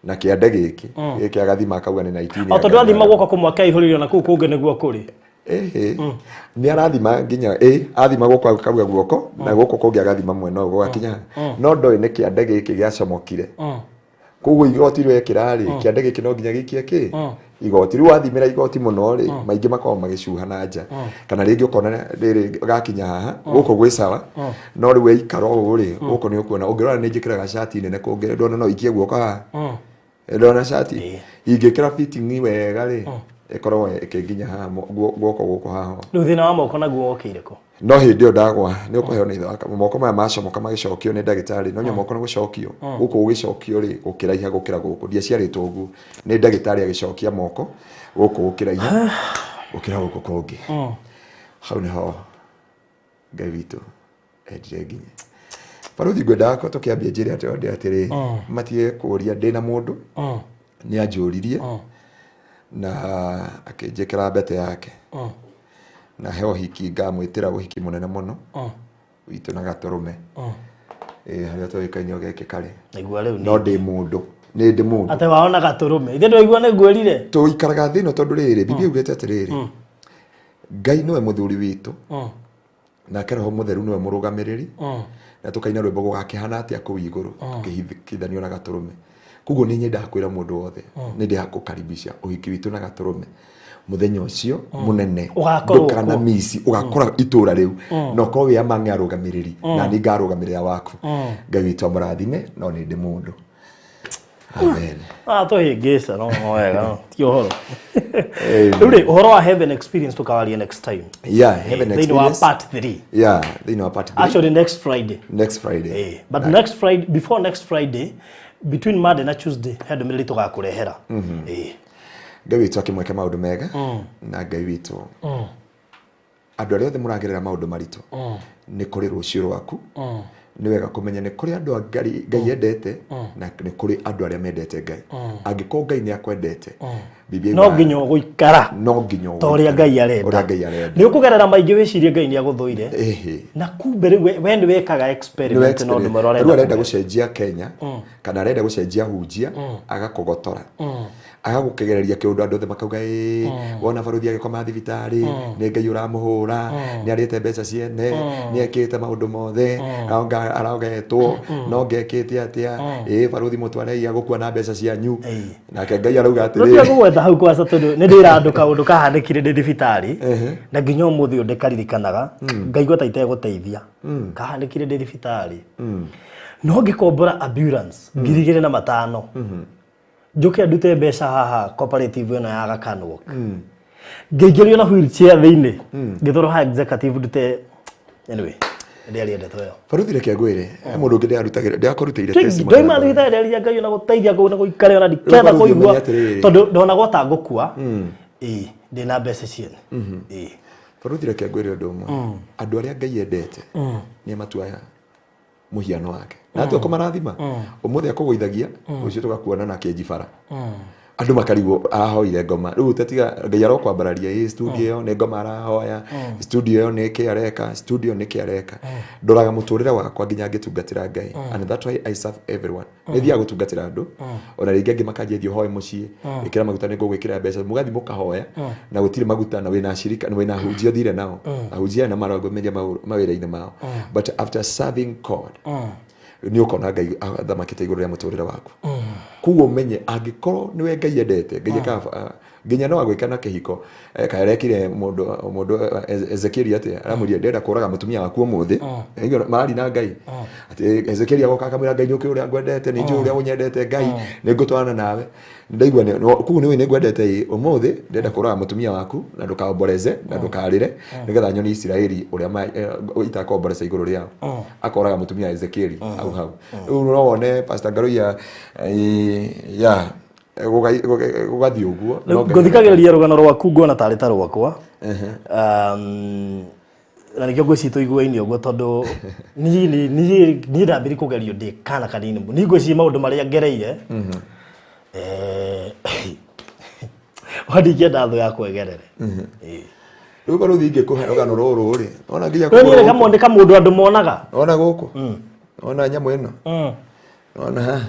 na kĩande gĩkĩ gĩkĩ, agathima akauga nĩ 19. O tondũ athima guoko kũmwe akeihũrĩrio na kũu kũngĩ nĩguo kũrĩ. Ĩhĩ, nĩ arathima nginya ĩ athima gũkũ akauga guoko na gũkũ kũngĩ, agathima mwena ũyũ gũgakinya haha. No ndoĩ nĩ kĩande gĩkĩ gĩacomokire, koguo igoti rwekĩra rĩ, kĩande gĩkĩ no nginya gĩikie kĩ igoti. Rĩu wathimĩra igoti mũno rĩ, maingĩ makoragwo magĩcuha na nja, kana rĩngĩ ũkona rĩrĩ gakinya haha gũkũ gwĩ sawa, no rĩu waikara ũũ rĩ, gũkũ nĩ ũkuona ũngĩrora nĩ njĩkĩraga cati nene kũngĩ, ndona no ikie guoko haha, ndona cati ingĩkĩra fitting wega rĩ, ĩkoragwo ĩkĩnginya haha guoko gũkũ haha. Rĩu thĩna wa moko naguo wokĩire kũ? No hĩndĩ ĩyo ndagwa nĩ ũkũheo nĩ ithe waka moko maya macomoka magĩcokio nĩ ndagĩtarĩ, no nya moko nĩ gũcokio gũkũ gũgĩcokio rĩ, gũkĩraiha gũkĩra gũkũ. Ndiaciarĩtwo ũguo, nĩ ndagĩtarĩ agĩcokia moko gũkũ gũkĩraiha gũkĩra gũkũ kũngĩ. Hau nĩho Ngai witũ endire nginye baruthi. Ngwendaga ko tũkĩambia njĩre atĩ ndĩ atĩrĩ, matige kũria ndĩna mũndũ nĩ anjũririe na akĩnjĩkĩra mbete yake na he ũhiki ngamwĩtĩra, ũhiki mũnene mũno witũ na gatũrũme. Ĩ harĩa tũĩkaine ũgekĩka rĩ. Naigua rĩu. No ndĩ mũndũ, nĩ ndĩ mũndũ. Atĩ waona gatũrũme ithe ndwaigua nĩ ngwĩrire. Tũikaraga thĩ ĩno tondũ rĩrĩ, Biblia yugĩte atĩrĩrĩ, Ngai nĩwe mũthuri witũ, nake Roho Mũtheru nĩwe mũrũgamĩrĩri, na tũkaina rwĩmbo gũgakĩhana atĩa kũu igũrũ tũkĩhikithanio na gatũrũme. Koguo nĩ nyendaga kwĩra mũndũ wothe nĩ ndĩha kũkaribisha ũhiki witũ na gatũrũme mũthenya ũcio mũnene. Ũgakorwo ndũkana kuo. mici ũgakora itũra rĩu na ũkorwo wĩ among arũgamĩrĩri, na nĩ ngarũgamĩrĩra waku. Ngai witũ amũrathime, no nĩ ndĩ mũndũ. Amen. Ah, tũhĩngĩca no no wega, ti ũhoro. Rĩu rĩ, ũhoro wa heaven experience tũkawaria next time. Yeah, heaven thĩinĩ wa experience. part 3. Yeah, thĩinĩ wa part 3. Actually next Friday. Next Friday. But next Friday, before next Friday, between Monday na Tuesday, he ndũmĩrĩri tũgakũrehera. Ngai witũ akĩmwĩke maũndũ mega, na Ngai witũ, andũ arĩa othe mũragerera maũndũ maritũ, nĩ kũrĩ rũciũ rwaku. Nĩ wega kũmenya nĩ kũrĩ andũ a Ngai, Ngai endete, na nĩ kũrĩ andũ arĩa mendete Ngai. Angĩkorwo Ngai nĩ akwendete, Biblia no nginya ũgũikara no nginya ta ũrĩa Ngai arenda. Ũrĩa Ngai arenda. Nĩ ũkũgerera maingĩ wĩcirie Ngai nĩ agũthũire, Ĩhĩ. na kumbe rĩu we nĩ wekaga experiment na ũndũ mwerũ. Rĩu arenda arenda gũcenjia Kenya kana arenda gũcenjia hunjia, agakũgotora. Agagũkegereria kĩũndũ, andũ othe makauga, ĩĩ, wona baruthi agĩkoma thibitarĩ, nĩ Ngai ũramũhũra, nĩ arĩte mbeca ciene, nĩ ekĩte maũndũ mothe, arogetwo no ngekĩte atĩa, ĩĩ, baruthi mũtwarei agũkua na mbeca cianyu. Nake Ngai arauga Rũtia atĩrĩrĩ, gũgwetha hau kwaca tondũ nĩ ndĩra andũ kaũndũ kahanĩkire ndĩ thibitarĩ na nginya ũmũthĩ ũyũ ndĩkaririkanaga, ngaigua ta itegũteithia. Kahanĩkire ndĩ thibitarĩ, no ngĩkombora ambulance 2500, njũke ndute mbeca haha cooperative ĩno ya Gakanwok, ngĩingĩrio na wheelchair thĩinĩ, ngĩtwarwo ha executive ndute. Anyway, ndĩaria ndeto ĩyo. Baruthi, reke ngwĩre, he mũndũ ũngĩ ndĩarutagĩra, ndĩrakũrutĩire testimony. Ndoima thibitarĩ, ndĩaria Ngai ona gũteithia kũu na gũikare ona ndikenda Rĩu baruthi, kũigua ũmenye atĩrĩrĩ. tondũ ndonagwo ta ngũkua, ĩĩ, ndĩna mbeca ciene, ĩĩ. Baruthi, reke ngwĩre ũndũ ũmwe. Andũ arĩa Ngai endete nĩ amatuaya mũhiano wake na atua kũmarathima. Ũmũthĩ akũgũithagia, rũciũ tũgakuona na kĩnji bara, andũ makarigwo arahoire ngoma. Rĩu ũtetiga Ngai arokwambararia, ĩ studio ĩyo nĩ ngoma arahoya, studio ĩyo nĩ kĩ areka, studio nĩ kĩ areka. Ndoraga mũtũrĩre wakwa nginya ngĩtungatĩra Ngai, and that why I serve everyone. Nĩ thiaga gũtungatĩra andũ, ona rĩngĩ angĩ makanjia, thiĩ ũhoe mũciĩ, ĩkĩra maguta, nĩ ngũgwĩkĩra mbeca, mũgathiĩ mũkahoya na gũtirĩ maguta, na wĩna ashirika na wĩna ahunjia ũthire nao, ahunjia aya na marongomĩria mawĩra-inĩ mao. But after serving God, nĩ ũkona Ngai athamakĩte igũrũ rĩa mũtũrĩre waku. Koguo ũmenye angĩkorwo nĩwe Ngai endete, Ngai ekaga nginya no agwĩka na kĩhiko. Karekire mũndũ Ezekieli atĩa? Aramwĩrire, ndĩrenda kũraga mũtumia waku ũmũthĩ. Aigua marari na Ngai atĩ Ezekieli agoka akamwĩra, Ngai, nĩ ũkĩũĩ ũrĩa ngwendete, nĩ njũĩ ũrĩa ũnyendete, Ngai, nĩ ngũtwarana nawe, ndaigua koguo nĩ ũĩ nĩ ngwendete, ĩ ũmũthĩ ndĩrenda kũraga mũtumia waku, na ndũkaomboreze na ndũkarĩre, nĩgetha nyoni Isiraeli ũrĩa itakomboreza igũrũ rĩao. Akoraga mũtumia wa Ezekieli hau hau. Rĩu no wone Pastor Ngaruiya, ya gũgathiĩ ũguo no Ngai. Ngũthikagĩrĩria rũgano rwaku nguona tarĩ ta rwakwa. Na nĩkĩo ngwĩciria tũiguaine ũguo, tondũ niĩ ndambĩrĩria kũgerio ndĩ kana kanini mũno. Niĩ ngwĩciria maũndũ marĩa ngereire, wa ndingĩenda thũ yakwa ĩgerere. Ĩĩ. Rĩu baruthi, ingĩkũhe rũgano rũrũ rĩ, ona nginya No niĩ kũgũrũ nĩ nĩ kamũndũ andũ monaga. Ona gũkũ, ona nyamũ ĩno, ona haha,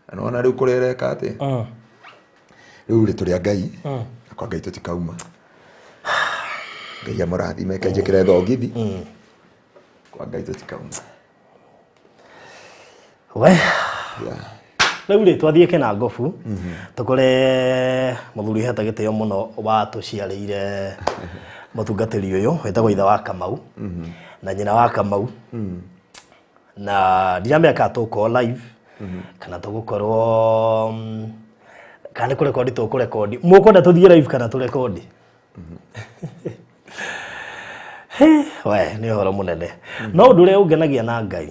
na nĩwona rĩu kũrĩa ĩreka atĩ rĩu rĩ, tũrĩ a Ngai, na kwa Ngai tũtikauma. Ngai amũrathime. Reke njĩkĩre thogithi. Kwa Ngai tũtikauma. We. Yeah. Rĩu rĩ, twathiĩ Kĩnangobu tũkore mũthuri ũhete gĩtĩo mũno watũciarĩire mũtungatĩri ũyũ wĩtagwo ithe wa Kamau na nyina wa Kamau, na ndiramenya kana tũgũkorwo live kana tũgũkorwo kana nĩ kũrekondi tũkũrekondi. Mũkwenda tũthiĩ live kana tũrekondi? He, we nĩ ũhoro mũnene, no ũndũ ũrĩa ũngenagia na Ngai,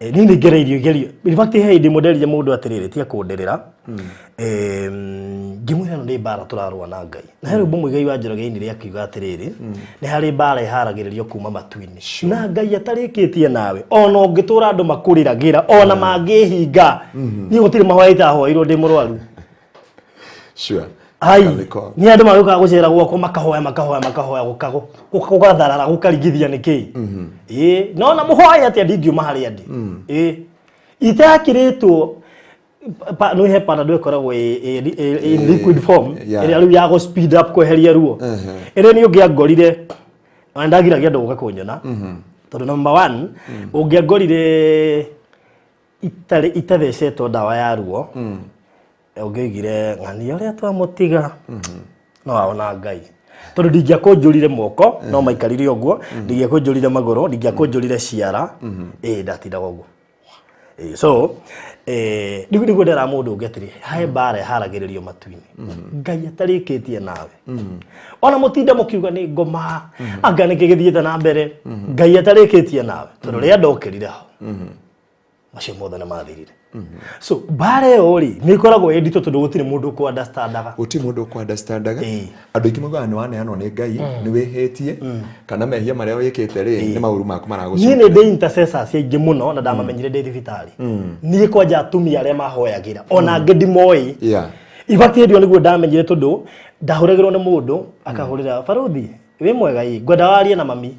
niĩ nĩ ngereirio igerio. In fact, he hĩndĩ ĩmwe nderire mũndũ atĩrĩrĩ, tiga kũndĩrĩra. Ngĩmwĩra ĩno nĩ mbara tũrarũa na Ngai, na he rwĩmbo Mũigai wa Njoroge ainire akiuga atĩrĩrĩ, nĩ harĩ mbara ĩharagĩrĩrio kuma matu-inĩ na Ngai atarĩkĩtie nawe, ona ũngĩtũra andũ makũrĩragĩra ona mangĩhinga. Niĩ gũtirĩ mahoya itahoeirwo ndĩ mũrwaru. Ai, Can recall. nĩ andũ magĩũkaga gũcera gwakwa, makahoya, makahoya, makahoya, gũgatharara, gũkarigithia nĩkĩ. Ĩĩ, no na mũhoya atĩa, ndingiuma harĩa ndĩ. Ĩĩ, itakĩrĩtwo nĩ he Panadol ĩkoragwo in liquid form ĩrĩa rĩu ya gũ speed up kweheria ruo, ĩrĩa nĩ ũngĩangorire, ona ndagiragia andũ gũka kũnyona, tondũ number one, ũngĩangorire itarĩ itathecetwo ndawa ya ruo, ũngĩoigire ng'ania ũrĩa twamũtiga no aona Ngai, tondũ ndingĩakũnjũrire moko no maikarire ũguo, ndingĩakũnjũrire magũrũ, ndingĩakũnjũrire ciara, ĩĩ, ndatindaga ũguo. Ĩĩ, so rĩu nĩguo ndera mũndũ ũngĩ atĩrĩ, he mbara ĩharagĩrĩrio matu-inĩ Ngai atarĩkĩtie nawe, ona mũtinde mũkiuga nĩ ngoma, anga nĩkĩ gĩthiĩte na mbere, Ngai atarĩkĩtie nawe, tondũ rĩrĩa ndokĩrire hau, macio mothe nĩ mathirire. So mbara ĩyo rĩ, nĩ ĩkoragwo ĩ nditũ tondũ gũtirĩ mũndũ ũkũ understandaga. Gũtirĩ mũndũ ũkũ understandaga. Andũ aingĩ maugaga nĩ waneanwo nĩ Ngai, nĩ wĩhĩtie, kana mehia marĩa wĩkĩte rĩ, nĩ maũru maku Niĩ maragũcokerera. nĩ ndĩ intercessors aingĩ mũno, na ndamamenyire ndĩ thibitarĩ. Niĩ kwanja atumia arĩa mahoyagĩra ona angĩ ndimoĩ. In fact, hĩndĩ ĩyo nĩguo ndamenyire, tondũ ndahũragĩrwo nĩ mũndũ akahũrĩra, "Baruthi, wĩ mwega? Ĩ, ngwenda warie na mami."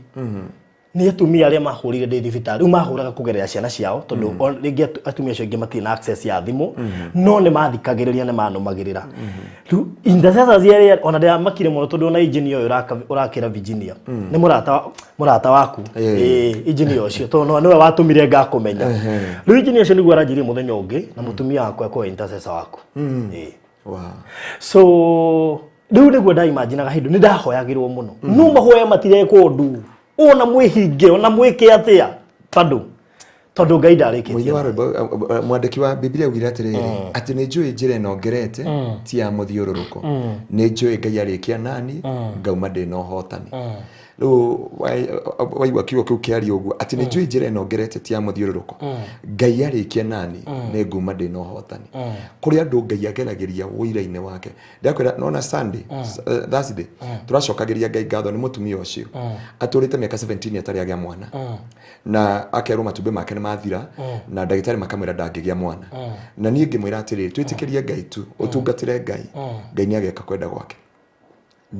Nĩ atumia arĩa mahũrire ndĩ thibitarĩ, rĩu mahũraga kũgerera ciana ciao, tondũ rĩngĩ atumia acio aingĩ matirĩ na access ya thimũ, no nĩ mathikagĩrĩria, nĩ manũmagĩrĩra. Rĩu intercessors arĩa ona ndĩramakire mũno, tondũ ona engineer ũyũ ũrakĩra Virginia nĩ mũrata waku. Ĩĩ, engineer ũcio, tondũ nĩwe watũmire ngakũmenya. Rĩu engineer ũcio nĩguo aranjirie mũthenya ũngĩ na mũtumia wakwa akorwo intercessor waku. Ĩĩ. So rĩu nĩguo ndaimaginaga hĩndĩ nĩ ndahoyagĩrwo mũno, no mahoya matirekwo ũndũ, ona mwĩhinge, ona mwĩke atĩa, tondũ Ngai ndarĩkĩtie. Mũini wa rwĩmbo, mwandĩki wa Biblia augire atĩrĩrĩ, atĩ nĩ njũĩ njĩra ĩno ngerete ti ya mũthiũrũrũko, nĩ njũĩ Ngai arĩkia nani ngauma ndĩ na ũhotani. Rĩu waigua kiugo kĩu kĩario ũguo, atĩ nĩ njũĩ njĩra ĩno ngerete ti ya mũthiũrũrũko, Ngai arĩkia nani nĩ nguma ndĩ na ũhotani. Kũrĩ andũ Ngai ageragĩria ũira-inĩ wake. Ndakwĩra, nona Sunday, Thursday tũracokagĩria Ngai ngatho nĩ mũtumia ũcio atũrĩte mĩaka 17 atarĩ agĩa mwana, na akerwo matumbĩ make nĩ mathira, na ndagĩtarĩ makamwĩra ndangĩgĩa mwana. Na niĩ ngĩmwĩra atĩrĩrĩ, twĩtĩkĩrie Ngai tu, ũtungatĩre Ngai, Ngai nĩ ageka kwenda gwake.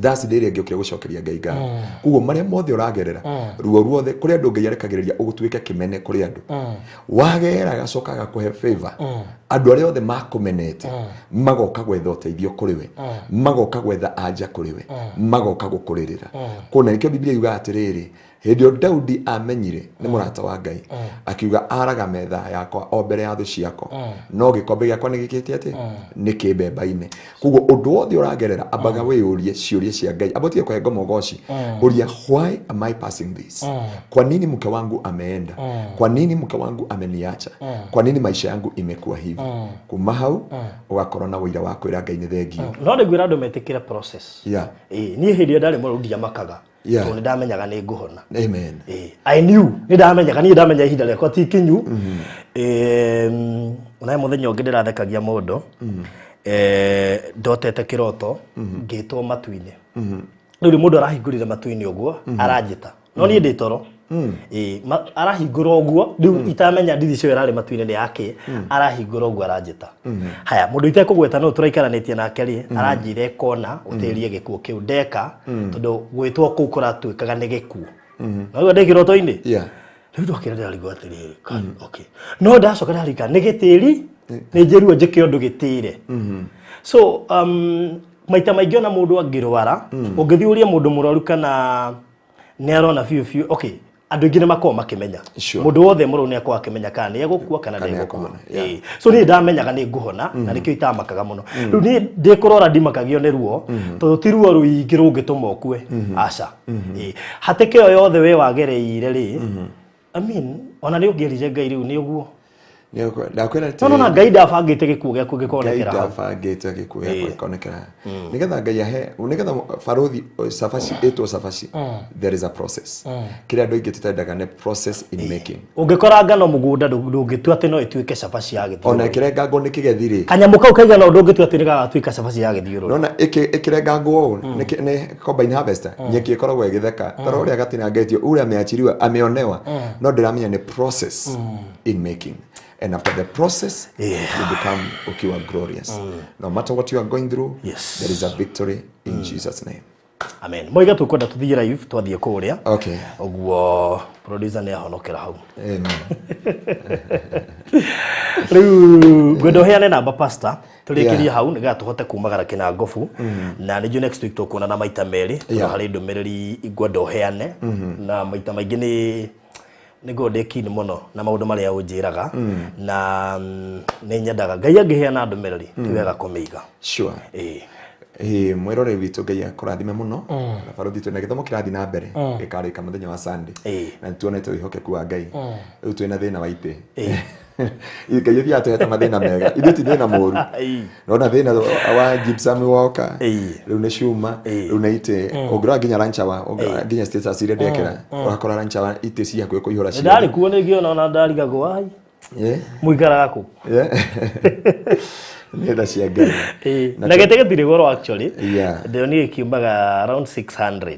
Thursday ĩrĩa ĩngĩ ũkĩra gũcokeria Ngai ngatho. Koguo marĩa mothe ũragerera, ruo ruothe, kũrĩ andũ Ngai arekagĩrĩria ũgũtuĩke kĩmene kũrĩ andũ. Wagera agacoka agakũhe favor, andũ arĩa othe makũmenete magoka gwetha ũteithio kũrĩ we, magoka gwetha anja kũrĩ we, magoka gũkũrĩrĩra kũna. Nĩkĩo Biblia yugaga atĩrĩrĩ, hĩndĩ ĩyo Daudi amenyire nĩ mũrata wa Ngai, akiuga, "Araga metha yakwa o mbere ya thũ ciakwa, no gĩkombe gĩakwa nĩ gĩkĩte atĩ nĩ kĩmbemba-inĩ." Koguo ũndũ wothe ũragerera, ambaga wĩyũrie ciũria cia Ngai, amba ũtige kũhe ngoma ũgoci, ũria, "Why am I passing this? Kwa nini mke wangu ameenda? Kwa nini mke wangu ameniacha? Kwa nini maisha yangu imekuwa hivi?" Kuma hau ũgakorwo na ũira wa kwĩra Ngai nĩ thengio. No nĩ ngwĩra andũ metĩkĩre process. Ĩĩ, niĩ hĩndĩ ĩrĩa ndarĩ mũrwaru ndiamakaga, tondũ nĩ ndamenyaga nĩ ngũhona. Amen. Ĩĩ, I knew, nĩ ndamenyaga, niĩ ndamenya ihinda rĩakwa ti ikinyu. Ona he mũthenya ũngĩ ndĩrathekagia mũndũ, ndotete kĩroto ngĩtwo matu-inĩ. Rĩu mũndũ arahingũrire matu-inĩ ũguo aranjĩta, no niĩ ndĩ toro. Ĩĩ, arahingũra ũguo, rĩu itamenya ndirica ĩyo ĩrarĩ matu-inĩ nĩ yake, arahingũra ũguo aranjĩta. Haya, mũndũ itekũgweta no tũraikaranĩtie nake rĩ, aranjĩra kona ũtĩrie gĩkuũ kĩu ndeka, tondũ gwĩtwo kũu kũratuĩkaga nĩ gĩkuũ. No rĩu ndĩ kĩroto-inĩ. Rĩu ndokĩra ndĩrarigwo atĩrĩrĩ, okay, no ndacoka ndarika nĩ gĩtĩri, nĩ njĩruo njĩke ũndũ gĩtĩre. So maita maingĩ ona mũndũ angĩrwara, ũngĩthiĩ ũrie mũndũ mũrwaru kana nĩ arona biũ biũ, okay, andũ aingĩ nĩ makoragwo makĩmenya. Mũndũ wothe mũrwaru nĩ akoragwo akĩmenya kana nĩ egũkua kana Kana ndegũkua. nĩekũhona, yeah. Ĩĩ. So niĩ ndamenyaga nĩ ngũhona, na nĩkĩo itamakaga mũno. Rĩu niĩ ndĩ kũrwara ndimakagio nĩ ruo, tondũ ti ruo rũingĩ rũngĩtũma ũkue, aca. Ĩĩ. Hatĩka ĩyo yothe we wagereire rĩ, I mean, ona nĩ ũngĩerire Ngai rĩu nĩ ũguo. Ndakwĩra. No na Ngai ndabangĩte gĩkuũ gĩaku Ngai gĩkonekera hau. Ndabangĩte gĩkuũ gĩakwa gĩkonekera nĩgetha Ngai ahe, nĩgetha barothi cabaci ĩtwo cabaci, there is a process. Kĩrĩa andũ aingĩ tũtendaga nĩ process in making. Ũngĩkora ngano mũgũnda, ndũngĩtua atĩ no ĩtuĩke cabaci ya Ona gĩthiũrũrĩ. ĩkĩrengangwo nĩ kĩgethi rĩ, Kanyamũ kau kaigana ũndũ ũngĩtua atĩ nĩ gagatuĩka cabaci ya gĩthiũrũrĩ. Nona ĩkĩrengangwo ũũ nĩ combine harvester, nyeki ĩkoragwo ĩgĩtheka tara ũrĩa gatinangĩtio, ũrĩa ameachiriwa, ameonewa, no ndĩramenya nĩ process in making, and after the process you become ukiwa glorious. No matter what you are going through, there is a victory in Jesus' name. Amen. Moiga tũkwenda tũthiĩ live, twathiĩ kũrĩa. Ũguo producer nĩ ahonokera hau. Amen. Rĩu ngwenda ũheane namba, pastor, tũrĩkĩrie hau nĩgetha tũhote kumagara kĩnangobu, na nĩnjũ next week tũkuonana maita merĩ, tondũ harĩ ndũmĩrĩri ngwenda ũheane, na maita maingĩ nĩ ngoragwo ndĩ keen mũno na maũndũ marĩa ũnjĩraga, na nĩ nyendaga Ngai angĩheana ndũmĩrĩri ti wega kũmĩiga. Ĩĩ. Ĩĩ, mwĩroreri witũ, Ngai akũrathime mũno. Na barothi, twĩna gĩthomo kĩrathiĩ na mbere gĩkarĩka mũthenya wa Sunday, na nĩtuonete wĩhokeku wa Ngai. Rĩu twĩna thĩna wa itĩ. Ngai ũthiaga atũhete mathĩna mega, ithuĩ ti thĩna mũru. Nona thĩna wa gypsum woka, rĩu nĩ cuma, rĩu nĩ itĩ. Ũngĩrora nginya lunch hour, ũngĩrora nginya status iria ndekĩra, ũrakora lunch hour itĩ ci hakuhĩ kũihũra Nĩ ndarĩ kuo nĩngĩona ona ndarigagwo ai mũikaraga kũ. Nĩ tha cia Ngai. Na gĩtĩ gĩtirĩ goro actually. Ndĩronire kiumaga around 600,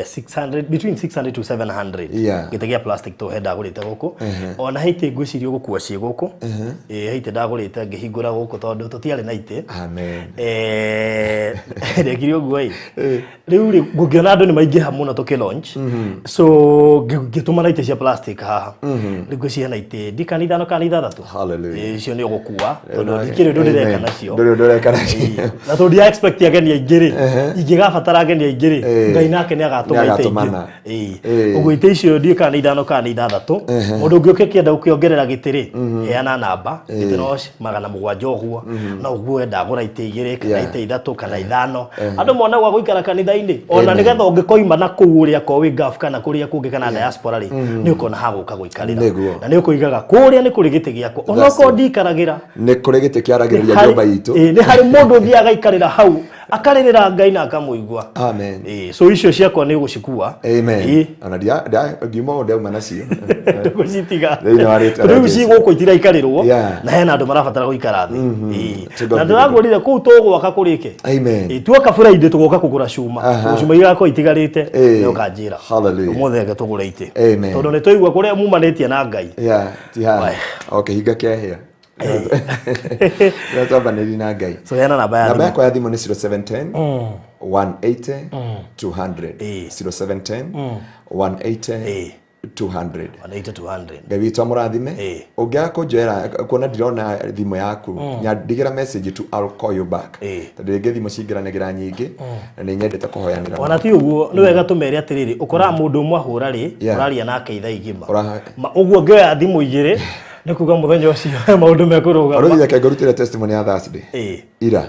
600, between 600 to 700. Gĩtĩ gĩa plastic tũhe ndagũrĩte gũkũ, ona he itĩ ngwĩciria ũgũkua ciĩ gũkũ. He itĩ ndagũrĩte ngĩhingũra gũkũ tondũ tũtiarĩ na itĩ. Amen. Ndekire ũguo ĩ, rĩu rĩ ngũngĩona andũ nĩ maingĩha mũno tũkĩ launch, so ngĩtũma na itĩ cia plastic haha. Rĩu ngwĩciria na itĩ ndikana ithano kana ithathatũ. Hallelujah. Icio nĩ ũgũkua tondũ ndikĩrĩ ũndũ ndĩreka nacio. Ndũrĩ ũndũ ũreka nacio. Na tondũ ndia expect ageni aingĩ rĩ, ingĩgabatara ageni aingĩ rĩ, Ngai nake nĩ agatũma itĩ ingĩ. Nĩagatũmana. Ũguo itĩ icio ndiũĩ kana nĩ ithano kana nĩ ithathatũ. Mũndũ ũngĩ ũkĩenda gũkĩongerera gĩtĩ rĩ, heana namba. Gĩtĩ no 700 ũguo, no ũguo ndagũra itĩ igĩrĩ kana itĩ ithatũ kana ithano, andũ mone gwa gũikara kanitha-inĩ, ona nĩgetha ũngĩkoima na kũu ũrĩa akorwo wĩ Gulf kana kũrĩa kũngĩ kana diaspora rĩ, nĩ ũkona ha gũka gũikarĩra. Na nĩ ũkũigaga kũrĩa nĩ kũrĩ gĩtĩ gĩakwa, onokorwo ndiikaragĩra. Nĩ kũrĩ gĩtĩ kĩaragĩrĩria nyũmba itũ. Nĩ harĩ mũndũ ũthiaga agaikarĩra hau, akarĩrĩra Ngai na akamũigua. Amen. So icio ciakwa nĩ ũgũcikua. Amen. Ona ngiuma ũũ ndauma nacio. Ndũgũcitiga. Thĩinĩ wa rĩtwa rĩa Rĩu Jesu. ci gũkũ itiraikarĩrwo na hena andũ marabatara gũikara thĩ. To God Na be the ndĩragũrire kũu tũgwaka kũrĩke. Amen. Tuoka Friday tũgoka kũgũra cuma. Cuma igakorwo itigarĩte, nĩ ũkanjĩra. Hallelujah. Ũmũthĩ reke tũgũre itĩ. Amen. Tondũ nĩ twaigua kũrĩa mumanĩtie na Ngai. Yeah, ti haha. O kĩhinga kĩahĩa. Rĩrĩa twambanĩria na Ngai. So heana namba ya Namba thimũ. yakwa ya thimũ nĩ 0710 180 200. 0710 180 200. 180 200. Ngai witũ amũrathime. Ũngĩaga kũnjoera kuona ndirona thimũ yaku, nyandĩkĩra message tu, I'll call you back, tondũ rĩngĩ thimũ cingĩranagĩra nyingĩ na nĩ nyendete kũhoyanĩra. Ona ti ũguo, nĩ wega tũmere atĩrĩrĩ, ũkoraga mũndũ ũmwe ahũra rĩ, ũraria nake ithaa igima. Ũguo ngĩoya thimũ igĩrĩ nĩ kuga mũthenya ũcio maũndũ mekũrũgama. Balothi, reke ngũrutĩre testimony ya Thursday. Ira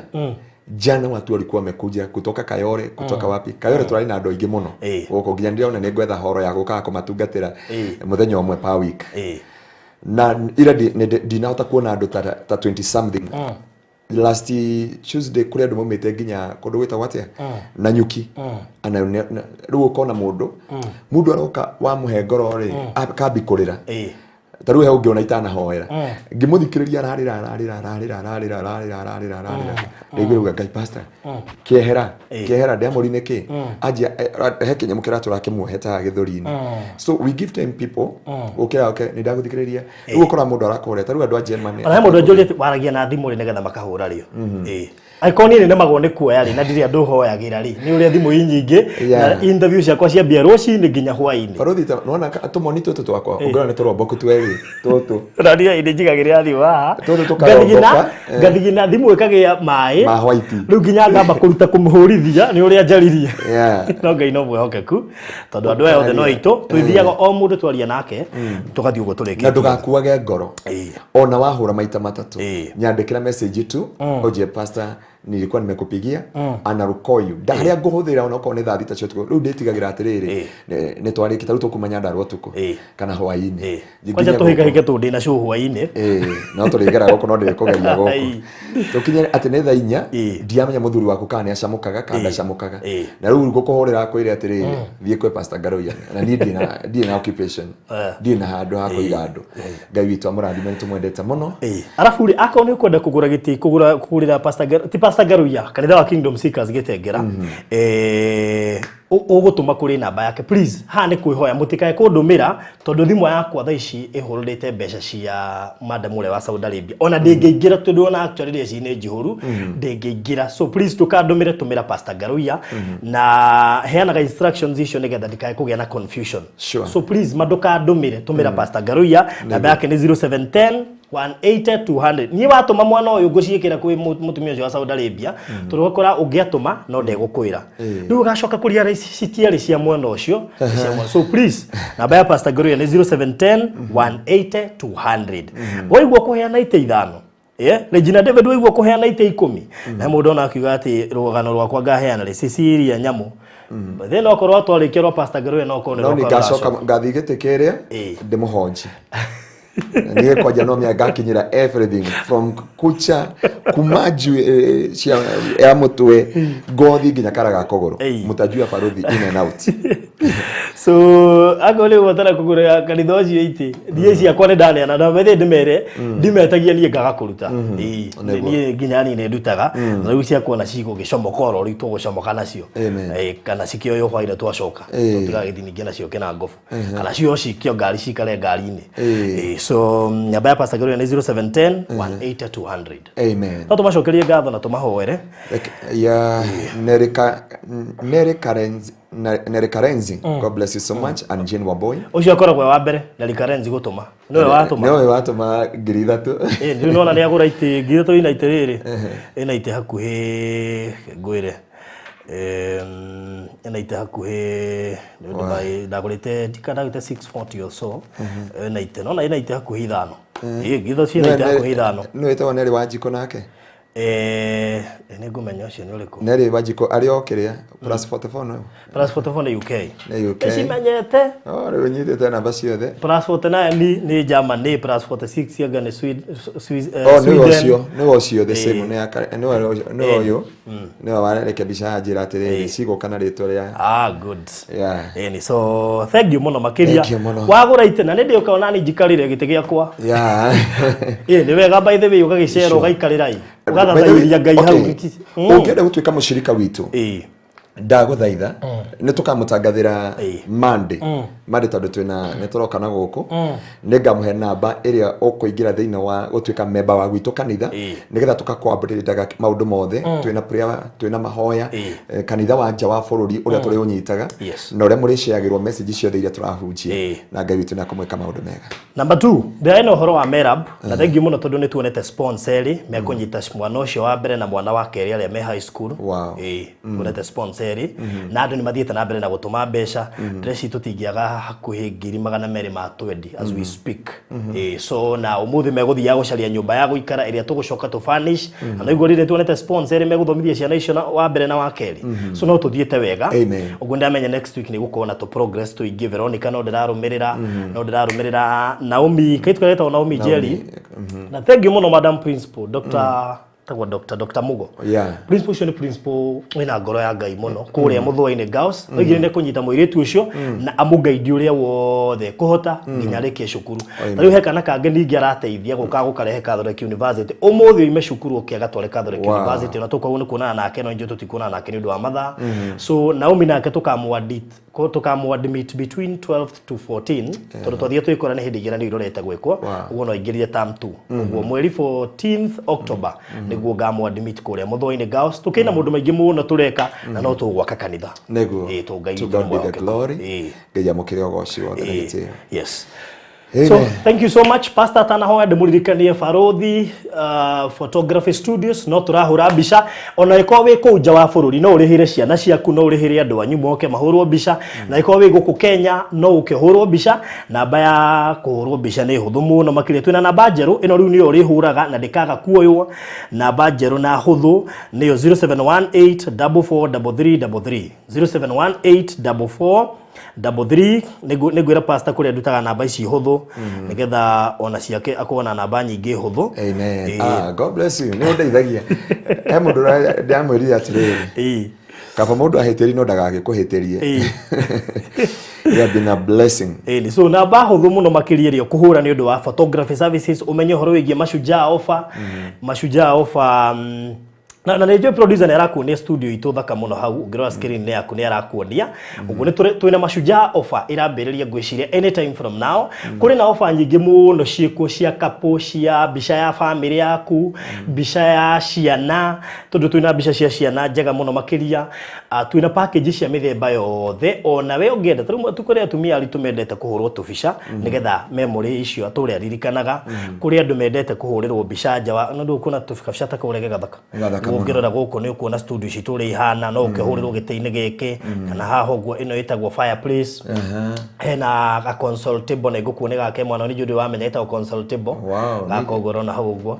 jana watu walikuwa wamekuja kutoka Kayole, kutoka wapi, Kayole. Turarĩ na andũ aingĩ mũno gũkũ nginya ndĩrona nĩ ngwetha horo ya gũkaga kũmatungatĩra mũthenya ũmwe per week. Na ira ndinahota kuona andũ ta 20 something. Last Tuesday kũrĩ andũ maumĩte nginya kũndũ gwĩtagwo atĩa, na nyuki. Ana rĩu ũkona mũndũ aroka wamũhe ngoro rĩ, akambi kũrĩra. Ta rĩu he ũngĩ ona itanahoera, ngĩmũthikĩrĩria ararĩra, ararĩra, ararĩra, ararĩra, ararĩra, ararĩra, ararĩra. Ndaiguire uga, "Ngai, pastor, kĩehera, kĩehera." Ndĩamũri nĩkĩ anjia he kĩnyamũ kĩratũra kĩmuohete haha gĩthũri-inĩ. So we give time people ũkĩra, okay, nĩ ndagũthikĩrĩria. Rĩu ũkora mũndũ arakũhũrĩra, ta rĩu andũ a Germany. Ona he mũndũ anjũria atĩ waragia na thimũ rĩ, nĩgetha makahũra rĩo. Angĩkorwo niĩ nĩ nemagwo nĩ kuoya rĩ, na ndirĩ andũ hoyagĩra rĩ, nĩ ũrĩa thimũ i nyingĩ na interview ciakwa ciambia rũcinĩ nginya hwainĩ. Barothi, nĩwona tũmoni tũtũ twakwa, ũngĩona nĩ tũromboku twerĩ tũtũ. Na niĩ nĩ njigagĩrĩra thimũ haha. Tũtũ tũkaromboka, Ngathigina, ngathigina thimũ ĩkagĩa maĩ ma white. Rĩu nginya ngamba kũruta kũmũhũrithia nĩ ũrĩa njaririe. No Ngai no mwĩhokeku tondũ andũ aya othe no aitũ, twĩthiaga o mũndũ twaria nake tũgathiĩ ũguo Na tũrĩkĩtie. Ndũgakuage ngoro. Ona wahũra maita matatũ, nyandĩkĩra message tu ũnjĩre, "Pastor, nilikuwa nimekupigia," ana rukoyu ndarĩa ngũhũthĩra onakorwo nĩ thaa 6 cia ũtukũ. Rĩu ndĩtigagĩra atĩrĩrĩ, nĩ twarĩkia, ta rĩu tũkuma Nyandarua ũtukũ kana hwaĩ-inĩ. Kwanja tũhĩkahĩke tondũ ndĩna show hwaĩ-inĩ. Ĩĩ, no tũrĩgera gũkũ, no ndĩrĩkũgeria gũkũ. Tũkinye atĩ nĩ thaa 4, ndiamenya mũthuri waku kana nĩ acamũkaga kana ndacamũkaga. Na rĩu ngũkũhũrĩra akwĩre atĩrĩrĩ, "Thiĩ kwĩ Pastor Ngaruiya," na niĩ ndirĩ na occupation, ndirĩ na handũ ha kũiga andũ. Ngai witũ amũrathime, nĩ tũmwendete mũno. Arabu rĩ, akorwo nĩ ũkwenda kũgũra gĩtĩ, kũgũra, kũgũrĩra Pastor ti Pastor Ngaruiya, kanitha wa Kingdom Seekers Gĩtengera, ũgũtũma kũrĩ namba yake. Please, haha nĩ kwĩhoya mũtikae kũndũmĩra tondũ thimũ yakwa thaa ici ĩhũrĩte mbeca cia madam ũrĩa wa Saudi Arabia, ona ndĩngĩingĩra tondũ ona actually rĩ ici nĩ njihũru, ndĩngĩingĩra. So please ndũkandũmĩre, tũmĩra Pastor Ngaruiya na heanaga instructions icio nĩgetha ndikae kũgĩa na confusion. So please ma ndũkandũmĩre, tũmĩra Pastor Ngaruiya, namba yake nĩ 0710 180 200. Niĩ watũma mwana ũyũ ngũciĩkĩra kwĩ mũtumia ũcio wa Saudi Arabia, tondũ ũgakora ũngĩatũma no ndegũkwĩra, rĩu ũgacoka kũria ici citiarĩ cia mwana ũcio, nĩ cia mwana. So please, namba ya Pastor Ngaruiya nĩ 0710 180 200. Waigua kũheana itĩ ithano, yeah? Regina David, waigua kũheana itĩ 10, na mũndũ ona akiuga atĩ rũgano rwakwa ngaheana rĩ, Cecilia Nyamũ, then okorwo twarĩkia rwa Pastor Ngaruiya no korwo nĩ No nĩ rwakwa ngacoka rũracoka. ngathiĩ gĩtĩ kĩrĩa ndĩmũhonji niĩ kwanja no mĩa ngakinyĩra everything from kucha kuma njuĩ cia ya mũtwe, ngothi nginya kara ga kũgũrũ. Mũtajua baruthi in and out. So Akorwo nĩ ũbatara kũgũrĩra kanitha ũcio itĩ, niĩ ciakwa nĩ ndaneana na methe ndĩmere ndimetagia niĩ ngaga kũruta. Ĩĩ, Nĩguo. niĩ nginya niĩ nĩ ndutaga na rĩu ciakwa na cigũgĩcomoka oro rĩu tũgũcomoka nacio. Amen. Ĩĩ, kana cikĩoywo hwainĩ twacoka tũtigagĩthiĩ ningĩ nacio kĩnangobu kana cio cikio ngari cikare ngari-inĩ. Ĩĩ. Ĩĩ, so namba ya Pastor Garuya nĩ 0710 180 200. Amen. No tũmacokerie ngatho na tũmahoere. Yeah, Nerika, Nerika Nerika Renzi, God bless you so much, and Jane Wambui. Ũcio akoragwo e wa mbere na Rikarenzi gũtũma nĩwe watũma. Nĩwe watũma 3,000. Ĩĩ, rĩu nona nĩ agũra itĩ 3,000 ina itĩ rĩrĩ ĩna itĩ hakuhĩ ngwĩre ĩna itĩ hakuhĩ nĩ ũndũ ndagũrĩte ndika ndagũrĩte 640 or so ĩna itĩ nona ĩna itĩ hakuhĩ ithano. Ĩĩ, 3,000 ciĩna itĩ hakuhĩ ithano. Nĩwe wĩtagwo Neri Wanjikũ nake? Nĩ ngũmenya ũcio nĩ ũrĩkũ. Neri Wanjikũ arĩ o kĩrĩa plus 44 no. Plus 44 nĩ UK. Nĩ UK. Nĩcimenyete. Oh, rĩu nyitĩte namba ciothe. Plus 49 nĩ Germany, plus 46 anga nĩ Oh, nĩwe Sweden. ũcio, nĩwe ũcio the same, nĩ nĩwe nĩwe ũyũ. Nĩwe wareke mbica ya njĩra atĩrĩrĩ cigũka na rĩtwa rĩa. Ah, good. Yeah. Ĩni, so thank you mũno makĩria. Thank you mũno. Wagũra itĩ na nĩ ndĩũka ona niĩ njikarĩre gĩtĩ gĩakwa. Yeah. Ĩĩ, nĩ wega by the way ũgagĩcera ũgaikarĩra ĩ. Ũgathathaĩria Ngai hau. Ũngĩenda gũtuĩka mũshirika witũ, Ĩĩ. ndagũthaitha nĩ tũkamũtangathĩra Ĩĩ. Monday. Monday tondũ twĩna nĩ tũroka na gũkũ, nĩ ngamũhe namba ĩrĩa ũkũingĩra thĩinĩ wa gũtuĩka memba wa gwitũ kanitha, Ĩĩ. nĩgetha tũkakwambĩrĩraga maũndũ mothe. Twĩna prayer, twĩna mahoya, Ĩĩ. Kanitha wa nja wa bũrũri ũrĩa tũrĩũnyitaga Yes. na ũrĩa mũrĩceagĩrwo message ciothe iria tũrahunjia, Ĩĩ. na Ngai witũ nĩ akũmwĩka maũndũ mega. Number 2, ndĩrarĩ na ũhoro wa Merab na thank you mũno tondũ nĩ tuonete sponsor erĩ mekũnyita mwana ũcio wa mbere na mwana wa kerĩ arĩa me high school. Wow. Ĩĩ, tuonete sponsor erĩ na andũ nĩ mathiĩte na mbere na gũtũma mbeca. Ndĩreci tũtingĩaga hakuhĩ 220,000 as we speak. Ĩĩ, so na ũmũthĩ megũthiaga gũcaria nyũmba ya gũikara ĩrĩa tũgũcoka tũ furnish. Na nĩguo rĩrĩ tuonete sponsor erĩ megũthomithia ciana icio na wa mbere na wa kerĩ. So no tũthiĩte wega. Amen. Ũguo ndamenya next week nĩ gũkorwo na tũ progress tũingĩ. Veronica no ndĩrarũmĩrĩra, no ndĩrarũmĩrĩra Naomi kaitu karetagwo Naomi Jerry. Na thank you mũno Madam Principal Dr. tagwo Dr. Mugo. Yeah. Principal ũcio nĩ principal wĩna ngoro ya Ngai mũno kũrĩa Mũthũa-inĩ Girls. Oigire nĩ kũnyita mũirĩtu ũcio na amũgaidi ũrĩa wothe kũhota nginya arĩkie cukuru. Ta rĩu he kana kangĩ ningĩ arateithia gũka gũkarehe Catholic University. Ũmũthĩ oime cukuru oke agatware Catholic Wow. University. Ona tũkorwo nĩ kuonana nake no ithuĩ tũtikuonana nake nĩ ũndũ wa mathaa. So Naomi nake tũkamũ admit between 12 to 14 tondũ twathiĩ twĩkora nĩ hĩndĩ igeranio irorete gwĩkwo. Ũguo no aingĩrire term 2, ũguo mweri 14th October nĩguo ngamũ admit kũrĩa Mũthũa-inĩ Girls. Tũkĩna maũndũ maingĩ mũno tũreka na no tũgwaka kanitha. Nĩguo. Ĩĩ, tũ Ngai To witũ God nĩ be the mwĩhokeku. glory. Ĩĩ. Ngai amũkĩre ũgoci wothe na Ĩĩ. gĩtĩo. Yes. Amen. So thank you so much Pastor. Atanahoya ndĩmũririkanie Barothi Photography Studios no tũrahũra mbica ona ĩkorwo wĩ kũu nja wa bũrũri, no ũrĩhĩre ciana ciaku, no ũrĩhĩre andũ anyu moke mahũrwo mbica, na ĩkorwo wĩ gũkũ Kenya no ũke ũhũrwo mbica. Namba ya kũhũrwo mbica nĩ hũthũ mũno makĩria. Twĩna namba njerũ ĩno rĩu nĩyo ũrĩhũraga na ndĩkaga kuoywo. Namba njerũ na hũthũ nĩyo 0718 443333, 0718 4433. Nĩngwĩra pastor kũrĩa ndutaga namba ici hũthũ nĩgetha ona ciake akorwo na namba nyingĩ hũthũ. Amen. Ĩĩ. Ah, God bless you. Nĩ ũndeithagia. He mũndũ ndĩramwĩrire atĩrĩrĩ, Ĩĩ. kaba mũndũ ahĩtĩrie no ndagagĩkũhĩtĩrie. Ĩĩ. You have been a blessing. Ĩni, so namba hũthũ mũno makĩria ĩrĩa ũkũhũra nĩ ũndũ wa photography services, ũmenye ũhoro wĩgiĩ Mashujaa offer. Mashujaa offer, na nĩ njũĩ producer nĩ arakuonia studio itũ thaka mũno hau ũngĩrora screen yaku nĩ arakuonia ũguo. Nĩ twĩna Mashujaa offer ĩrambĩrĩria ngwĩciria anytime from now. Kũrĩ na offer nyingĩ mũno ciĩkuo cia couple, cia mbica ya family yaku, mbica ya ciana, tondũ twĩna mbica cia ciana njega mũno makĩria. Twĩna package cia mĩthemba yothe ona we ũngĩenda. Ta rĩu kũrĩ atumia aritũ mendete kũhũrwo tũbica nĩgetha memory icio atũre aririkanaga. Kũrĩ andũ mendete kũhũrĩrwo mbica nja wa no ndũkuona tũbica ta kũrĩa gĩgathaka. Gathaka mũno. Ũngĩrora gũkũ nĩ ũkuona studio citũ ũrĩa ihana, no ũkĩhũrĩrwo gĩtĩ-inĩ gĩkĩ kana haha ũguo. Ĩno ĩtagwo fireplace. Hena ga console table na ngũkuo nĩ gake mwana nĩ njũĩ wamenya ĩtagwo console table. Gaka ũguo ũrona hau ũguo.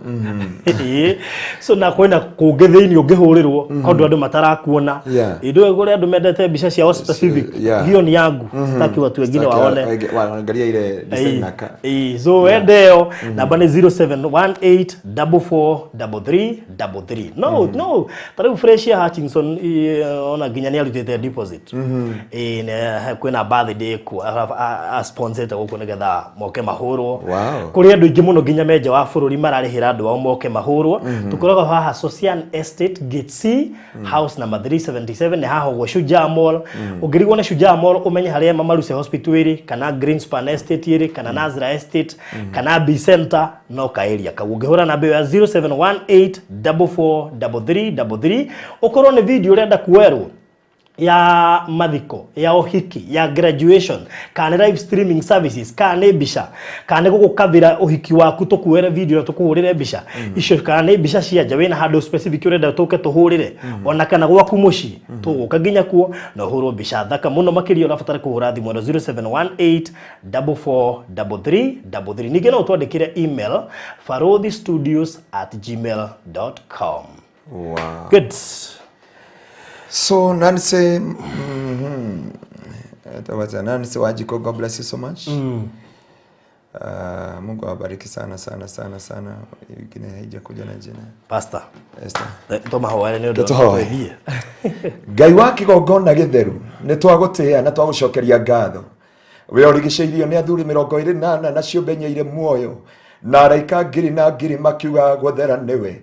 Ĩĩ. So na kwĩna kũngĩ thĩinĩ ũngĩhũrĩrwo tondũ andũ matarakuona. Ĩĩ, ndũĩ kũrĩ andũ mendete mbica ciao specific. Yeah. Hiyo ni yangu, sitaki watu wengine waone. Waangalia ile design naka. Ĩĩ, so wende ĩyo namba nĩ 0718443333. No No no ta rĩu Fresh Hutchinson ona nginya nĩ arutĩte deposit. Kwĩna birthday kuo a sponsorete gũkũ nĩgetha moke mahũrwo. Wow. Kũrĩ andũ aingĩ mũno nginya menja wa bũrũri mararĩhĩra andũ ao moke mahũrwo. Tũkoragwo haha Socian Estate Gate C, house number 377, nĩ haha ũguo Shujaa Mall. Ũngĩrigwo nĩ Shujaa Mall ũmenye harĩa Mamaruse Hospital ĩrĩ, kana Greenspan Estate ĩrĩ, kana Nazra Estate, kana B Center, no ka area kau. Ũngĩhũra namba ĩyo ya 0718443333, ũkorwo nĩ video ũrenda kuoerwo ya mathiko, ya ũhiki, ya graduation, kana nĩ live streaming services, kana nĩ mbica, kana nĩ gũgũkavĩra ũhiki waku tũkuoere video na tũkũhũrĩre mbica icio, kana nĩ mbica cia nja wĩna handũ specific ũrenda tũke tũhũrĩre, ona kana gwaku mũciĩ tũgũka nginya kuo na ũhũrwo mbica thaka mũno makĩria. Ũrabatara kũhũra thimũ ĩno 0718443333. Ningĩ no ũtwandĩkĩre email barothistudios@gmail.com. Wow. Good. So Nancy, Nancy Wajiko, God bless you so much. Mungu awabariki sana sana sana sana. Ingine haijakuja na jina. Pastor. Esther. Tũmahoere nĩ ũndũ Tũhoe. twĩthiĩ. Ngai wa kĩgongona gĩtheru, nĩ twagũtĩĩa na twagũcokeria ngatho. We ũrigicĩirio nĩ athuri 24 na ciũmbe inya irĩ muoyo na araika ngiri na ngiri makiuga gũthera nĩwe.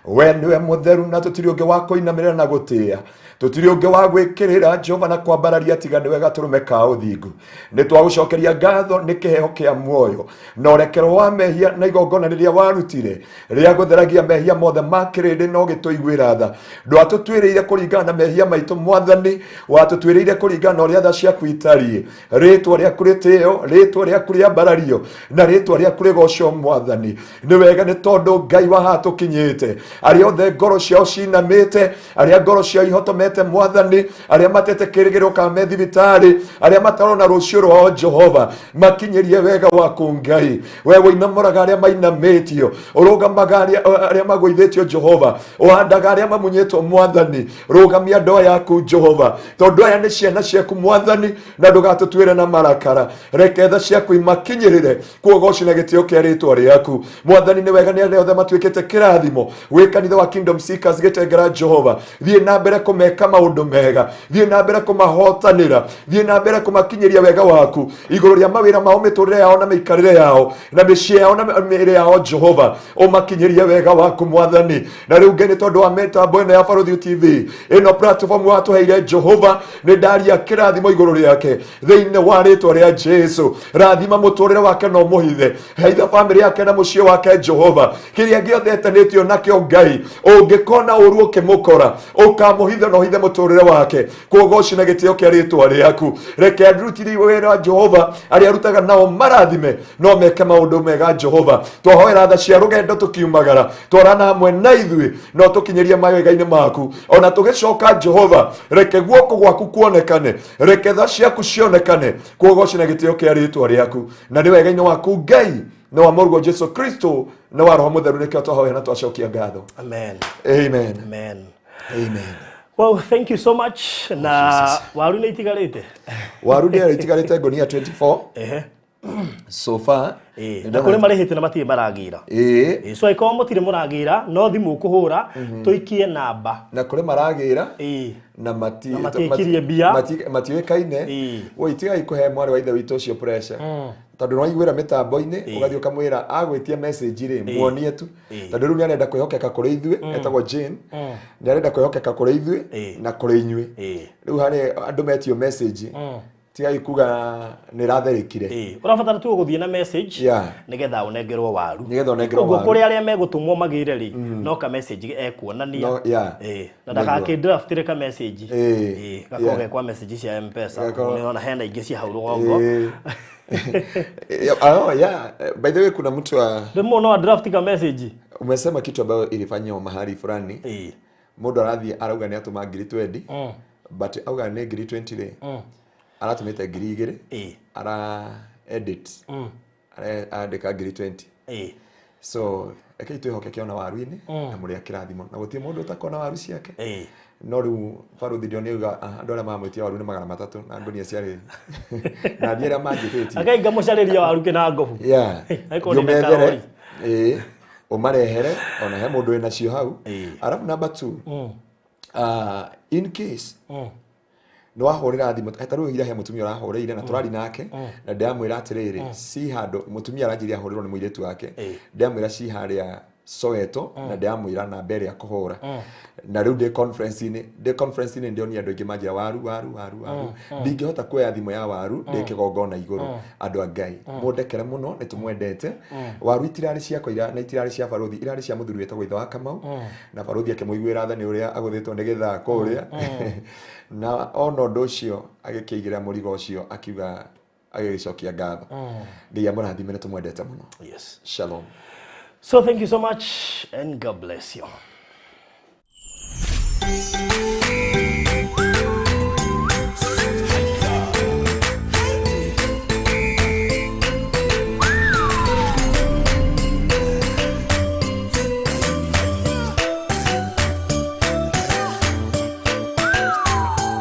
We nĩwe mũtheru na tũtirĩ ũngĩ wa kũinamĩrĩra na gũtĩĩa, tũtirĩ ũngĩ wa gwĩkĩrĩra Jehova na kwambararia tiga nĩwe gatũrũme ka ũthingu. Nĩ twagũcokeria ngatho nĩ kĩheo kĩa muoyo na ũrekero wa mehia na igongona rĩrĩa warutire rĩa gũtheragia mehia mothe ma kĩrĩndĩ no gĩtũiguĩra tha. Ndwatũtuĩrĩire kũringana na mehia maitũ Mwathani, watũtuĩrĩire kũringana na ũrĩa tha ciaku itariĩ. Rĩtwa rĩaku rĩtĩo, rĩtwa rĩaku rĩambarario na rĩtwa rĩaku rĩgocwo Mwathani. Nĩ wega nĩ tondũ Ngai wa haha tũkinyĩte, arĩa othe ngoro ciao cinamĩte, arĩa ngoro ciao ihotomete Mwathani, arĩa matete kĩrĩgĩrĩro kana me thibitarĩ, arĩa matarona rũciũ rwao Jehova, makinyĩrie wega waku Ngai. We ũinamũraga arĩa mainamĩtio, ũrũgamaga arĩa magũithĩtio Jehova, ũhandaga arĩa mamunyĩtwo Mwathani. Rũgamia ndoa yaku Jehova, tondũ aya nĩ ciana ciaku Mwathani, na ndũgatũtuĩre na marakara. Reke tha ciaku imakinyĩrĩre kuogoci na gĩtĩo kĩa rĩtwa rĩaku Mwathani. Nĩ wega nĩ arĩa othe matuĩkĩte kĩrathimo gwĩ kanitha wa Kingdom Seekers gĩtengera Jehova. Thiĩ na mbere kũmeka maũndũ mega, thiĩ na mbere kũmahotanĩra, thiĩ na mbere kũmakinyĩria wega waku igũrũ rĩa mawĩra mao, mĩtũrĩre yao na mĩikarĩre yao na mĩciĩ yao na mĩĩrĩ yao Jehova, ũmakinyĩrie wega waku Mwathani. Na rĩu Ngai, nĩ tondũ wa mĩtambo ĩno ya Barũthi TV, ĩno platform watũheire Jehova, nĩ ndaria kĩrathimo igũrũ rĩake thĩinĩ wa rĩtwa rĩa Jesu. Rathima mũtũrĩre wake na ũmũhithe, heitha bamĩrĩ yake na mũciĩ wake Jehova. Kĩrĩa gĩothe etanĩtio nakĩo Ngai, ũngĩkona ũru ũkĩmũkora, ũkamũhitha na ũhithe mũtũrĩre wake kũgoci na gĩtĩo kĩa rĩtwa rĩaku. Reke arutire wĩra Jehova, arĩa arutaga nao marathime no meke maũndũ mega Jehova. Twahoera tha cia rũgendo tũkiumagara, twarana hamwe na ithuĩ no tũkinyĩrie mawega-inĩ maku ona tũgĩcoka Jehova. Reke guoko gwaku kuonekane, reke tha ciaku cionekane kũgoci na gĩtĩo kĩa rĩtwa rĩaku. Na nĩ wega-inĩ waku Ngai na wa mũrũguo Jesu Kristo na wa Roho Mũtheru nĩkĩo twahoya na twacokia ngatho. Amen. Amen. Amen. Amen. Well, thank you so much. Na waru nĩ itigarĩte? Waru ndĩarĩ itigarĩte ngũnia 24. Ehe. So far. Na kũrĩ marĩhĩte na matirĩ maragĩra. So angĩkorwo mũtirĩ mũragĩra, no thimũ ũkũhũra tũikie namba. Na kũrĩ maragĩra na mati Na matiĩkirie mbia. Matiũĩkaine. Woi, tigai kũhe mwarĩ wa ithe witũ ũcio pressure, tondũ no aiguĩra mĩtambo-inĩ ũgathiĩ ũkamwĩra agwĩtia message rĩ, muonie tu, tondũ rĩu nĩ arenda kwĩhokeka kũrĩ ithuĩ. Etagwo Jane, nĩ arenda kwĩhokeka kũrĩ ithuĩ na kũrĩ inyuĩ. Rĩu harĩ andũ metio message, tigai kuga nĩ ratherĩkire. Ũrabatara tu gũthiĩ na message nĩgetha ũnengerwo waru. Nĩgetha ũnengerwo Ũguo waru. kũrĩ arĩa megũtũmwo magĩre rĩ, no ka message ekuonania. No, yeah. Na ndagakĩdraftire ka message. Gakorwo ge kwa message cia M-Pesa. Nĩũrona hena ingĩ cia hau rũgongo. Oh, yeah. By the way, kuna mtu wa Rĩmwe no draft ka message. Umesema kitu ambayo ilifanywa mahali fulani. Mũndũ arathiĩ arauga nĩ atũma ngiri 20, but auga nĩ ngiri 20 rĩ, aratũmĩte 2000. Ara edit, andĩka ngiri 20. So rekei twĩhoke ona waru-inĩ na mũrĩ a kĩrathimo na gũtirĩ mũndũ ũtakona waru ciake. No rĩu baruthi ndio nĩauga andũ arĩa mamwĩtia waru nĩ 300 na ngũnia ciarĩ na ndiĩ arĩa manjĩtĩtie. Akai ngamũcarĩria waru kĩna ngobu. Yeah. Angĩkorwo nĩ na Thiĩ ũmethere. karori. Ĩĩ. Ũmarehere ona he mũndũ wĩna cio hau. Arabu number two, in case nĩ wahũrĩra thimũ ta rĩu ira he mũtumia ũrahũrĩire na tũrari nake na ndĩramwĩra atĩrĩrĩ, ci handũ mũtumia aranjĩria ahũrĩrwo nĩ mũirĩtu wake. Ndĩramwĩra ci harĩa Soweto na ndĩramwĩra namba ĩrĩa kũhũra na rĩu ndĩ conference-inĩ, ndĩ conference-inĩ ndĩonia andũ aingĩ manjĩra waru waru waru waru. Ndingĩhota kuoya thimũ ya waru ndĩ kĩgongona igũrũ. Andũ a Ngai, mũndekere mũno, nĩ tũmwendete. Waru itirarĩ ciakwa ira na itirarĩ cia barũthi, irarĩ cia mũthuri wĩtagwo ithe wa Kamau, na barũthi akĩmũiguĩra tha nĩ ũrĩa agũthĩtwo nĩ gĩthaa kũrĩa, na ona ũndũ ũcio agĩkĩigĩrĩra mũrigo ũcio, akiuga agĩgĩcokia ngatho. Ngai amũrathime, nĩ tũmwendete mũno. Shalom. So thank you so much and God bless you.